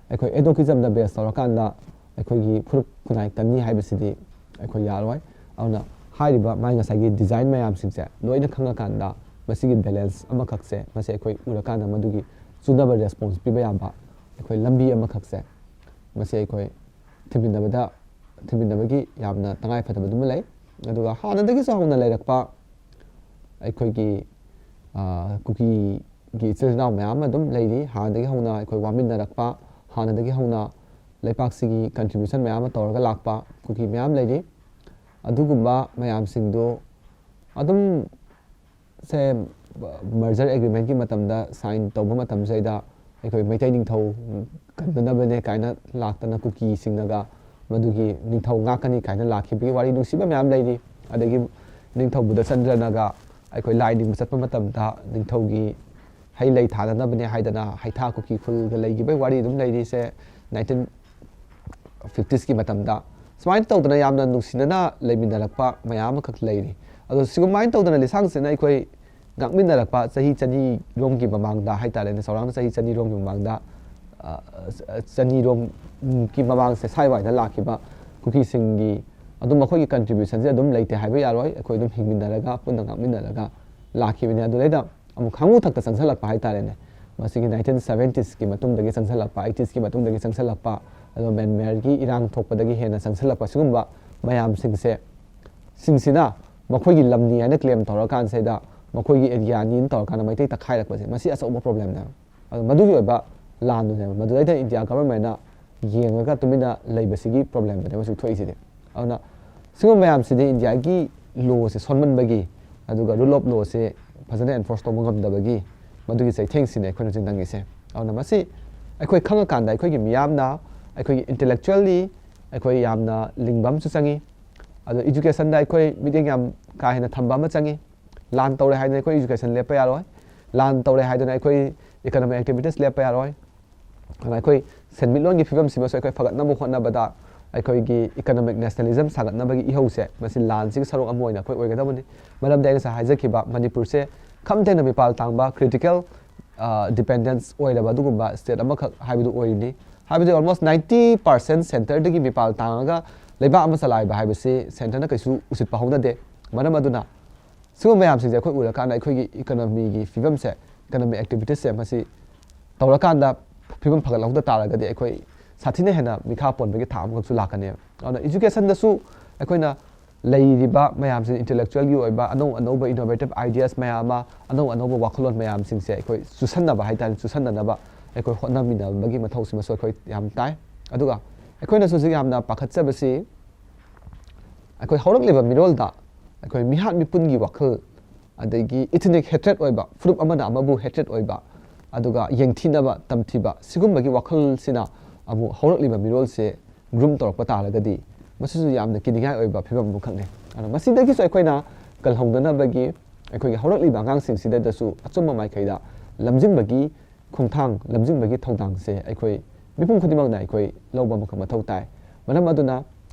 ꯑꯩꯈꯣꯏ ꯑꯦꯗꯣꯀꯤꯖꯝꯗ ꯕꯦꯁ ꯇꯧꯔꯀꯥꯟꯗ ꯑꯩꯈꯣꯏꯒꯤ ꯐꯨꯔꯨꯞ ꯈꯨꯟꯅꯥꯏ ꯀꯟꯅꯤ ꯍꯥꯏꯕꯁꯤꯗꯤ ꯑꯩꯈꯣꯏ ꯌꯥꯔꯣꯏ꯫ ꯑꯗꯨꯅ ꯍꯥꯏꯔꯤꯕ ꯃꯥꯏ ꯉꯁꯥꯏꯒꯤ ꯗꯤꯖꯥꯏꯟ ꯃꯌꯥꯝꯁꯤꯡꯁꯦ ꯂꯣꯏꯅ ꯈꯪꯉꯀꯥꯟꯗ ꯃꯁꯤꯒꯤ ꯕꯦꯂꯦꯟꯁ ꯑꯃꯈꯛꯁꯦ ꯃꯁꯤ ꯑꯩꯈꯣꯏ ꯎꯔꯀꯥꯟꯗ ꯃꯗꯨꯒꯤ ꯆꯨꯅꯕ ꯔꯦꯁꯄꯣꯟꯁ ꯄꯤꯕ ꯌꯥꯕ ꯑꯩꯈꯣꯏ ꯂꯝꯕꯤ ꯑꯃꯈꯛꯁꯦ ꯃꯁꯤ ꯑꯩꯈꯣꯏ ꯊꯤꯟꯃꯤꯟꯅꯕꯗ, ꯊꯤꯟꯃꯤꯟꯅꯕꯒꯤ ꯌꯥꯝꯅ ꯇꯉꯥꯏ ꯐꯗꯕꯗꯨꯃ ꯂꯩ꯫ ꯑꯗꯨꯒ ꯍꯥꯟꯅꯗꯒꯤꯁꯨ ꯍꯧꯅ ꯂꯩꯔꯛꯄ ꯑꯩꯈꯣꯏꯒꯤ, ꯑ, ꯀꯨꯀꯤꯒꯤ ꯏꯆꯤꯜ ꯏꯅꯥꯎ ꯃꯌꯥꯝ ꯑꯃ ꯑꯗꯨꯝ ꯂꯩꯔꯤ꯫ ꯍꯥꯟꯅꯗꯒꯤ ꯍꯧꯅ ꯑꯩꯈꯣꯏ ꯋꯥꯃꯤꯟꯅꯔꯛꯄ, ꯍꯥꯟꯅꯗꯒꯤ ꯍꯧꯅ ꯂꯩꯄꯥꯛꯁꯤꯒꯤ contribution ꯃꯌꯥꯝ ꯑꯃ ꯇꯧꯔꯒ ꯂꯥꯛꯄ ꯀꯨꯀꯤ ꯃꯌꯥꯝ ꯂꯩꯔꯤ꯫ ꯑꯗꯨꯒꯨꯝꯕ ꯃꯌꯥꯝꯁꯤꯡꯗꯨ ꯑꯗꯨꯝ ꯁꯦ, merger agreement ꯀꯤ ꯃꯇꯝꯗ sign ꯇꯧꯕ ꯃꯇꯝꯁꯤꯗꯩꯗ ꯑꯩꯈꯣꯏ ꯃꯩꯇꯩ ꯅꯤꯡꯊꯧ ꯀꯟꯅꯅꯕꯅꯦ ꯀꯥꯏꯅ ꯂꯥꯛꯇꯅ ꯀꯨꯀꯤꯁꯤꯡꯅꯒ ꯃꯗꯨꯒꯤ ꯅꯤꯡꯊꯧ ꯉꯥꯛꯀꯅꯤ ꯀꯥꯏꯅ ꯂꯥꯛꯈꯤꯕꯒꯤ ꯋꯥꯔꯤ ꯅꯨꯡꯁꯤꯕ ꯃꯌꯥꯝ ꯂꯩꯔꯤ꯫ ꯑꯗꯒꯤ ꯅꯤꯡꯊꯧ ꯕꯨꯙꯆꯟꯗ꯭ꯔꯅꯒ ꯑꯩꯈꯣꯏ ꯂꯥꯏ ꯅꯤꯡꯕ ꯆꯠꯄ ꯃꯇꯝꯗ ꯅꯤꯡꯊꯧꯒꯤ ꯍꯩ ꯂꯩ ꯊꯥꯅꯅꯕꯅꯦ ꯍꯥꯏꯗꯅ ꯍꯩꯊꯥ ꯀꯨꯀꯤ ꯈꯨꯜꯒ ꯂꯩꯈꯤꯕꯒꯤ ꯋꯥꯔꯤ ꯑꯗꯨꯝ ꯂꯩꯔꯤꯁꯦ꯫ ꯅꯥꯏꯟꯇꯤꯟ ꯐꯤꯐꯇꯤꯁꯀꯤ ꯃꯇꯝꯗ ꯁꯨꯃꯥꯏꯅ ꯇꯧꯗꯅ ꯌꯥꯝꯅ ꯅꯨꯡꯁꯤꯅꯅ ꯂꯩꯃꯤꯟꯅꯔꯛꯄ ꯃꯌꯥꯝ ꯑꯃꯈꯛ ꯂꯩꯔꯤ꯫ ꯑꯗꯣ ꯁꯤꯒꯨꯃꯥꯏꯅ ꯇꯧꯗꯅ ꯂꯤꯁꯥꯡꯁꯤꯠꯅ ꯑꯩꯈꯣꯏ ꯉꯥꯛꯃꯤꯟꯅꯔꯛꯄ ꯆꯍꯤ ꯆꯅꯤꯔꯣꯝꯒꯤ ꯃꯃꯥꯡꯗ ꯍꯥꯏꯇꯥꯔꯦꯅꯦ, ꯆꯥꯎꯔꯥꯛꯅ ꯆꯍꯤ ꯆꯅꯤꯔꯣꯝꯒꯤ ꯃꯃꯥꯡꯗ, ꯑ, ꯆꯅꯤꯔꯣꯝꯒꯤ ꯃꯃꯥꯡꯁꯦ ꯁ꯭ꯋꯥꯏꯋꯥꯏꯗ ꯂꯥꯛꯈꯤꯕ ꯀꯨꯀꯤꯁꯤꯡꯒꯤ ꯑꯗꯨꯝ ꯃꯈꯣꯏꯒꯤ contribution ꯁꯦ ꯑꯗꯨꯝ ꯂꯩꯇꯦ ꯍꯥꯏꯕ ꯌꯥꯔꯣꯏ꯫ ꯑꯩꯈꯣꯏ ꯑꯗꯨꯝ ꯍꯤꯡꯃꯤꯟꯅꯔꯒ ꯄꯨꯟꯅ ꯉꯥꯛꯃꯤꯟꯅꯔꯒ ꯂꯥꯛꯈꯤꯕꯅꯤ꯫ ꯑꯗꯨꯗꯩꯗ ꯑꯃꯨꯛ ꯈꯥꯡꯉꯨ ꯊꯛꯇ ꯆꯪꯁꯤꯜꯂꯛꯄ ꯍꯥꯏꯇꯥꯔꯦꯅꯦ꯫ ꯃꯁꯤꯒꯤ ꯅꯥꯏꯟꯇꯤꯟ ꯁꯕꯦꯟꯇꯤꯁꯀꯤ ꯃꯇꯨꯡꯗꯒꯤ ꯆꯪꯁꯤꯜꯂꯛꯄ, ꯑꯩꯇꯤꯁꯀꯤ ꯃꯇꯨꯡꯗꯒꯤ ꯆꯪꯁꯤꯜꯂꯛꯄ, ꯑꯗꯨꯒ ꯃꯦꯟꯃꯥꯔꯒꯤ ꯏꯔꯥꯡ ꯊꯣꯛꯄꯗꯒꯤ ꯍꯦꯟꯅ ꯆꯪꯁꯤꯜꯂꯛꯄ ꯁꯤꯒꯨꯝꯕ ꯃꯌꯥꯝꯁꯤꯡꯁꯦ, ꯁꯤꯡꯁꯤꯅ ꯃꯈꯣꯏꯒꯤ ꯂꯝꯅꯤ ꯍꯥꯏꯅ ꯀ꯭ꯂꯦꯝ ꯇꯧꯔꯀꯥꯟꯁꯤꯗ ꯃꯈꯣꯏꯒꯤ ꯑꯦꯔꯤꯌꯥꯅꯤꯅ ꯇꯧꯔꯀꯥꯟꯗ ꯃꯩꯇꯩ ꯇꯛꯈꯥꯏꯔꯛꯄꯁꯦ, ꯃꯁꯤ ꯑꯆꯧꯕ ꯄ꯭ꯔꯣꯕ꯭ꯂꯦꯝꯅꯦꯕ꯫ ꯑꯗꯣ ꯃꯗꯨꯒꯤ ꯑꯣꯏꯕ ꯂꯥꯟꯗꯨꯅꯦꯕ꯫ ꯃꯗꯨꯗꯩꯗ ꯏꯟꯗꯤꯌꯥ ꯒꯚꯔꯟꯃꯦꯟꯅ ꯌꯦꯡꯉꯒ ꯇꯨꯃꯤꯟꯅ ꯂꯩꯕꯁꯤꯒꯤ ꯄ꯭ꯔꯣꯕ꯭ꯂꯦꯝꯗꯨꯅꯦ ꯍꯧꯖꯤꯛ ꯊꯣꯛꯏꯁꯤꯗꯤ꯫ ꯑꯗꯨꯅ ꯁꯤꯒꯨꯝꯕ ꯃꯌꯥꯝꯁꯤꯗꯤ ꯏꯟꯗꯤꯌꯥꯒꯤ ꯂꯣꯁꯦ ꯁꯣꯟꯃꯟꯕꯒꯤ, ꯑꯗꯨꯒ ꯔꯨꯜ ꯑꯣꯐ ꯂꯣꯁꯦ ꯐꯖꯅ ꯑꯦꯟꯐꯣꯔꯁ ꯇꯧꯕ ꯉꯝꯗꯕꯒꯤ ꯃꯗꯨꯒꯤ ꯆꯩꯊꯦꯡꯁꯤꯅꯦ ꯑꯩꯈꯣꯏꯅ ꯍꯧꯖꯤꯛ ꯅꯪꯉꯤꯁꯦ꯫ ꯑꯗꯨꯅ ꯃꯁꯤ ꯑꯩꯈꯣꯏ ꯈꯪꯉꯀꯥꯟꯗ ꯑꯩꯈꯣꯏꯒꯤ ꯃꯤꯌꯥꯝꯅ, ꯑꯩꯈꯣꯏꯒꯤ ꯏꯟꯇꯦꯂꯦꯛꯆꯨꯋꯦꯜꯂꯤ ꯑꯩꯈꯣꯏ ꯌꯥꯝꯅ ꯂꯤꯡꯕ ꯑꯃꯁꯨ ꯆꯪꯉꯤ꯫ ꯑꯗꯣ ꯏꯖꯨꯀꯦꯁꯟꯗ ꯑꯩꯈꯣꯏ ꯃꯤꯠꯌꯦꯡ ꯌꯥꯝ ꯀꯥ ꯍꯦꯟꯅ ꯊꯝꯕ ꯑꯃ ꯆꯪꯉꯤ꯫ ꯂꯥꯟ ꯇꯧꯔꯦ ꯍꯥꯏꯗꯅ ꯑꯩꯈꯣꯏ ꯏꯖꯨꯀꯦꯁꯟ ꯂꯦꯞꯄ ꯌꯥꯔꯣꯏ꯫ ꯂꯥꯟ ꯇꯧꯔꯦ ꯍꯥꯏꯗꯅ ꯑꯩꯈꯣꯏ ꯏꯀꯣꯅꯣꯃꯤꯛ ꯑꯦꯛꯇꯤꯚꯤꯇꯤꯁ ꯂꯦꯞꯄ ꯌꯥꯔꯣꯏ꯫ ꯑꯗꯨꯅ ꯑꯩꯈꯣꯏ ꯁꯦꯟꯃꯤꯠꯂꯣꯟꯒꯤ ꯐꯤꯕꯝꯁꯤꯃꯁꯨ ꯑꯩꯈꯣꯏ ꯐꯒꯠꯅꯕ ꯍꯣꯠꯅꯕꯗ ꯑꯩꯈꯣꯏꯒꯤ ꯏꯀꯣꯅꯣꯃꯤꯛ ꯅꯦꯁꯅꯦꯂꯤꯖꯝ ꯁꯥꯒꯠꯅꯕꯒꯤ ꯏꯍꯧꯁꯦ ꯃꯁꯤ ꯂꯥꯟꯁꯤꯒꯤ ꯁꯔꯨꯛ ꯑꯃ ꯑꯣꯏꯅ ꯑꯩꯈꯣꯏ ꯑꯣꯏꯒꯗꯕꯅꯤ꯫ ꯃꯔꯝꯗꯤ ꯑꯩ ꯉꯁꯥꯏ ꯍꯥꯏꯖꯈꯤꯕ ꯃꯅꯤꯄꯨꯔꯁꯦ ꯈꯝ ꯊꯦꯡꯅ ꯃꯤꯄꯥꯜ ꯇꯥꯡꯕ ꯀ꯭ꯔꯤꯇꯤꯀꯦꯜ ꯗꯤꯄꯦꯟꯗꯦꯟꯁ ꯑꯣꯏꯔꯕ ꯑꯗꯨꯒꯨꯝꯕ ꯁ꯭ꯇꯦꯠ ꯑꯃꯈꯛ ꯍꯥꯏꯕꯗꯨ ꯑꯣꯏꯔꯤꯅꯤ꯫ ꯍꯥꯏꯕꯗꯤ ꯑꯣꯜꯃꯣꯁ ꯅꯥꯏꯟꯇꯤ ꯄꯥꯔꯁꯦꯟ ꯁꯦꯟꯇꯔꯗꯒꯤ ꯃꯤꯄꯥꯜ ꯇꯥꯡꯉꯒ ꯂꯩꯕꯥꯛ ꯑꯃ ꯆꯂꯥꯏꯕ ꯍꯥꯏꯕꯁꯤ ꯁꯦꯟꯇꯔꯅ ꯀꯩꯁꯨ ꯎꯁꯤꯠꯄ ꯍꯧꯅꯗꯦ꯫ ꯃꯔꯝ ꯑꯗꯨꯅ ꯁꯤꯒꯨꯝꯕ ꯃꯌꯥꯝꯁꯤꯡꯁꯦ ꯑꯩꯈꯣꯏ ꯎꯔꯀꯥꯟꯗ ꯑꯩꯈꯣꯏꯒꯤ ꯏꯀꯣꯅꯣꯃꯤꯒꯤ ꯐꯤꯕꯝꯁꯦ, ꯏꯀꯣꯅꯣꯃꯤꯛ ꯑꯦꯛꯇꯤꯚꯤꯇꯤꯁꯁꯦ ꯃꯁꯤ ꯇꯧꯔꯀꯥꯟꯗ ꯐꯤꯕꯝ ꯐꯒꯠꯍꯧꯗ ꯇꯥꯔꯒꯗꯤ ꯑꯩꯈꯣꯏ ꯁꯥꯊꯤꯅ ꯍꯦꯟꯅ ꯃꯤꯈꯥ ꯄꯣꯟꯕꯒꯤ ꯊꯥꯛ ꯑꯃꯈꯛꯁꯨ ꯂꯥꯛꯀꯅꯦꯕ꯫ ꯑꯗꯨꯅ ꯏꯖꯨꯀꯦꯁꯟꯗꯁꯨ ꯑꯩꯈꯣꯏꯅ ꯂꯩꯔꯤꯕ ꯃꯌꯥꯝꯁꯤꯡ, ꯏꯟꯇꯦꯂꯦꯛꯆꯨꯋꯦꯜꯒꯤ ꯑꯣꯏꯕ ꯑꯅꯧ ꯑꯅꯧꯕ ꯏꯅꯣꯚꯦꯇꯤꯚ ꯑꯥꯏꯗꯤꯌꯥꯁ ꯃꯌꯥꯝ ꯑꯃ, ꯑꯅꯧ ꯑꯅꯧꯕ ꯋꯥꯈꯜꯂꯣꯟ ꯃꯌꯥꯝꯁꯤꯡꯁꯦ ꯑꯩꯈꯣꯏ ꯆꯨꯁꯟꯅꯕ ꯍꯥꯏ ꯇꯥꯔꯦ, ꯆꯨꯁꯟꯅꯅꯕ ꯑꯩꯈꯣꯏ ꯍꯣꯠꯅꯃꯤꯟꯅꯕꯒꯤ ꯃꯊꯧꯁꯤꯃꯁꯨ ꯑꯩꯈꯣꯏ ꯌꯥꯝ ꯇꯥꯏ꯫ ꯑꯗꯨꯒ ꯑꯩꯈꯣꯏꯅꯁꯨ ꯍꯧꯖꯤꯛ ꯌꯥꯝꯅ ꯄꯥꯈꯠꯆꯕꯁꯤ ꯑꯩꯈꯣꯏ ꯍꯧꯔꯛꯂꯤꯕ ꯃꯤꯔꯣꯜꯗ ꯑꯩꯈꯣꯏ ꯃꯤꯍꯥꯠ ꯃꯤꯄꯨꯟꯒꯤ ꯋꯥꯈꯜ, ꯑꯗꯒꯤ ꯏꯊꯅꯤꯛ ꯍꯦꯇ꯭ꯔꯦꯠ ꯑꯣꯏꯕ, ꯐꯨꯔꯨꯞ ꯑꯃꯅ ꯑꯃꯕꯨ ꯍꯦꯇ꯭ꯔꯦꯠ ꯑꯣꯏꯕ, ꯑꯗꯨꯒ ꯌꯦꯡꯊꯤꯅꯕ, ꯇꯝꯊꯤꯕ, ꯁꯤꯒꯨꯝꯕꯒꯤ ꯋꯥꯈꯜꯁꯤꯅ ꯑꯃꯨꯛ ꯍꯧꯔꯛꯂꯤꯕ ꯃꯤꯔꯣꯜꯁꯦ ꯒ꯭ꯔꯨꯝ ꯇꯧꯔꯛꯄ ꯇꯥꯔꯒꯗꯤ ꯃꯁꯤꯁꯨ ꯌꯥꯝꯅ ꯀꯤꯅꯤꯡꯉꯥꯏ ꯑꯣꯏꯕ ꯐꯤꯕꯝ ꯑꯃꯈꯛꯅꯤ꯫ ꯑꯗꯨꯅ ꯃꯁꯤꯗꯒꯤꯁꯨ ꯑꯩꯈꯣꯏꯅ ꯀꯜꯍꯧꯅꯅꯕꯒꯤ ꯑꯩꯈꯣꯏꯒꯤ ꯍꯧꯔꯛꯂꯤꯕ ꯑꯉꯥꯡꯁꯤꯡꯁꯤꯗꯁꯨ ꯑꯆꯨꯝꯕ ꯃꯥꯏꯀꯩꯗ ꯂꯝꯖꯤꯡꯕꯒꯤ ꯈꯣꯡꯊꯥꯡ, ꯂꯝꯖꯤꯡꯕꯒꯤ ꯊꯧꯗꯥꯡꯁꯦ ꯑꯩꯈꯣꯏ ꯃꯤꯄꯨꯝ ꯈꯨꯗꯤꯡꯃꯛꯅ ꯑꯩꯈꯣꯏ ꯂꯧꯕ ꯑꯃꯈꯛ ꯃꯊꯧ ꯇꯥꯏ꯫ ꯃꯔꯝ ꯑꯗꯨꯅ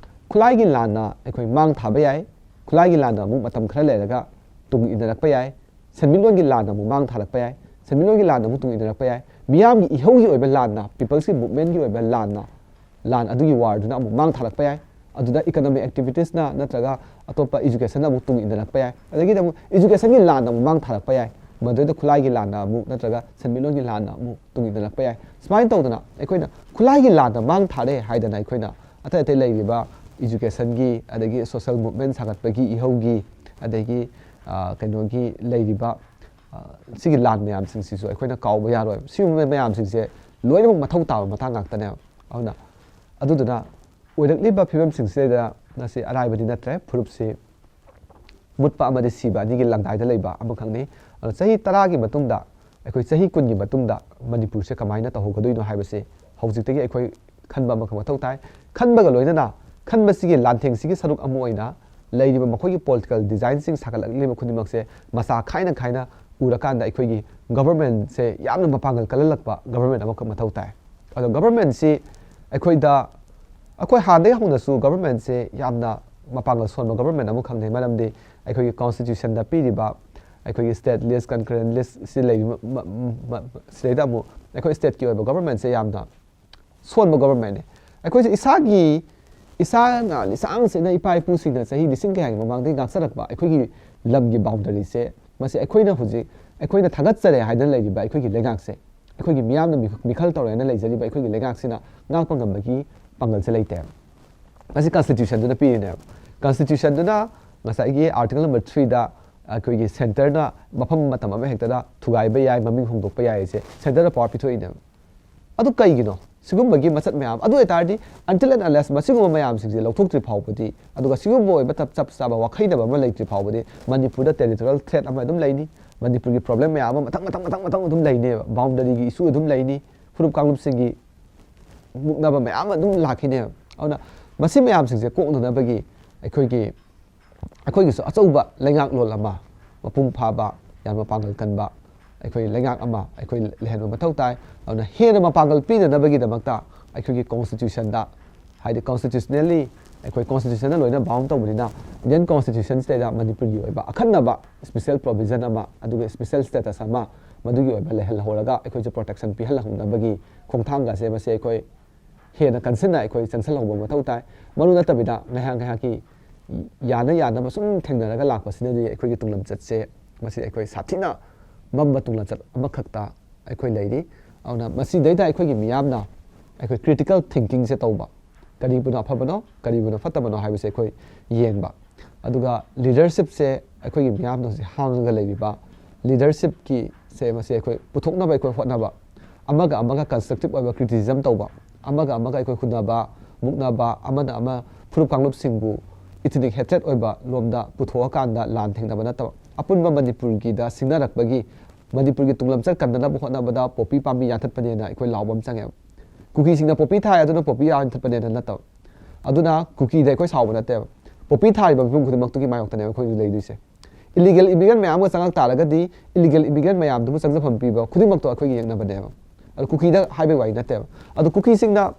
ꯈꯨꯠꯂꯥꯏꯒꯤ ꯂꯥꯟꯅ ꯑꯩꯈꯣꯏ ꯃꯥꯡ ꯊꯥꯕ ꯌꯥꯏ, ꯈꯨꯠꯂꯥꯏꯒꯤ ꯂꯥꯟꯅ ꯑꯃꯨꯛ ꯃꯇꯝ ꯈꯔ ꯂꯩꯔꯒ ꯇꯨꯡ ꯏꯟꯅꯔꯛꯄ ꯌꯥꯏ, ꯁꯦꯟꯃꯤꯠꯂꯣꯟꯒꯤ ꯂꯥꯟꯅ ꯑꯃꯨꯛ ꯃꯥꯡ ꯊꯥꯔꯛꯄ ꯌꯥꯏ, ꯁꯦꯟꯃꯤꯠꯂꯣꯟꯒꯤ ꯂꯥꯟꯅ ꯑꯃꯨꯛ ꯇꯨꯡ ꯏꯟꯅꯔꯛꯄ ꯌꯥꯏ, ꯃꯤꯌꯥꯝꯒꯤ ꯏꯍꯧꯒꯤ ꯑꯣꯏꯕ ꯂꯥꯟꯅ, ꯄꯤꯄꯜꯁꯀꯤ ꯃꯨꯞꯃꯦꯟꯒꯤ ꯑꯣꯏꯕ ꯂꯥꯟꯅ, ꯂꯥꯟ ꯑꯗꯨꯒꯤ ꯋꯥꯔꯗꯨꯅ ꯑꯃꯨꯛ ꯃꯥꯡ ꯊꯥꯔꯛꯄ ꯌꯥꯏ꯫ ꯑꯗꯨꯗ ꯏꯀꯣꯅꯣꯃꯤꯛ ꯑꯦꯛꯇꯤꯚꯤꯇꯤꯁꯅ ꯅꯠꯇ꯭ꯔꯒ ꯑꯇꯣꯞꯄ ꯏꯖꯨꯀꯦꯁꯟꯅ ꯑꯃꯨꯛ ꯇꯨꯡ ꯏꯟꯅꯔꯛꯄ ꯌꯥꯏ꯫ ꯑꯗꯒꯤꯗꯤ ꯑꯃꯨꯛ ꯏꯖꯨꯀꯦꯁꯟꯒꯤ ꯂꯥꯟꯅ ꯑꯃꯨꯛ ꯃꯥꯡ ꯊꯥꯔꯛꯄ ꯌꯥꯏ꯫ ꯃꯗꯨꯗ ꯈꯨꯠꯂꯥꯏꯒꯤ ꯂꯥꯟꯅ ꯑꯃꯨꯛ ꯅꯠꯇ꯭ꯔꯒ ꯁꯦꯟꯃꯤꯠꯂꯣꯟꯒꯤ ꯂꯥꯟꯅ ꯑꯃꯨꯛ ꯇꯨꯡ ꯏꯟꯅꯔꯛꯄ ꯌꯥꯏ꯫ ꯁꯨꯃꯥꯏꯅ ꯇꯧꯗꯅ ꯑꯩꯈꯣꯏꯅ ꯈꯨꯠꯂꯥꯏꯒꯤ ꯂꯥꯟꯅ ꯃꯥꯡ ꯊꯥꯔꯦ ꯍꯥꯏꯗꯅ ꯑꯩꯈꯣꯏꯅ ꯑꯇꯩ ꯑꯇꯩ ꯂꯩꯔꯤꯕ ꯏꯖꯨꯀꯦꯁꯟꯒꯤ, ꯑꯗꯒꯤ ꯁꯣꯁꯦꯜ ꯃꯨꯞꯃꯦꯟ ꯁꯥꯒꯠꯄꯒꯤ ꯏꯍꯧꯒꯤ, ꯑꯗꯒꯤ ꯀꯩꯅꯣꯒꯤ ꯂꯩꯔꯤꯕ ꯁꯤꯒꯤ ꯂꯥꯟ ꯃꯌꯥꯝꯁꯤꯡꯁꯤꯁꯨ ꯑꯩꯈꯣꯏꯅ ꯀꯥꯎꯕ ꯌꯥꯔꯣꯏ꯫ ꯁꯤꯒꯨꯝꯕ ꯃꯌꯥꯝꯁꯤꯡꯁꯦ ꯂꯣꯏꯅꯃꯛ ꯃꯊꯧ ꯇꯥꯕ ꯃꯇꯥꯡ ꯉꯥꯛꯇꯅꯦꯕ꯫ ꯑꯗꯨꯅ ꯑꯗꯨꯗꯨꯅ ꯑꯣꯏꯔꯛꯂꯤꯕ ꯐꯤꯕꯝꯁꯤꯡꯁꯤꯗ ꯉꯁꯤ ꯑꯔꯥꯏꯕꯗꯤ ꯅꯠꯇ꯭ꯔꯦ꯫ ꯐꯨꯔꯨꯞꯁꯤ ꯃꯨꯠꯄ ꯑꯃꯗꯤ ꯁꯤꯕ ꯑꯅꯤꯒꯤ ꯂꯪꯗꯥꯏꯗ ꯂꯩꯕ ꯑꯃꯈꯛꯅꯤ꯫ ꯑꯗꯣ ꯆꯍꯤ ꯇꯔꯥꯒꯤ ꯃꯇꯨꯡꯗ, ꯑꯩꯈꯣꯏ ꯆꯍꯤ ꯀꯨꯟꯒꯤ ꯃꯇꯨꯡꯗ ꯃꯅꯤꯄꯨꯔꯁꯦ ꯀꯃꯥꯏꯅ ꯇꯧꯍꯧꯒꯗꯣꯏꯅꯣ ꯍꯥꯏꯕꯁꯤ ꯍꯧꯖꯤꯛꯇꯒꯤ ꯑꯩꯈꯣꯏ ꯈꯟꯕ ꯑꯃꯈꯛ ꯃꯊꯧ ꯇꯥꯏ꯫ ꯈꯟꯕꯒ ꯂꯣꯏꯅꯅ ꯈꯟꯕꯁꯤꯒꯤ ꯂꯥꯟꯊꯦꯡꯁꯤꯒꯤ ꯁꯔꯨꯛ ꯑꯃ ꯑꯣꯏꯅ ꯂꯩꯔꯤꯕ ꯃꯈꯣꯏꯒꯤ ꯄꯣꯂꯤꯇꯤꯀꯦꯜ ꯗꯤꯖꯥꯏꯟꯁꯤꯡ ꯁꯥꯒꯠꯂꯛꯂꯤꯕ ꯈꯨꯗꯤꯡꯃꯛꯁꯦ ꯃꯁꯥ ꯈꯥꯏꯅ ꯈꯥꯏꯅ ꯎꯔꯀꯥꯟꯗ ꯑꯩꯈꯣꯏꯒꯤ ꯒꯕꯔꯃꯦꯟꯁꯦ ꯌꯥꯝꯅ ꯃꯄꯥꯡꯒꯜ ꯀꯜꯍꯜꯂꯛꯄ ꯒꯕꯔꯃꯦꯟ ꯑꯃꯈꯛ ꯃꯊꯧ ꯇꯥꯏ꯫ ꯑꯗꯣ ꯒꯕꯔꯃꯦꯟꯁꯤ ꯑꯩꯈꯣꯏꯗ, ꯑꯩꯈꯣꯏ ꯍꯥꯟꯅꯗꯒꯤ ꯍꯧꯅꯁꯨ ꯒꯕꯔꯃꯦꯟꯁꯦ ꯌꯥꯝꯅ ꯃꯄꯥꯡꯒꯜ ꯁꯣꯟꯕ ꯒꯕꯔꯃꯦꯟ ꯑꯃꯈꯛꯅꯤ꯫ ꯃꯔꯝꯗꯤ ꯑꯩꯈꯣꯏꯒꯤ ꯀꯣꯟꯁꯇꯤꯇ꯭ꯌꯨꯁꯟꯗ ꯄꯤꯔꯤꯕ ꯑꯩꯈꯣꯏꯒꯤ ꯁ꯭ꯇꯦꯠ ꯂꯤꯁ, ꯀꯟꯀꯔꯦꯟ ꯂꯤꯁꯁꯤ ꯂꯩꯔꯤꯕ ꯃ-, ꯃ-, ꯃ-, ꯁꯤꯗꯩꯗ ꯑꯃꯨꯛ ꯑꯩꯈꯣꯏ ꯁ꯭ꯇꯦꯠꯀꯤ ꯑꯣꯏꯕ ꯒꯕꯔꯃꯦꯟꯁꯦ ꯌꯥꯝꯅ ꯁꯣꯟꯕ ꯒꯕꯔꯃꯦꯟꯅꯤ꯫ ꯑꯩꯈꯣꯏꯁꯦ ꯏꯁꯥꯒꯤ, ꯏꯁꯥꯅ ꯂꯤꯁꯥꯡ ꯁꯤꯠꯅ ꯏꯄꯥ ꯏꯄꯨꯁꯤꯡꯅ ꯆꯍꯤ ꯂꯤꯁꯤꯡ ꯀꯌꯥꯒꯤ ꯃꯃꯥꯡꯗꯒꯤ ꯉꯥꯛꯆꯔꯛꯄ ꯑꯩꯈꯣꯏꯒꯤ ꯂꯝꯒꯤ ꯕꯥꯎꯟꯗꯔꯤꯁꯦ, ꯃꯁꯤ ꯑꯩꯈꯣꯏꯅ ꯍꯧꯖꯤꯛ, ꯑꯩꯈꯣꯏꯅ ꯊꯥꯒꯠꯆꯔꯦ ꯍꯥꯏꯗꯅ ꯂꯩꯔꯤꯕ ꯑꯩꯈꯣꯏꯒꯤ ꯂꯩꯉꯥꯛꯁꯦ, ꯑꯩꯈꯣꯏꯒꯤ ꯃꯤꯌꯥꯝꯅ ꯃꯤ-, ꯃꯤꯈꯜ ꯇꯧꯔꯦꯅ ꯂꯩꯖꯔꯤꯕ ꯑꯩꯈꯣꯏꯒꯤ ꯂꯩꯉꯥꯛꯁꯤꯅ ꯉꯥꯛꯄ ꯉꯝꯕꯒꯤ ꯄꯥꯡꯒꯜꯁꯦ ꯂꯩꯇꯦ꯫ ꯃꯁꯤ ꯀꯟꯁꯇꯤꯇ꯭ꯌꯨꯁꯟꯗꯨꯅ ꯄꯤꯔꯤꯅꯦꯕ꯫ ꯀꯟꯁꯇꯤꯇ꯭ꯌꯨꯁꯟꯗꯨꯅ ꯉꯁꯥꯏꯒꯤ ꯑꯥꯔꯇꯤꯀꯜ ꯅꯝꯕꯔ ꯊ꯭ꯔꯤꯗ ꯑꯩꯈꯣꯏꯒꯤ ꯁꯦꯟꯇꯔꯅ ꯃꯐꯝ ꯃꯇꯝ ꯑꯃ ꯍꯦꯛꯇꯗ ꯊꯨꯒꯥꯏꯕ ꯌꯥꯏ, ꯃꯃꯤꯡ ꯍꯣꯡꯗꯣꯛꯄ ꯌꯥꯏ ꯍꯥꯏꯁꯦ ꯁꯦꯟꯇꯔꯅ ꯄꯋꯥꯔ ꯄꯤꯊꯣꯛꯏꯅꯦꯕ꯫ ꯑꯗꯨ ꯀꯩꯒꯤꯅꯣ? ꯁꯤꯒꯨꯝꯕꯒꯤ ꯃꯆꯠ ꯃꯌꯥꯝ, ꯑꯗꯨ ꯑꯣꯏꯇꯥꯔꯗꯤ until and unless ꯃꯁꯤꯒꯨꯝꯕ ꯃꯌꯥꯝꯁꯤꯡꯁꯦ ꯂꯧꯊꯣꯛꯇ꯭ꯔꯤ ꯐꯥꯎꯕꯗꯤ, ꯑꯗꯨꯒ ꯁꯤꯒꯨꯝꯕ ꯑꯣꯏꯕ ꯇꯞ-, ꯆꯞ ꯆꯥꯕ ꯋꯥꯈꯩꯅꯕ ꯑꯃ ꯂꯩꯇ꯭ꯔꯤ ꯐꯥꯎꯕꯗꯤ ꯃꯅꯤꯄꯨꯔꯗ ꯇꯦꯔꯤꯇꯣꯔꯤꯌꯦꯜ ꯊ꯭ꯔꯦꯠ ꯑꯃ ꯑꯗꯨꯝ ꯂꯩꯅꯤ꯫ ꯃꯅꯤꯄꯨꯔꯒꯤ ꯄ꯭ꯔꯣꯕ꯭ꯂꯦꯝ ꯃꯌꯥꯝ ꯑꯃ ꯃꯊꯪ, ꯃꯊꯪ, ꯃꯊꯪ, ꯃꯊꯪ ꯑꯗꯨꯝ ꯂꯩꯅꯦꯕ꯫ ꯕꯥꯎꯟꯗꯔꯤꯒꯤ ꯏꯁꯨ ꯑꯗꯨꯝ ꯂꯩꯅꯤ꯫ ꯐꯨꯔꯨꯞ ꯀꯥꯡꯂꯨꯞꯁꯤꯡꯒꯤ ꯃꯨꯛꯅꯕ ꯃꯌꯥꯝ ꯑꯃ ꯑꯗꯨꯝ ꯂꯥꯛꯈꯤꯅꯦꯕ꯫ ꯑꯗꯨꯅ ꯃꯁꯤ ꯃꯌꯥꯝꯁꯤꯡꯁꯦ ꯀꯣꯛꯅꯅꯕꯒꯤ ꯑꯩꯈꯣꯏꯒꯤ, ꯑꯩꯈꯣꯏꯒꯤꯁꯨ ꯑꯆꯧꯕ ꯂꯩꯉꯥꯛꯂꯣꯟ ꯑꯃ, ꯃꯄꯨꯡ ꯐꯥꯕ, ꯌꯥꯝꯅ ꯄꯥꯡꯒꯜ ꯀꯟꯕ ꯑꯩꯈꯣꯏ ꯂꯩꯉꯥꯛ ꯑꯃ ꯑꯩꯈꯣꯏ ꯂꯩꯍꯟꯕ ꯃꯊꯧ ꯇꯥꯏ꯫ ꯑꯗꯨꯅ ꯍꯦꯟꯅ ꯃꯄꯥꯡꯒꯜ ꯄꯤꯅꯅꯕꯒꯤꯗꯃꯛꯇ ꯑꯩꯈꯣꯏꯒꯤ ꯀꯣꯟꯁꯇꯤꯇ꯭ꯌꯨꯁꯟꯗ, ꯍꯥꯏꯗꯤ ꯀꯣꯟꯁꯇꯤꯇ꯭ꯌꯨꯁꯅꯦꯜꯂꯤ ꯑꯩꯈꯣꯏ ꯀꯣꯟꯁꯇꯤꯇ꯭ꯌꯨꯁꯟꯅ ꯂꯣꯏꯅ ꯕꯥꯎꯟ ꯇꯧꯕꯅꯤꯅ, ꯏꯟꯗꯤꯌꯟ ꯀꯣꯟꯁꯇꯤꯇ꯭ꯌꯨꯁꯟꯁꯤꯗꯩꯗ ꯃꯅꯤꯄꯨꯔꯒꯤ ꯑꯣꯏꯕ ꯑꯈꯟꯅꯕ ꯁ꯭ꯄꯤꯁꯦꯜ ꯄ꯭ꯔꯣꯕꯤꯖꯟ ꯑꯃ, ꯑꯗꯨꯒ ꯁ꯭ꯄꯤꯁꯦꯜ ꯁ꯭ꯇꯦꯇꯁ ꯑꯃ ꯃꯗꯨꯒꯤ ꯑꯣꯏꯕ ꯂꯩꯍꯜꯍꯧꯔꯒ ꯑꯩꯈꯣꯏꯁꯨ ꯄ꯭ꯔꯣꯇꯦꯛꯁꯟ ꯄꯤꯍꯜꯍꯧꯅꯕꯒꯤ ꯈꯣꯡꯊꯥꯡꯒꯁꯦ ꯃꯁꯤ ꯑꯩꯈꯣꯏ ꯍꯦꯟꯅ ꯀꯟꯁꯤꯟꯅ ꯑꯩꯈꯣꯏ ꯆꯪꯁꯤꯜꯍꯧꯕ ꯃꯊꯧ ꯇꯥꯏ꯫ ꯃꯔꯨ ꯅꯠꯇꯕꯤꯗ ꯉꯥꯏꯍꯥꯛ ꯉꯥꯏꯍꯥꯛꯀꯤ ꯌꯥꯅ ꯌꯥꯅꯕ ꯁꯨꯝ ꯊꯦꯡꯅꯔꯒ ꯂꯥꯛꯄꯁꯤꯅꯗꯤ ꯑꯩꯈꯣꯏꯒꯤ ꯇꯨꯡꯂꯝꯆꯠꯁꯦ ꯃꯁꯤ ꯑꯩꯈꯣꯏ ꯁꯥꯊꯤꯅ ꯃꯝꯕ ꯇꯨꯡꯂꯝꯆꯠ ꯑꯃꯈꯛꯇ ꯑꯩꯈꯣꯏ ꯂꯩꯔꯤ꯫ ꯑꯗꯨꯅ ꯃꯁꯤꯗꯩꯗ ꯑꯩꯈꯣꯏꯒꯤ ꯃꯤꯌꯥꯝꯅ ꯑꯩꯈꯣꯏ ꯀ꯭ꯔꯤꯇꯤꯀꯦꯜ ꯊꯤꯡꯀꯤꯡꯁꯦ ꯇꯧꯕ, ꯀꯔꯤꯕꯨꯅ ꯑꯐꯕꯅꯣ, ꯀꯔꯤꯕꯨꯅ ꯐꯠꯇꯕꯅꯣ ꯍꯥꯏꯕꯁꯦ ꯑꯩꯈꯣꯏ ꯌꯦꯡꯕ꯫ ꯑꯗꯨꯒ ꯂꯤꯗꯔꯁꯤꯞꯁꯦ ꯑꯩꯈꯣꯏꯒꯤ ꯃꯤꯌꯥꯝꯅ ꯍꯧꯖꯤꯛ ꯍꯥꯡꯉꯒ ꯂꯩꯔꯤꯕ ꯂꯤꯗꯔꯁꯤꯞꯀꯤꯁꯦ, ꯃꯁꯤ ꯑꯩꯈꯣꯏ ꯄꯨꯊꯣꯛꯅꯕ ꯑꯩꯈꯣꯏ ꯍꯣꯠꯅꯕ, ꯑꯃꯒ ꯑꯃꯒ ꯀꯟꯁꯇ꯭ꯔꯛꯇꯤꯞ ꯑꯣꯏꯕ ꯀ꯭ꯔꯤꯇꯤꯁꯤꯖꯝ ꯇꯧꯕ, ꯑꯃꯒ ꯑꯃꯒ ꯑꯩꯈꯣꯏ ꯍꯨꯟꯅꯕ, ꯃꯨꯛꯅꯕ, ꯑꯃꯅ ꯑꯃ ꯐꯨꯔꯨꯞ ꯀꯥꯡꯂꯨꯞꯁꯤꯡꯕꯨ ꯏꯊꯅꯤꯛ ꯍꯦꯇ꯭ꯔꯦꯠ ꯑꯣꯏꯕ ꯂꯣꯝꯗ ꯄꯨꯊꯣꯛꯑꯀꯥꯟꯗ ꯂꯥꯟ ꯊꯦꯡꯅꯕ ꯅꯠꯇꯕ, ꯑꯄꯨꯟꯕ ꯃꯅꯤꯄꯨꯔꯒꯤꯗ ꯁꯤꯡꯅꯔꯛꯄꯒꯤ, ꯃꯅꯤꯄꯨꯔꯒꯤ ꯇꯨꯡꯂꯝꯆꯠ ꯀꯟꯅꯅꯕ ꯍꯣꯠꯅꯕꯗ ꯄꯣꯄꯤ ꯄꯥꯝꯕꯤ ꯌꯥꯟꯊꯠꯄꯅꯦꯅ ꯑꯩꯈꯣꯏ ꯂꯥꯎꯕ ꯑꯃ ꯆꯪꯉꯦꯕ꯫ ꯀꯨꯀꯤꯁꯤꯡꯅ ꯄꯣꯄꯤ ꯊꯥꯏ ꯑꯗꯨꯅ ꯄꯣꯄꯤ ꯌꯥꯟꯊꯠꯄꯅꯦꯅ ꯅꯠꯇꯕ꯫ ꯑꯗꯨꯅ ꯀꯨꯀꯤꯗ ꯑꯩꯈꯣꯏ ꯁꯥꯎꯕ ꯅꯠꯇꯦꯕ꯫ ꯄꯣꯄꯤ ꯊꯥꯔꯤꯕ ꯃꯤꯄꯨꯝ ꯈꯨꯗꯤꯡꯃꯛꯇꯨꯒꯤ ꯃꯥꯌꯣꯛꯇꯅꯦꯕ ꯑꯩꯈꯣꯏꯁꯨ ꯂꯩꯗꯣꯏꯁꯦ꯫ ꯏꯂꯤꯒꯦꯜ ꯏꯃꯤꯒ꯭ꯔꯦꯟ ꯃꯌꯥꯝ ꯑꯃ ꯆꯪꯉꯛ ꯇꯥꯔꯒꯗꯤ, ꯏꯂꯤꯒꯦꯜ ꯏꯃꯤꯒ꯭ꯔꯦꯟ ꯃꯌꯥꯝꯗꯨꯕꯨ ꯆꯪꯖꯐꯝ ꯄꯤꯕ ꯈꯨꯗꯤꯡꯃꯛꯇꯣ ꯑꯩꯈꯣꯏꯒꯤ ꯌꯦꯛꯅꯕꯅꯦꯕ꯫ ꯑꯗꯣ ꯀꯨꯀꯤꯗ ꯍꯥꯏꯕꯒꯤ ꯋꯥꯔꯤ ꯅꯠꯇꯦꯕ꯫ ꯑꯗꯣ ꯀꯨꯀꯤꯁꯤꯡꯅ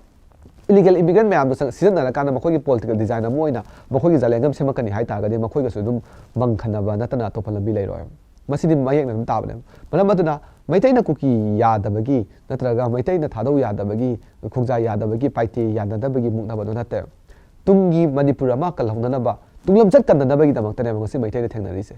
ꯏꯂꯤꯒꯦꯜ ꯏꯃꯤꯒ꯭ꯔꯦꯟ ꯃꯌꯥꯝꯗꯣ ꯆꯪ-, ꯁꯤꯖꯤꯟꯅꯔꯀꯥꯟꯗ ꯃꯈꯣꯏꯒꯤ ꯄꯣꯂꯤꯇꯤꯀꯦꯜ ꯗꯤꯖꯥꯏꯟ ꯑꯃ ꯑꯣꯏꯅ ꯃꯈꯣꯏꯒꯤ ꯖꯂꯦꯡꯒꯝ ꯁꯦꯝꯃꯛꯀꯅꯤ ꯍꯥꯏ ꯇꯥꯔꯒꯗꯤ, ꯃꯈꯣꯏꯒꯁꯨ ꯑꯗꯨꯝ ꯃꯪ ꯈꯟꯅꯕ ꯅꯠꯇꯅ ꯑꯇꯣꯞꯄ ꯂꯝꯕꯤ ꯂꯩꯔꯣꯏ꯫ ꯃꯁꯤꯗꯤ ꯃꯌꯦꯛꯅ ꯑꯗꯨꯝ ꯇꯥꯕꯅꯦꯕ꯫ ꯃꯔꯝ ꯑꯗꯨꯅ ꯃꯩꯇꯩꯅ ꯀꯨꯀꯤ ꯌꯥꯗꯕꯒꯤ ꯅꯠꯇ꯭ꯔꯒ ꯃꯩꯇꯩꯅ ꯊꯥꯗꯧ ꯌꯥꯗꯕꯒꯤ, ꯈꯣꯡꯖꯥꯏ ꯌꯥꯗꯕꯒꯤ, ꯄꯥꯏꯇꯦ ꯌꯥꯅꯗꯕꯒꯤ ꯃꯨꯛꯅꯕꯗꯣ ꯅꯠꯇꯦꯕ꯫ ꯇꯨꯡꯒꯤ ꯃꯅꯤꯄꯨꯔ ꯑꯃ ꯀꯜꯍꯧꯅꯅꯕ, ꯇꯨꯡꯂꯝꯆꯠ ꯀꯟꯅꯅꯕꯒꯤꯗꯃꯛꯇꯅꯦꯕ ꯉꯁꯤ ꯃꯩꯇꯩꯅ ꯊꯦꯡꯅꯔꯤꯁꯦ꯫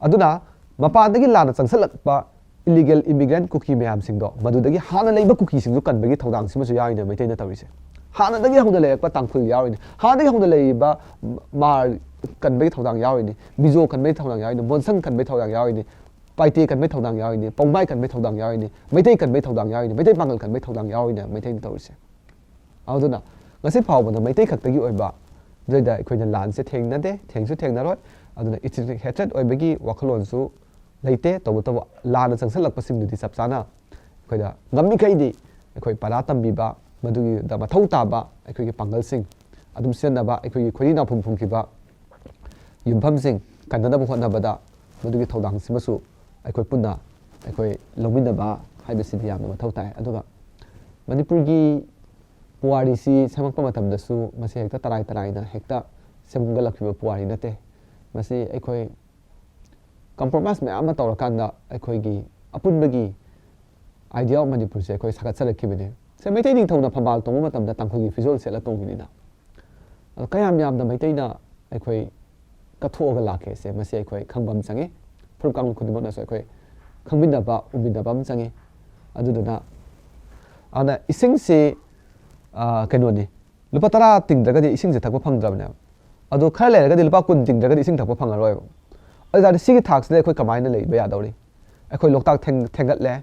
ꯑꯗꯨꯅ ꯃꯄꯥꯟꯗꯒꯤ ꯂꯥꯟꯅ ꯆꯪꯁꯤꯜꯂꯛꯄ ꯏꯂꯤꯒꯦꯜ ꯏꯃꯤꯒ꯭ꯔꯦꯟ ꯀꯨꯀꯤ ꯃꯌꯥꯝꯁꯤꯡꯗꯣ, ꯃꯗꯨꯗꯒꯤ ꯍꯥꯟꯅ ꯂꯩꯕ ꯀꯨꯀꯤꯁꯤꯡꯁꯨ ꯀꯟꯕꯒꯤ ꯊꯧꯗꯥꯡꯁꯤꯃꯁꯨ ꯌꯥꯎꯔꯤꯅꯦ ꯃꯩꯇꯩꯅ ꯇꯧꯔꯤꯁꯦ꯫ ꯍꯥꯟꯅꯗꯒꯤ ꯍꯧꯅ ꯂꯩꯔꯛꯄ ꯇꯥꯡꯈꯨꯜ ꯌꯥꯎꯔꯤꯅꯤ, ꯍꯥꯟꯅꯗꯒꯤ ꯍꯧꯅ ꯂꯩꯔꯤꯕ ꯃꯥꯔ ꯀꯟꯕꯒꯤ ꯊꯧꯗꯥꯡ ꯌꯥꯎꯔꯤꯅꯤ, ꯃꯤꯖꯣ ꯀꯟꯕꯒꯤ ꯊꯧꯗꯥꯡ ꯌꯥꯎꯔꯤꯅꯤ, ꯃꯣꯟꯁꯪ ꯀꯟꯕꯒꯤ ꯊꯧꯗꯥꯡ ꯌꯥꯎꯔꯤꯅꯤ, ꯄꯥꯏꯇꯦ ꯀꯟꯕꯒꯤ ꯊꯧꯗꯥꯡ ꯌꯥꯎꯔꯤꯅꯤ, ꯄꯧꯃꯥꯏ ꯀꯟꯕꯒꯤ ꯊꯧꯗꯥꯡ ꯌꯥꯎꯔꯤꯅꯤ, ꯃꯩꯇꯩ ꯀꯟꯕꯒꯤ ꯊꯧꯗꯥꯡ ꯌꯥꯎꯔꯤꯅꯤ, ꯃꯩꯇꯩ ꯄꯥꯡꯒꯜ ꯀꯟꯕꯒꯤ ꯊꯧꯗꯥꯡ ꯌꯥꯎꯔꯤꯅꯦ ꯃꯩꯇꯩꯅ ꯇꯧꯔꯤꯁꯦ꯫ ꯑꯗꯨꯅ ꯉꯁꯤ ꯐꯥꯎꯕꯗ ꯃꯩꯇꯩ ꯈꯛꯇꯒꯤ ꯑꯣꯏꯕ ꯑꯗꯨꯗ ꯑꯩꯈꯣꯏꯅ ꯂꯥꯟꯁꯦ ꯊꯦꯡꯅꯗꯦ, ꯊꯦꯡꯁꯨ ꯊꯦꯡꯅꯔꯣꯏ꯫ ꯑꯗꯨꯅ ꯏꯊꯅꯤꯛ ꯍꯦꯇ꯭ꯔꯦꯠ ꯑꯣꯏꯕꯒꯤ ꯋꯥꯈꯜꯂꯣꯟꯁꯨ ꯂꯩꯇꯦ꯫ ꯇꯧꯕꯇꯕꯨ ꯂꯥꯟꯅ ꯆꯪꯁꯤꯜꯂꯛꯄꯁꯤꯡꯗꯨꯗꯤ ꯆꯞ ꯆꯥꯅ ꯑꯩꯈꯣꯏꯗ ꯉꯝꯃꯤꯈꯩꯗꯤ ꯑꯩꯈꯣꯏ ꯄꯔꯥ ꯇꯝꯕꯤꯕ, ꯃꯗꯨꯒꯤꯗ ꯃꯊꯧ ꯇꯥꯕ ꯑꯩꯈꯣꯏꯒꯤ ꯄꯥꯡꯒꯜꯁꯤꯡ ꯑꯗꯨꯝ ꯁꯤꯖꯤꯟꯅꯕ, ꯑꯩꯈꯣꯏꯒꯤ ꯈꯣꯏꯔꯤ ꯅꯥꯎꯐꯝ ꯐꯨꯝꯈꯤꯕ ꯌꯨꯝꯐꯝꯁꯤꯡ ꯀꯟꯅꯅꯕ ꯍꯣꯠꯅꯕꯗ ꯃꯗꯨꯒꯤ ꯊꯧꯗꯥꯡꯁꯤꯃꯁꯨ ꯑꯩꯈꯣꯏ ꯄꯨꯟꯅ ꯑꯩꯈꯣꯏ ꯂꯧꯃꯤꯟꯅꯕ ꯍꯥꯏꯕꯁꯤꯗꯤ ꯌꯥꯝꯅ ꯃꯊꯧ ꯇꯥꯏ꯫ ꯑꯗꯨꯒ ꯃꯅꯤꯄꯨꯔꯒꯤ ꯄꯨꯋꯥꯔꯤꯁꯤ ꯁꯦꯝꯃꯛꯄ ꯃꯇꯝꯗꯁꯨ ꯃꯁꯤ ꯍꯦꯛꯇ ꯇꯔꯥꯏ ꯇꯔꯥꯏꯅ ꯍꯦꯛꯇ ꯁꯦꯝꯒꯠꯂꯛꯈꯤꯕ ꯄꯨꯋꯥꯔꯤ ꯅꯠꯇꯦ꯫ ꯃꯁꯤ ꯑꯩꯈꯣꯏ ꯀꯝꯄ꯭ꯔꯣꯃꯥꯏꯁ ꯃꯌꯥꯝ ꯑꯃ ꯇꯧꯔꯀꯥꯟꯗ ꯑꯩꯈꯣꯏꯒꯤ ꯑꯄꯨꯟꯕꯒꯤ idea of ꯃꯅꯤꯄꯨꯔꯁꯦ ꯑꯩꯈꯣꯏ ꯁꯥꯒꯠꯆꯔꯛꯈꯤꯕꯅꯦ꯫ ꯁꯦ, ꯃꯩꯇꯩ ꯅꯤꯡꯊꯧꯅ ꯐꯝꯕꯥꯜ ꯇꯣꯡꯕ ꯃꯇꯝꯗ ꯇꯥꯡꯈꯨꯜꯒꯤ ꯐꯤꯖꯣꯜ ꯁꯦꯠꯂ ꯇꯣꯡꯉꯤꯅꯤꯅ꯫ ꯑꯗꯣ ꯀꯌꯥꯝ ꯌꯥꯝꯅ ꯃꯩꯇꯩꯅ ꯑꯩꯈꯣꯏ ꯀꯠꯊꯣꯛꯑꯒ ꯂꯥꯛꯀꯦ ꯁꯦ, ꯃꯁꯤ ꯑꯩꯈꯣꯏ ꯈꯪꯕ ꯑꯃ ꯆꯪꯉꯤ꯫ ꯐꯨꯔꯨꯞ ꯀꯥꯡꯂꯨꯞ ꯈꯨꯗꯤꯡꯃꯛꯅꯁꯨ ꯑꯩꯈꯣꯏ ꯈꯪꯃꯤꯟꯅꯕ, ꯎꯃꯤꯟꯅꯕ ꯑꯃ ꯆꯪꯉꯤ꯫ ꯑꯗꯨꯗꯨꯅ, ꯑꯗꯨꯅ ꯏꯁꯤꯡꯁꯤ, ꯑ, ꯀꯩꯅꯣꯅꯤ, ꯂꯨꯄꯥ ꯇꯔꯥ ꯇꯤꯡꯗ꯭ꯔꯒꯗꯤ ꯏꯁꯤꯡꯁꯦ ꯊꯛꯄ ꯐꯪꯗ꯭ꯔꯕꯅꯦꯕ꯫ ꯑꯗꯣ ꯈꯔ ꯂꯩꯔꯒꯗꯤ ꯂꯨꯄꯥ ꯀꯨꯟ ꯇꯤꯡꯗ꯭ꯔꯒꯗꯤ ꯏꯁꯤꯡ ꯊꯛꯄ ꯐꯪꯉꯔꯣꯏꯕ꯫ ꯑꯗꯨ ꯇꯥꯔꯗꯤ ꯁꯤꯒꯤ ꯊꯥꯛꯁꯤꯗ ꯑꯩꯈꯣꯏ ꯀꯃꯥꯏꯅ ꯂꯩꯕ ꯌꯥꯗꯧꯔꯤ? ꯑꯩꯈꯣꯏ ꯂꯣꯛꯇꯥꯛ ꯊꯦꯡ-, ꯊꯦꯡꯒꯠꯂꯦ,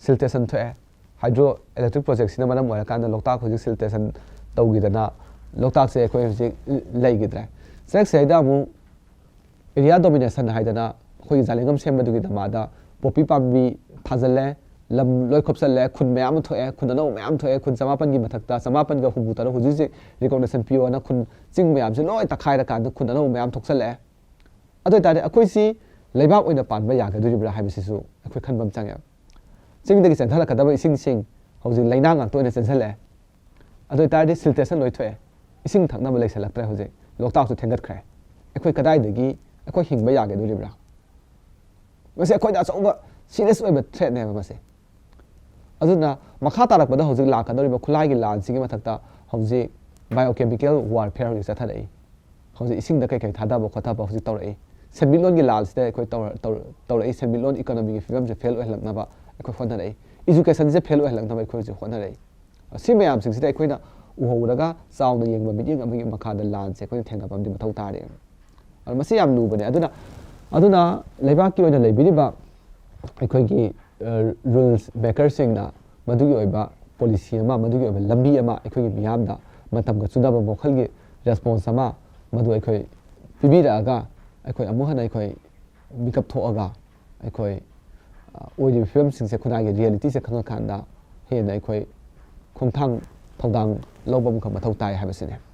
siltation ꯊꯣꯛꯑꯦ, hydro electric projectꯁꯤꯅ ꯃꯔꯝ ꯑꯣꯏꯔꯀꯥꯟꯗ ꯂꯣꯛꯇꯥꯛ ꯍꯧꯖꯤꯛ siltation ꯇꯧꯈꯤꯗꯅ ꯂꯣꯛꯇꯥꯛꯁꯦ ꯑꯩꯈꯣꯏ ꯍꯧꯖꯤꯛ ꯂꯩꯈꯤꯗ꯭ꯔꯦ꯫ ꯆꯔꯛꯁꯤꯗꯩꯗ ꯑꯃꯨꯛ area domination ꯍꯥꯏꯗꯅ ꯑꯩꯈꯣꯏꯒꯤ ꯖꯥꯂꯦꯡꯉꯝ ꯁꯦꯝꯕꯗꯨꯒꯤ ꯅꯃꯥꯗ ꯄꯣꯄꯤ ꯄꯥꯝꯕꯤ ꯊꯥꯖꯤꯜꯂꯦ, ꯂꯝ ꯂꯣꯏ ꯈꯣꯞꯆꯜꯂꯦ, ꯈꯨꯟ ꯃꯌꯥꯝ ꯑꯃ ꯊꯣꯛꯑꯦ, ꯈꯨꯟ ꯑꯅꯧꯕ ꯃꯌꯥꯝ ꯊꯣꯛꯑꯦ, ꯈꯨꯟ ꯆꯃꯥꯄꯟꯒꯤ ꯃꯊꯛꯇ ꯆꯃꯥꯄꯟꯒ ꯍꯨꯝꯐꯨ ꯇꯔꯨꯛ ꯍꯧꯖꯤꯛ ꯍꯧꯖꯤꯛ recognition ꯄꯤꯌꯣꯅ ꯈꯨꯟ ꯆꯤꯡ ꯃꯌꯥꯝꯁꯦ ꯂꯣꯏ ꯇꯛꯈꯥꯏꯔꯀꯥꯟꯗ ꯈꯨꯟ ꯑꯅꯧꯕ ꯃꯌꯥꯝ ꯊꯣꯛꯆꯜꯂꯛꯑꯦ꯫ ꯑꯗꯨ ꯑꯣꯏꯇꯥꯔꯗꯤ ꯑꯩꯈꯣꯏꯁꯤ ꯂꯩꯕꯥꯛ ꯑꯣꯏꯅ ꯄꯥꯟꯕ ꯌꯥꯒꯗꯣꯔꯤꯕ꯭ꯔꯥ ꯍꯥꯏꯕꯁꯤꯁꯨ ꯑꯩꯈꯣꯏ ꯈꯟꯕ ꯑꯃ ꯆꯪꯉꯦ꯫ ꯆꯤꯡꯗꯒꯤ ꯆꯦꯟꯊꯔꯛꯀꯗꯕ ꯏꯁꯤꯡꯁꯤꯡ ꯍꯧꯖꯤꯛ ꯂꯩꯅꯥꯡ ꯉꯥꯛꯇ ꯑꯣꯏꯅ ꯆꯦꯟꯁꯤꯜꯂꯛꯑꯦ꯫ ꯑꯗꯨ ꯑꯣꯏꯇꯥꯔꯗꯤ siltation ꯂꯣꯏ ꯊꯣꯛꯑꯦ, ꯏꯁꯤꯡ ꯊꯛꯅꯕ ꯂꯩꯁꯜꯂꯛꯇ꯭ꯔꯦ, ꯍꯧꯖꯤꯛ ꯂꯣꯛꯇꯥꯛꯁꯨ ꯊꯦꯡꯒꯠꯈ꯭ꯔꯦ꯫ ꯑꯩꯈꯣꯏ ꯀꯗꯥꯏꯗꯒꯤ ꯑꯩꯈꯣꯏ ꯍꯤꯡꯕ ꯌꯥꯒꯗꯣꯔꯤꯕ꯭ꯔꯥ? ꯃꯁꯤ ꯑꯩꯈꯣꯏꯗ ꯑꯆꯧꯕ serious ꯑꯣꯏꯕ threatꯅꯦꯕ ꯃꯁꯤ꯫ ꯑꯗꯨꯅ ꯃꯈꯥ ꯇꯥꯔꯛꯄꯗ ꯍꯧꯖꯤꯛ ꯂꯥꯛꯀꯗꯧꯔꯤꯕ ꯈꯨꯠꯂꯥꯏꯒꯤ ꯂꯥꯟꯁꯤꯒꯤ ꯃꯊꯛꯇ ꯍꯧꯖꯤꯛ biochemical warfare ꯍꯧꯖꯤꯛ ꯆꯠꯊꯔꯛꯏ꯫ ꯍꯧꯖꯤꯛ ꯏꯁꯤꯡꯗ ꯀꯩꯀꯩ ꯊꯥꯗꯕ ꯈꯣꯠꯊꯕ ꯍꯧꯖꯤꯛ ꯇꯧꯔꯛꯏ꯫ ꯁꯦꯟꯃꯤꯠꯂꯣꯟꯒꯤ ꯂꯥꯟꯁꯤꯗ ꯑꯩꯈꯣꯏ ꯇꯧꯔ-, ꯇꯧꯔ-, ꯇꯧꯔꯛꯏ꯫ ꯁꯦꯟꯃꯤꯠꯂꯣꯟ economyꯒꯤ ꯐꯤꯕꯝꯁꯦ fail ꯑꯣꯏꯍꯜꯂꯛꯅꯕ ꯑꯩꯈꯣꯏ ꯍꯣꯠꯅꯔꯛꯏ꯫ Educationꯁꯦ fail ꯑꯣꯏꯍꯜꯂꯛꯅꯕ ꯑꯩꯈꯣꯏ ꯍꯧꯖꯤꯛ ꯍꯣꯠꯅꯔꯛꯏ꯫ ꯁꯤ ꯃꯌꯥꯝꯁꯤꯡꯁꯤꯗ ꯑꯩꯈꯣꯏꯅ ꯎꯍꯧꯔꯒ ꯆꯥꯎꯅ ꯌꯦꯡꯕ ꯃꯤꯠꯌꯦꯡ ꯑꯃꯒꯤ ꯃꯈꯥꯗ ꯂꯥꯟꯁꯦ ꯑꯩꯈꯣꯏꯅ ꯊꯦꯡꯅꯕ ꯑꯃꯗꯤ ꯃꯊꯧ ꯇꯥꯔꯦ꯫ ꯑꯗꯣ ꯃꯁꯤ ꯌꯥꯝ ꯂꯨꯕꯅꯦ꯫ ꯑꯗꯨꯅ, ꯑꯗꯨꯅ ꯂꯩꯕꯥꯛꯀꯤ ꯑꯣꯏꯅ ꯂꯩꯕꯤꯔꯤꯕ ꯑꯩꯈꯣꯏꯒꯤ, ꯑ, rules makerꯁꯤꯡꯅ ꯃꯗꯨꯒꯤ ꯑꯣꯏꯕ policy ꯑꯃ, ꯃꯗꯨꯒꯤ ꯑꯣꯏꯕ ꯂꯝꯕꯤ ꯑꯃ ꯑꯩꯈꯣꯏꯒꯤ ꯃꯤꯌꯥꯝꯗ ꯃꯇꯝꯒ ꯆꯨꯅꯕ ꯋꯥꯈꯜꯒꯤ response ꯑꯃ ꯃꯗꯨ ꯑꯩꯈꯣꯏ ꯄꯤꯕꯤꯔꯛꯑꯒ ꯑꯩꯈꯣꯏ ꯑꯃꯨꯛ ꯍꯟꯅ ꯑꯩꯈꯣꯏ ꯃꯤꯀꯞ ꯊꯣꯛꯑꯒ ꯑꯩꯈꯣꯏ, ꯑ, ꯑꯣꯏꯔꯤꯕ ꯐꯤꯕꯝꯁꯤꯡꯁꯦ, ꯈꯨꯟꯅꯥꯏꯒꯤ realityꯁꯦ ꯈꯪꯉꯀꯥꯟꯗ ꯍꯦꯟꯅ ꯑꯩꯈꯣꯏ ꯈꯣꯡꯊꯥꯡ ꯊꯧꯗꯥꯡ ꯂꯧꯕ ꯑꯃꯈꯛ ꯃꯊꯧ ꯇꯥꯏ ꯍꯥꯏꯕꯁꯤꯅꯤ꯫